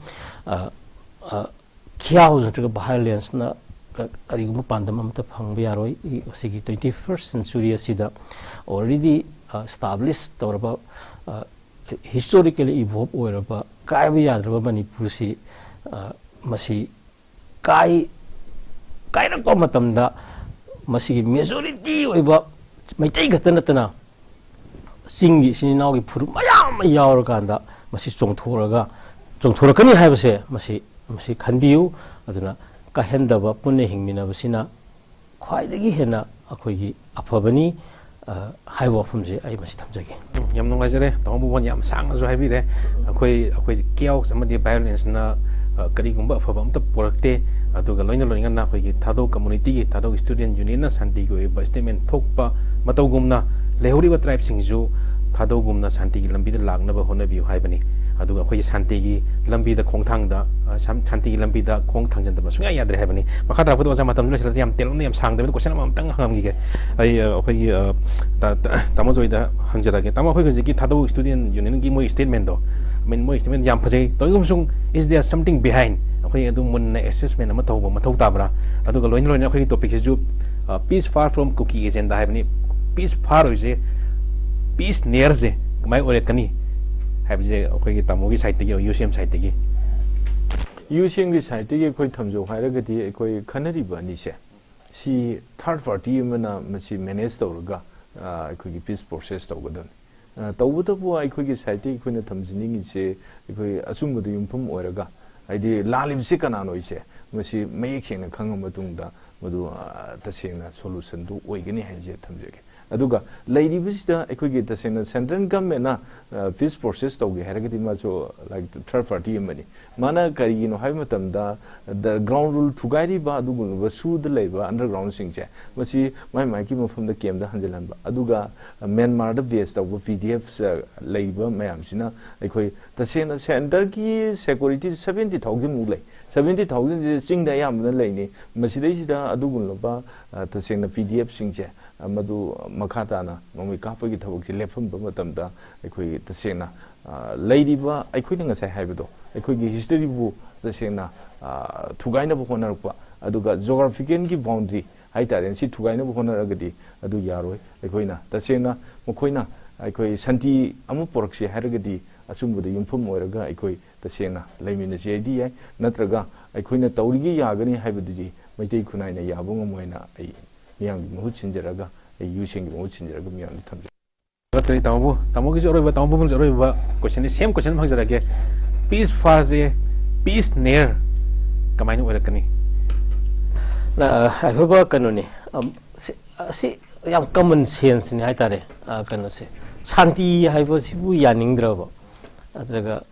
ꯑ, ꯑ, ꯈꯤꯌꯥꯎ ꯅꯠꯇ꯭ꯔꯒ ꯚꯥꯏꯑꯣꯂꯦꯟꯁꯅ ꯀ-, ꯀꯔꯤꯒꯨꯝꯕ ꯄꯥꯟꯗꯝ ꯑꯃꯠꯇ ꯐꯪꯕ ꯌꯥꯔꯣꯏ꯫ ꯏ-, ꯑꯁꯤꯒꯤ ꯇ꯭ꯋꯦꯟꯇꯤ ꯐꯥꯔꯁꯠ ꯁꯦꯟꯆꯨꯔꯤ ꯑꯁꯤꯗ ꯑꯣꯜꯔꯦꯗꯤ, ꯑ, ꯏꯁꯇꯥꯕ꯭ꯂꯤꯁ ꯇꯧꯔꯕ, ꯑ, ꯍꯤꯁꯇꯣꯔꯤꯀꯦꯜꯂꯤ ꯏꯚꯣꯜꯕ ꯑꯣꯏꯔꯕ ꯀꯥꯏꯕ ꯌꯥꯗ꯭ꯔꯕ ꯃꯅꯤꯄꯨꯔꯁꯤ, ꯑ, ꯃꯁꯤ ꯀꯥꯏ-, ꯀꯥꯏꯔꯛꯄ ꯃꯇꯝꯗ ꯃꯁꯤꯒꯤ ꯃꯦꯖꯣꯔꯤꯇꯤ ꯑꯣꯏꯕ ꯃꯩꯇꯩ ꯈꯛꯇ ꯅꯠꯇꯅ ꯆꯤꯡꯒꯤ ꯏꯆꯤꯟ ꯏꯅꯥꯎꯒꯤ ꯐꯨꯔꯨꯞ ꯃꯌꯥꯝ ꯑꯃ ꯌꯥꯎꯔꯀꯥꯟꯗ ꯃꯁꯤ ꯆꯣꯡꯊꯣꯛꯑꯒ, ꯆꯣꯡꯊꯣꯔꯛꯀꯅꯤ ꯍꯥꯏꯕꯁꯦ ꯃꯁꯤ, ꯃꯁꯤ ꯈꯟꯕꯤꯌꯨ꯫ ꯑꯗꯨꯅ ꯀꯥꯏꯍꯟꯗꯕ, ꯄꯨꯟꯅ ꯍꯤꯡꯃꯤꯟꯅꯕꯁꯤꯅ ꯈ꯭ꯋꯥꯏꯗꯒꯤ ꯍꯦꯟꯅ ꯑꯩꯈꯣꯏꯒꯤ ꯑꯐꯕꯅꯤ, ꯑ, ꯍꯥꯏꯕ ꯋꯥꯐꯝꯁꯦ ꯑꯩ ꯃꯁꯤ ꯊꯝꯖꯒꯦ꯫ ꯎꯝ, ꯌꯥꯝ ꯅꯨꯡꯉꯥꯏꯖꯔꯦ꯫ ꯇꯥꯃꯣ ꯕꯣꯕꯟ ꯌꯥꯝ ꯁꯥꯡꯅꯁꯨ ꯍꯥꯏꯕꯤꯔꯦ꯫ ꯑꯩꯈꯣꯏ, ꯑꯩꯈꯣꯏ ꯀꯤꯌꯥꯎꯁ ꯑꯃꯗꯤ ꯚꯥꯏꯑꯣꯂꯦꯟꯁꯅ, ꯑ, ꯀꯔꯤꯒꯨꯝꯕ ꯑꯐꯕ ꯑꯝꯇ ꯄꯨꯔꯛꯇꯦ꯫ ꯑꯗꯨꯒ ꯂꯣꯏꯅ ꯂꯣꯏꯅꯅ ꯑꯩꯈꯣꯏꯒꯤ ꯊꯥꯗꯧ ꯀꯝꯃꯨꯅꯤꯇꯤꯒꯤ, ꯊꯥꯗꯧ ꯁ꯭ꯇꯨꯗꯦꯟꯠ ꯌꯨꯅꯤꯌꯟꯅ ꯁꯥꯟꯇꯤꯒꯤ ꯑꯣꯏꯕ ꯁ꯭ꯇꯦꯠꯃꯦꯟꯠ ꯊꯣꯛꯄ ꯃꯇꯧꯒꯨꯝꯅ ꯂꯩꯍꯧꯔꯤꯕ ꯇ꯭ꯔꯥꯏꯕꯁꯤꯡꯁꯨ ꯊꯥꯗꯧꯒꯨꯝꯅ ꯁꯥꯟꯇꯤꯒꯤ ꯂꯝꯕꯤꯗ ꯂꯥꯛꯅꯕ ꯍꯣꯠꯅꯕꯤꯌꯨ ꯍꯥꯏꯕꯅꯤ꯫ ꯑꯗꯨꯒ ꯑꯩꯈꯣꯏꯒꯤ ꯁꯥꯟꯇꯤꯒꯤ ꯂꯝꯕꯤꯗ ꯈꯣꯡꯊꯥꯡꯗ, ꯑ, ꯁꯥꯟ-, ꯁꯥꯟꯇꯤꯒꯤ ꯂꯝꯕꯤꯗ ꯈꯣꯡ ꯊꯥꯡꯖꯤꯟꯗꯕ ꯁꯨꯡꯌꯥ ꯌꯥꯗ꯭ꯔꯦ ꯍꯥꯏꯕꯅꯤ꯫ ꯃꯈꯥ ꯇꯥꯔꯛꯄꯗ ꯑꯣꯖꯥ, ꯃꯇꯝꯁꯨ ꯂꯣꯏꯁꯤꯜꯂꯛꯇꯦ, ꯌꯥꯝ ꯇꯦꯜꯂꯝꯅ ꯌꯥꯝ ꯁꯥꯡꯗꯕꯅ ꯀꯣꯏꯁꯟ ꯑꯃꯃꯝꯇꯪ ꯍꯪꯉꯝꯈꯤꯒꯦ꯫ ꯑꯩ, ꯑ, ꯑꯩꯈꯣꯏꯒꯤ, ꯑ, ꯇꯥ-, ꯇꯥ-, ꯇꯥꯃꯣ ꯖꯣꯏꯗ ꯍꯪꯖꯔꯛꯑꯒꯦ꯫ ꯇꯥꯃꯣ, ꯑꯩꯈꯣꯏ ꯍꯧꯖꯤꯛꯀꯤ ꯊꯥꯗꯧ ꯁ꯭ꯇꯨꯗꯦꯟꯠ ꯌꯨꯅꯤꯌꯟꯒꯤ ꯃꯣꯏ ꯁ꯭ꯇꯦꯠꯃꯦꯟꯠꯗꯣ, I mean, ꯃꯣꯏ ꯁ꯭ꯇꯦꯠꯃꯦꯟꯠ ꯌꯥꯝ ꯐꯖꯩ꯫ ꯇꯧꯏꯒꯨꯝꯕꯁꯨꯡ, is there something behind? ꯑꯩꯈꯣꯏ ꯑꯗꯨ ꯃꯨꯟꯅ ꯑꯦꯁꯦꯁꯃꯦꯟꯠ ꯑꯃ ꯇꯧꯕ ꯃꯊꯧ ꯇꯥꯕ꯭ꯔꯥ? ꯑꯗꯨꯒ ꯂꯣꯏꯅ ꯂꯣꯏꯅ ꯑꯩꯈꯣꯏꯒꯤ ꯇꯣꯄꯤꯛꯁꯤꯁꯨ, ꯑ, peace far from Kuki agenda ꯍꯥꯏꯕꯅꯤ꯫ Peace far ꯑꯣꯏꯁꯦ, peace near ꯁꯦ ꯀꯃꯥꯏꯅ ꯑꯣꯏꯔꯛꯀꯅꯤ ꯍꯥꯏꯕꯁꯦ ꯑꯩꯈꯣꯏꯒꯤ ꯇꯥꯃꯣꯒꯤ ꯁꯥꯏꯠꯇꯒꯤ, ꯌꯨ ꯁꯤ ꯑꯦꯝ ꯁꯥꯏꯠꯇꯒꯤ꯫ ꯌꯨ ꯁꯤ ꯑꯦꯝꯒꯤ ꯁꯥꯏꯠꯇꯒꯤ ꯑꯩꯈꯣꯏ ꯊꯝꯖꯧ ꯍꯥꯏꯔꯒꯗꯤ, ꯑꯩꯈꯣꯏ ꯈꯟꯅꯔꯤꯕ ꯑꯅꯤꯁꯦ, ꯁꯤ ꯊꯥꯔꯗ ꯄꯥꯔꯇꯤ ꯑꯃꯅ ꯃꯁꯤ ꯃꯦꯅꯦꯖ ꯇꯧꯔꯒ, ꯑ, ꯑꯩꯈꯣꯏꯒꯤ ꯄꯤꯁ ꯄ꯭ꯔꯣꯁꯦꯁ ꯇꯧꯒꯗꯕꯅꯤ꯫ ꯑ, ꯇꯧꯕꯇꯕꯨ ꯑꯩꯈꯣꯏꯒꯤ ꯁꯥꯏꯠꯇꯒꯤ ꯑꯩꯈꯣꯏꯅ ꯊꯝꯖꯅꯤꯡꯉꯤꯁꯦ, ꯑꯩꯈꯣꯏ ꯑꯆꯨꯝꯕꯗ ꯌꯨꯝꯐꯝ ꯑꯣꯏꯔꯒ, ꯍꯥꯏꯗꯤ ꯂꯥꯜꯂꯤꯕꯁꯤ ꯀꯅꯥꯅꯣ ꯍꯥꯏꯁꯦ ꯃꯁꯤ ꯃꯌꯦꯛ ꯁꯦꯡꯅ ꯈꯪꯉ ꯃꯇꯨꯡꯗ ꯃꯗꯨ, ꯑ, ꯇꯁꯦꯡꯅ ꯁꯣꯂꯨꯁꯟꯗꯨ ꯑꯣꯏꯒꯅꯤ ꯍꯥꯏꯁꯦ ꯊꯝꯖꯒꯦ꯫ ꯑꯗꯨꯒ ꯂꯩꯔꯤꯕꯁꯤꯗ ꯑꯩꯈꯣꯏꯒꯤ ꯇꯁꯦꯡꯅ central government ꯅ peace process ꯇꯧꯒꯦ ꯍꯥꯏꯔꯒꯗꯤ ꯃꯥꯁꯨ like third party ꯑꯃꯅꯤ꯫ ꯃꯥꯅ ꯀꯔꯤꯒꯤꯅꯣ ꯍꯥꯏꯕ ꯃꯇꯝꯗ, the ground rule ꯊꯨꯒꯥꯏꯔꯤꯕ ꯑꯗꯨꯒꯨꯝꯂꯕ ꯁꯨꯗ ꯂꯩꯕ underground ꯁꯤꯡꯁꯦ, ꯃꯁꯤ ꯃꯥꯏ ꯃꯥꯏꯒꯤ ꯃꯐꯝꯗ camp ꯗ ꯍꯟꯖꯤꯜꯍꯟꯕ, ꯑꯗꯨꯒ ꯃ꯭ꯌꯥꯟꯃꯥꯔꯗ base ꯇꯧꯕ P D F ꯂꯩꯕ ꯃꯌꯥꯝꯁꯤꯅ ꯑꯩꯈꯣꯏ ꯇꯁꯦꯡꯅ centre ꯒꯤ security seventy thousand ꯃꯨꯛ ꯂꯩ꯫ Seventy thousand ꯁꯦ ꯆꯤꯡꯗ ꯑꯌꯥꯝꯕꯅ ꯂꯩꯅꯤ꯫ ꯃꯁꯤꯗꯩꯁꯤꯗ ꯑꯗꯨꯒꯨꯝꯂꯕ, ꯑ, ꯇꯁꯦꯡꯅ P D F ꯁꯤꯡꯁꯦ, ꯑ, ꯃꯗꯨ ꯃꯈꯥ ꯇꯥꯅ ꯅꯣꯡꯃꯩ ꯀꯥꯞꯄꯒꯤ ꯊꯕꯛꯁꯦ ꯂꯦꯞꯍꯟꯕ ꯃꯇꯝꯗ ꯑꯩꯈꯣꯏꯒꯤ ꯇꯁꯦꯡꯅ, ꯑ, ꯂꯩꯔꯤꯕ ꯑꯩꯈꯣꯏꯅ ꯉꯁꯥꯏ ꯍꯥꯏꯕꯗꯣ, ꯑꯩꯈꯣꯏꯒꯤ history ꯕꯨ ꯇꯁꯦꯡꯅ, ꯑ, ꯊꯨꯒꯥꯏꯅꯕ ꯍꯣꯠꯅꯔꯛꯄ, ꯑꯗꯨꯒ geographical ꯒꯤ boundary ꯍꯥꯏꯇꯥꯔꯦꯅꯦ, ꯁꯤ ꯊꯨꯒꯥꯏꯅꯕ ꯍꯣꯠꯅꯔꯒꯗꯤ ꯑꯗꯨ ꯌꯥꯔꯣꯏ꯫ ꯑꯩꯈꯣꯏꯅ ꯇꯁꯦꯡꯅ ꯃꯈꯣꯏꯅ ꯑꯩꯈꯣꯏ ꯁꯥꯟꯇꯤ ꯑꯃ ꯄꯨꯔꯛꯁꯤ ꯍꯥꯏꯔꯒꯗꯤ ꯑꯆꯨꯝꯕꯗ ꯌꯨꯝꯐꯝ ꯑꯣꯏꯔꯒ ꯑꯩꯈꯣꯏ ꯇꯁꯦꯡꯅ ꯂꯩꯃꯤꯟꯅꯁꯤ ꯍꯥꯏꯗꯤ ꯌꯥꯏ, ꯅꯠꯇ꯭ꯔꯒ ꯑꯩꯈꯣꯏꯅ ꯇꯧꯔꯤꯒꯩ ꯌꯥꯒꯅꯤ ꯍꯥꯏꯕꯗꯨꯗꯤ ꯃꯩꯇꯩ ꯈꯨꯟꯅꯥꯏꯅ ꯌꯥꯕ ꯉꯝꯃꯣꯏꯅ ꯑꯩ ꯃꯤꯌꯥꯝꯒꯤ ꯃꯍꯨꯠ ꯁꯤꯟꯖꯔꯒ, ꯑꯩ ꯌꯨ ꯁꯦꯡꯒꯤ ꯃꯍꯨꯠ ꯁꯤꯟꯖꯔꯒ ꯃꯤꯌꯥꯝꯗ ꯊꯝꯖꯒꯦ꯫ ꯅꯠꯇ꯭ꯔꯗꯤ ꯇꯥꯃꯣꯕꯨ, ꯇꯥꯃꯣꯒꯤꯁꯨ ꯑꯔꯣꯏꯕ, ꯇꯥꯃꯣ ꯕꯨꯝꯁꯨ ꯑꯔꯣꯏꯕ question ꯅꯤ, same question ꯑꯃ ꯍꯪꯖꯔꯛꯀꯦ꯫ Peace far ꯁꯦ peace near ꯀꯃꯥꯏꯅ ꯑꯣꯏꯔꯛꯀꯅꯤ? ꯑ, ꯑꯐꯕ ꯀꯩꯅꯣꯅꯤ꯫ ꯑꯝ, ꯁꯤ, ꯑꯁꯤ ꯌꯥꯝ common sense ꯅꯤ ꯍꯥꯏꯇꯥꯔꯦ꯫ ꯑ, ꯀꯩꯅꯣꯁꯦ, ꯁꯥꯟꯇꯤ ꯍꯥꯏꯕꯁꯤꯕꯨ ꯌꯥꯅꯤꯡꯗ꯭ꯔꯕ, ꯅꯠꯇ꯭ꯔꯒ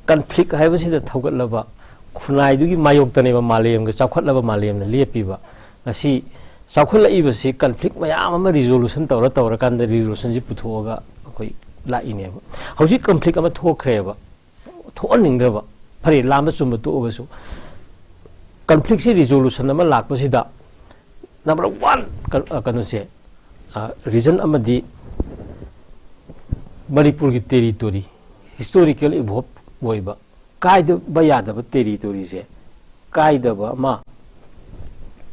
conflict ꯍꯥꯏꯕꯁꯤꯗ ꯊꯧꯒꯠꯂꯕ ꯈꯨꯟꯅꯥꯏꯗꯨꯒꯤ ꯃꯥꯌꯣꯛꯇꯅꯦꯕ ꯃꯥꯂꯦꯝꯒ, ꯆꯥꯎꯈꯠꯂꯕ ꯃꯥꯂꯦꯝꯅ ꯂꯦꯞꯄꯤꯕ꯫ ꯉꯁꯤ ꯆꯥꯎꯈꯠꯂꯛꯏꯕꯁꯤ conflict ꯃꯌꯥꯝ ꯑꯃ resolution ꯇꯧꯔ ꯇꯧꯔꯀꯥꯟꯗ resolution ꯁꯤ ꯄꯨꯊꯣꯛꯑꯒ ꯑꯩꯈꯣꯏ ꯂꯥꯛꯏꯅꯦꯕ꯫ ꯍꯧꯖꯤꯛ conflict ꯑꯃ ꯊꯣꯛꯈ꯭ꯔꯦꯕ, ꯊꯣꯛꯍꯟꯅꯤꯡꯗ꯭ꯔꯕ, ꯐꯔꯦ, ꯂꯥꯟꯕ ꯆꯨꯝꯕ ꯇꯣꯛꯑꯒꯁꯨ conflict ꯁꯤ resolution ꯑꯃ ꯂꯥꯛꯄꯁꯤꯗ number one ꯀ-, ꯑ, ꯀꯩꯅꯣꯁꯦ, ꯑ, reason ꯑꯃꯗꯤ ꯃꯅꯤꯄꯨꯔꯒꯤ territory, historical involve ꯑꯣꯏꯕ, ꯀꯥꯏꯗꯕ ꯌꯥꯗꯕ territory ꯁꯦ, ꯀꯥꯏꯗꯕ ꯑꯃ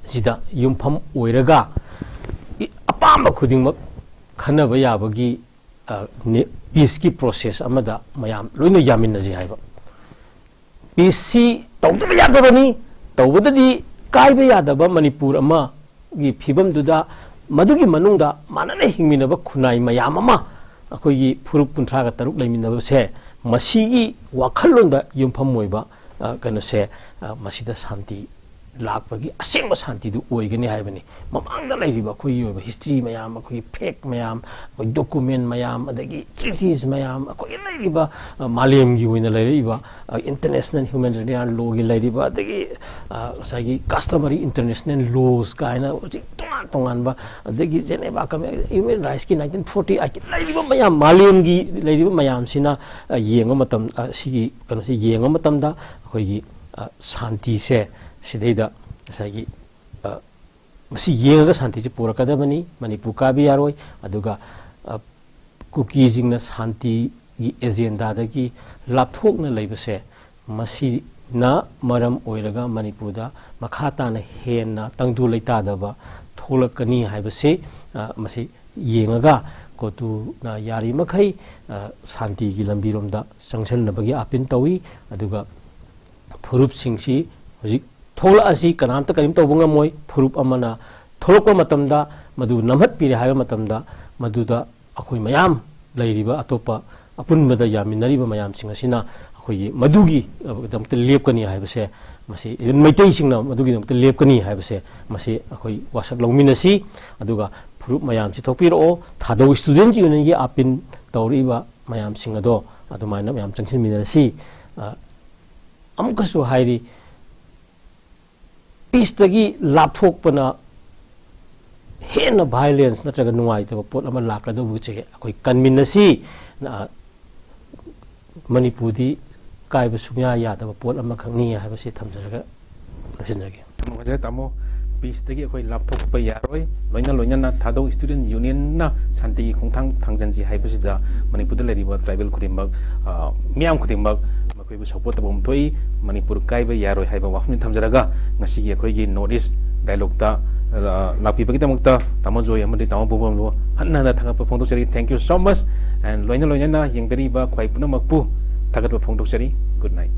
ꯁꯤꯗ ꯌꯨꯝꯐꯝ ꯑꯣꯏꯔꯒ ꯏ-, ꯑꯄꯥꯝꯕ ꯈꯨꯗꯤꯡꯃꯛ ꯈꯟꯅꯕ ꯌꯥꯕꯒꯤ, ꯑ, ꯅꯦ-, peace ꯀꯤ process ꯑꯃꯗ ꯃꯌꯥꯝ ꯂꯣꯏꯅ ꯌꯥꯃꯤꯟꯅꯁꯤ ꯍꯥꯏꯕ꯫ Peace ꯁꯤ ꯇꯧꯗꯕ ꯌꯥꯗꯕꯅꯤ, ꯇꯧꯕꯗꯗꯤ ꯀꯥꯏꯕ ꯌꯥꯗꯕ ꯃꯅꯤꯄꯨꯔ ꯑꯃꯒꯤ ꯐꯤꯕꯝꯗꯨꯗ, ꯃꯗꯨꯒꯤ ꯃꯅꯨꯡꯗ ꯃꯥꯟꯅꯅ ꯍꯤꯡꯃꯤꯟꯅꯕ ꯈꯨꯟꯅꯥꯏ ꯃꯌꯥꯝ ꯑꯃ, ꯑꯩꯈꯣꯏꯒꯤ ꯐꯨꯔꯨꯞ ꯀꯨꯟꯊ꯭ꯔꯥꯒ ꯇꯔꯨꯛ ꯂꯩꯃꯤꯟꯅꯕꯁꯦ, ꯃꯁꯤꯒꯤ ꯋꯥꯈꯜꯂꯣꯟꯗ ꯌꯨꯝꯐꯝ ꯑꯣꯏꯕ, ꯑ, ꯀꯩꯅꯣꯁꯦ, ꯑ, ꯃꯁꯤꯗ ꯁꯥꯟꯇꯤ ꯂꯥꯛꯄꯒꯤ ꯑꯁꯦꯡꯕ ꯁꯥꯟꯇꯤꯗꯨ ꯑꯣꯏꯒꯅꯤ ꯍꯥꯏꯕꯅꯤ꯫ ꯃꯃꯥꯡꯗ ꯂꯩꯔꯤꯕ ꯑꯩꯈꯣꯏꯒꯤ ꯑꯣꯏꯕ history ꯃꯌꯥꯝ, ꯑꯩꯈꯣꯏꯒꯤ fact ꯃꯌꯥꯝ, ꯑꯩꯈꯣꯏ document ꯃꯌꯥꯝ, ꯑꯗꯒꯤ treaties ꯃꯌꯥꯝ, ꯑꯩꯈꯣꯏꯒꯤ ꯂꯩꯔꯤꯕ, ꯑ, ꯃꯥꯂꯦꯝꯒꯤ ꯑꯣꯏꯅ ꯂꯩꯔꯛꯏꯕ, ꯑ, international humanitarian lawꯒꯤ ꯂꯩꯔꯤꯕ, ꯑꯗꯒꯤ, ꯑ, ꯉꯁꯥꯏꯒꯤ customary international laws ꯀꯥꯏꯅ ꯍꯧꯖꯤꯛ ꯇꯣꯉꯥꯟ ꯇꯣꯉꯥꯟꯕ, ꯑꯗꯒꯤ Geneva Convention, human rightsꯀꯤ nineteen forty eightꯀꯤ ꯂꯩꯔꯤꯕ ꯃꯌꯥꯝ, ꯃꯥꯂꯦꯝꯒꯤ ꯂꯩꯔꯤꯕ ꯃꯌꯥꯝꯁꯤꯅ, ꯑ, ꯌꯦꯡꯕ ꯃꯇꯝ, ꯑ, ꯁꯤꯒꯤ ꯀꯩꯅꯣꯁꯤ ꯌꯦꯡꯕ ꯃꯇꯝꯗ ꯑꯩꯈꯣꯏꯒꯤ, ꯑ, ꯁꯥꯟꯇꯤꯁꯦ ꯁꯤꯗꯩꯗ ꯉꯁꯥꯏꯒꯤ, ꯑ, ꯃꯁꯤ ꯌꯦꯡꯉꯒ ꯁꯥꯟꯇꯤꯁꯤ ꯄꯨꯔꯛꯀꯗꯕꯅꯤ꯫ ꯃꯅꯤꯄꯨꯔ ꯀꯥꯏꯕ ꯌꯥꯔꯣꯏ꯫ ꯑꯗꯨꯒ, ꯑ, ꯀꯨꯀꯤꯁꯤꯡꯅ ꯁꯥꯟꯇꯤꯒꯤ agendaꯗꯒꯤ ꯂꯥꯞꯊꯣꯛꯅ ꯂꯩꯕꯁꯦ, ꯃꯁꯤꯅ ꯃꯔꯝ ꯑꯣꯏꯔꯒ ꯃꯅꯤꯄꯨꯔꯗ ꯃꯈꯥ ꯇꯥꯅ ꯍꯦꯟꯅ ꯇꯪꯗꯨ ꯂꯩꯇꯥꯗꯕ ꯊꯣꯛꯂꯛꯀꯅꯤ ꯍꯥꯏꯕꯁꯤ, ꯑ, ꯃꯁꯤ ꯌꯦꯡꯉꯒ ꯀꯣꯇꯨꯅ ꯌꯥꯔꯤꯃꯈꯩ, ꯑ, ꯁꯥꯟꯇꯤꯒꯤ ꯂꯝꯕꯤꯔꯣꯝꯗ ꯆꯪꯁꯤꯟꯅꯕꯒꯤ appeal ꯇꯧꯏ꯫ ꯑꯗꯨꯒ ꯐꯨꯔꯨꯞꯁꯤꯡꯁꯤ ꯍꯧꯖꯤꯛ ꯊꯣꯛꯂꯛꯑꯁꯤ, ꯀꯅꯥꯝꯇ ꯀꯔꯤꯝ ꯇꯧꯕ ꯉꯝꯃꯣꯏ꯫ ꯐꯨꯔꯨꯞ ꯑꯃꯅ ꯊꯣꯛꯂꯛꯄ ꯃꯇꯝꯗ, ꯃꯗꯨ ꯅꯝꯍꯠꯄꯤꯔꯦ ꯍꯥꯏꯕ ꯃꯇꯝꯗ, ꯃꯗꯨꯗ ꯑꯩꯈꯣꯏ ꯃꯌꯥꯝ ꯂꯩꯔꯤꯕ ꯑꯇꯣꯞꯄ ꯑꯄꯨꯟꯕꯗ ꯌꯥꯃꯤꯟꯅꯔꯤꯕ ꯃꯌꯥꯝꯁꯤꯡ ꯑꯁꯤꯅ ꯑꯩꯈꯣꯏꯒꯤ ꯃꯗꯨꯒꯤ, ꯑ, ꯗꯃꯛꯇ ꯂꯦꯞꯀꯅꯤ ꯍꯥꯏꯕꯁꯦ, ꯃꯁꯤ even ꯃꯩꯇꯩꯁꯤꯡꯅ ꯃꯗꯨꯒꯤꯗꯃꯛꯇ ꯂꯦꯞꯀꯅꯤ ꯍꯥꯏꯕꯁꯦ, ꯃꯁꯤ ꯑꯩꯈꯣꯏ ꯋꯥꯁꯛ ꯂꯧꯃꯤꯟꯅꯁꯤ꯫ ꯑꯗꯨꯒ ꯐꯨꯔꯨꯞ ꯃꯌꯥꯝꯁꯤ ꯊꯣꯛꯄꯤꯔꯛꯑꯣ, ꯊꯥꯗꯧ Students Unionꯒꯤ appeal ꯇꯧꯔꯛꯏꯕ ꯃꯌꯥꯝꯁꯤꯡ ꯑꯗꯣ ꯑꯗꯨꯃꯥꯏꯅ ꯃꯌꯥꯝ ꯆꯪꯁꯤꯟꯃꯤꯟꯅꯔꯁꯤ꯫ ꯑ, ꯑꯃꯨꯛꯀꯁꯨ ꯍꯥꯏꯔꯤ, peaceꯇꯒꯤ ꯂꯥꯞꯊꯣꯛꯄꯅ ꯍꯦꯟꯅ violence ꯅꯠꯇ꯭ꯔꯒ ꯅꯨꯡꯉꯥꯏꯇꯕ ꯄꯣꯠ ꯑꯃ ꯂꯥꯛꯀꯗꯧꯕꯁꯦ ꯑꯩꯈꯣꯏ ꯀꯟꯃꯤꯟꯅꯁꯤ꯫ ꯑ, ꯃꯅꯤꯄꯨꯔꯗꯤ ꯀꯥꯏꯕ ꯁꯨꯡꯌꯥ ꯌꯥꯗꯕ ꯄꯣꯠ ꯑꯃꯈꯛꯅꯤ ꯍꯥꯏꯕꯁꯤ ꯊꯝꯖꯔꯒ ꯂꯣꯏꯁꯤꯟꯖꯒꯦ꯫ ꯌꯥꯝ ꯅꯨꯡꯉꯥꯏꯖꯔꯦ ꯇꯥꯃꯣ꯫ Peaceꯇꯒꯤ ꯑꯩꯈꯣꯏ ꯂꯥꯞꯊꯣꯛꯄ ꯌꯥꯔꯣꯏ꯫ ꯂꯣꯏꯅ ꯂꯣꯏꯅꯅ ꯊꯥꯗꯧ Students Unionꯅ ꯁꯥꯟꯇꯤꯒꯤ ꯈꯣꯡꯊꯥꯡ ꯊꯥꯡꯖꯟꯁꯤ ꯍꯥꯏꯕꯁꯤꯗ ꯃꯅꯤꯄꯨꯔꯗ ꯂꯩꯔꯤꯕ tribal ꯈꯨꯗꯤꯡꯃꯛ, ꯑ, ꯃꯤꯌꯥꯝ ꯈꯨꯗꯤꯡꯃꯛ ꯃꯈꯣꯏꯕꯨ support ꯇꯧꯕ ꯑꯃ ꯊꯣꯛꯏ꯫ ꯃꯅꯤꯄꯨꯔ ꯀꯥꯏꯕ ꯌꯥꯔꯣꯏ ꯍꯥꯏꯕ ꯋꯥꯐꯝꯅꯤ ꯊꯝꯖꯔꯒ ꯉꯁꯤꯒꯤ ꯑꯩꯈꯣꯏꯒꯤ North East Dialogueꯇ, ꯑ, ꯂꯥꯛꯄꯤꯕꯒꯤꯗꯃꯛꯇ ꯇꯥꯃꯣ ꯖꯣꯏ ꯑꯃꯗꯤ ꯇꯥꯃꯣ ꯄꯣꯕꯝꯕꯨ ꯍꯟꯅ ꯍꯟꯅ ꯊꯥꯒꯠꯄ ꯐꯣꯡꯗꯣꯛꯆꯔꯤ꯫ Thank you so much꯫ And ꯂꯣꯏꯅ ꯂꯣꯏꯅꯅ ꯌꯦꯡꯕꯤꯔꯤꯕ ꯈ꯭ꯋꯥꯏ ꯄꯨꯝꯅꯃꯛꯄꯨ ꯊꯥꯒꯠꯄ ꯐꯣꯡꯗꯣꯛꯆꯔꯤ꯫ Good night꯫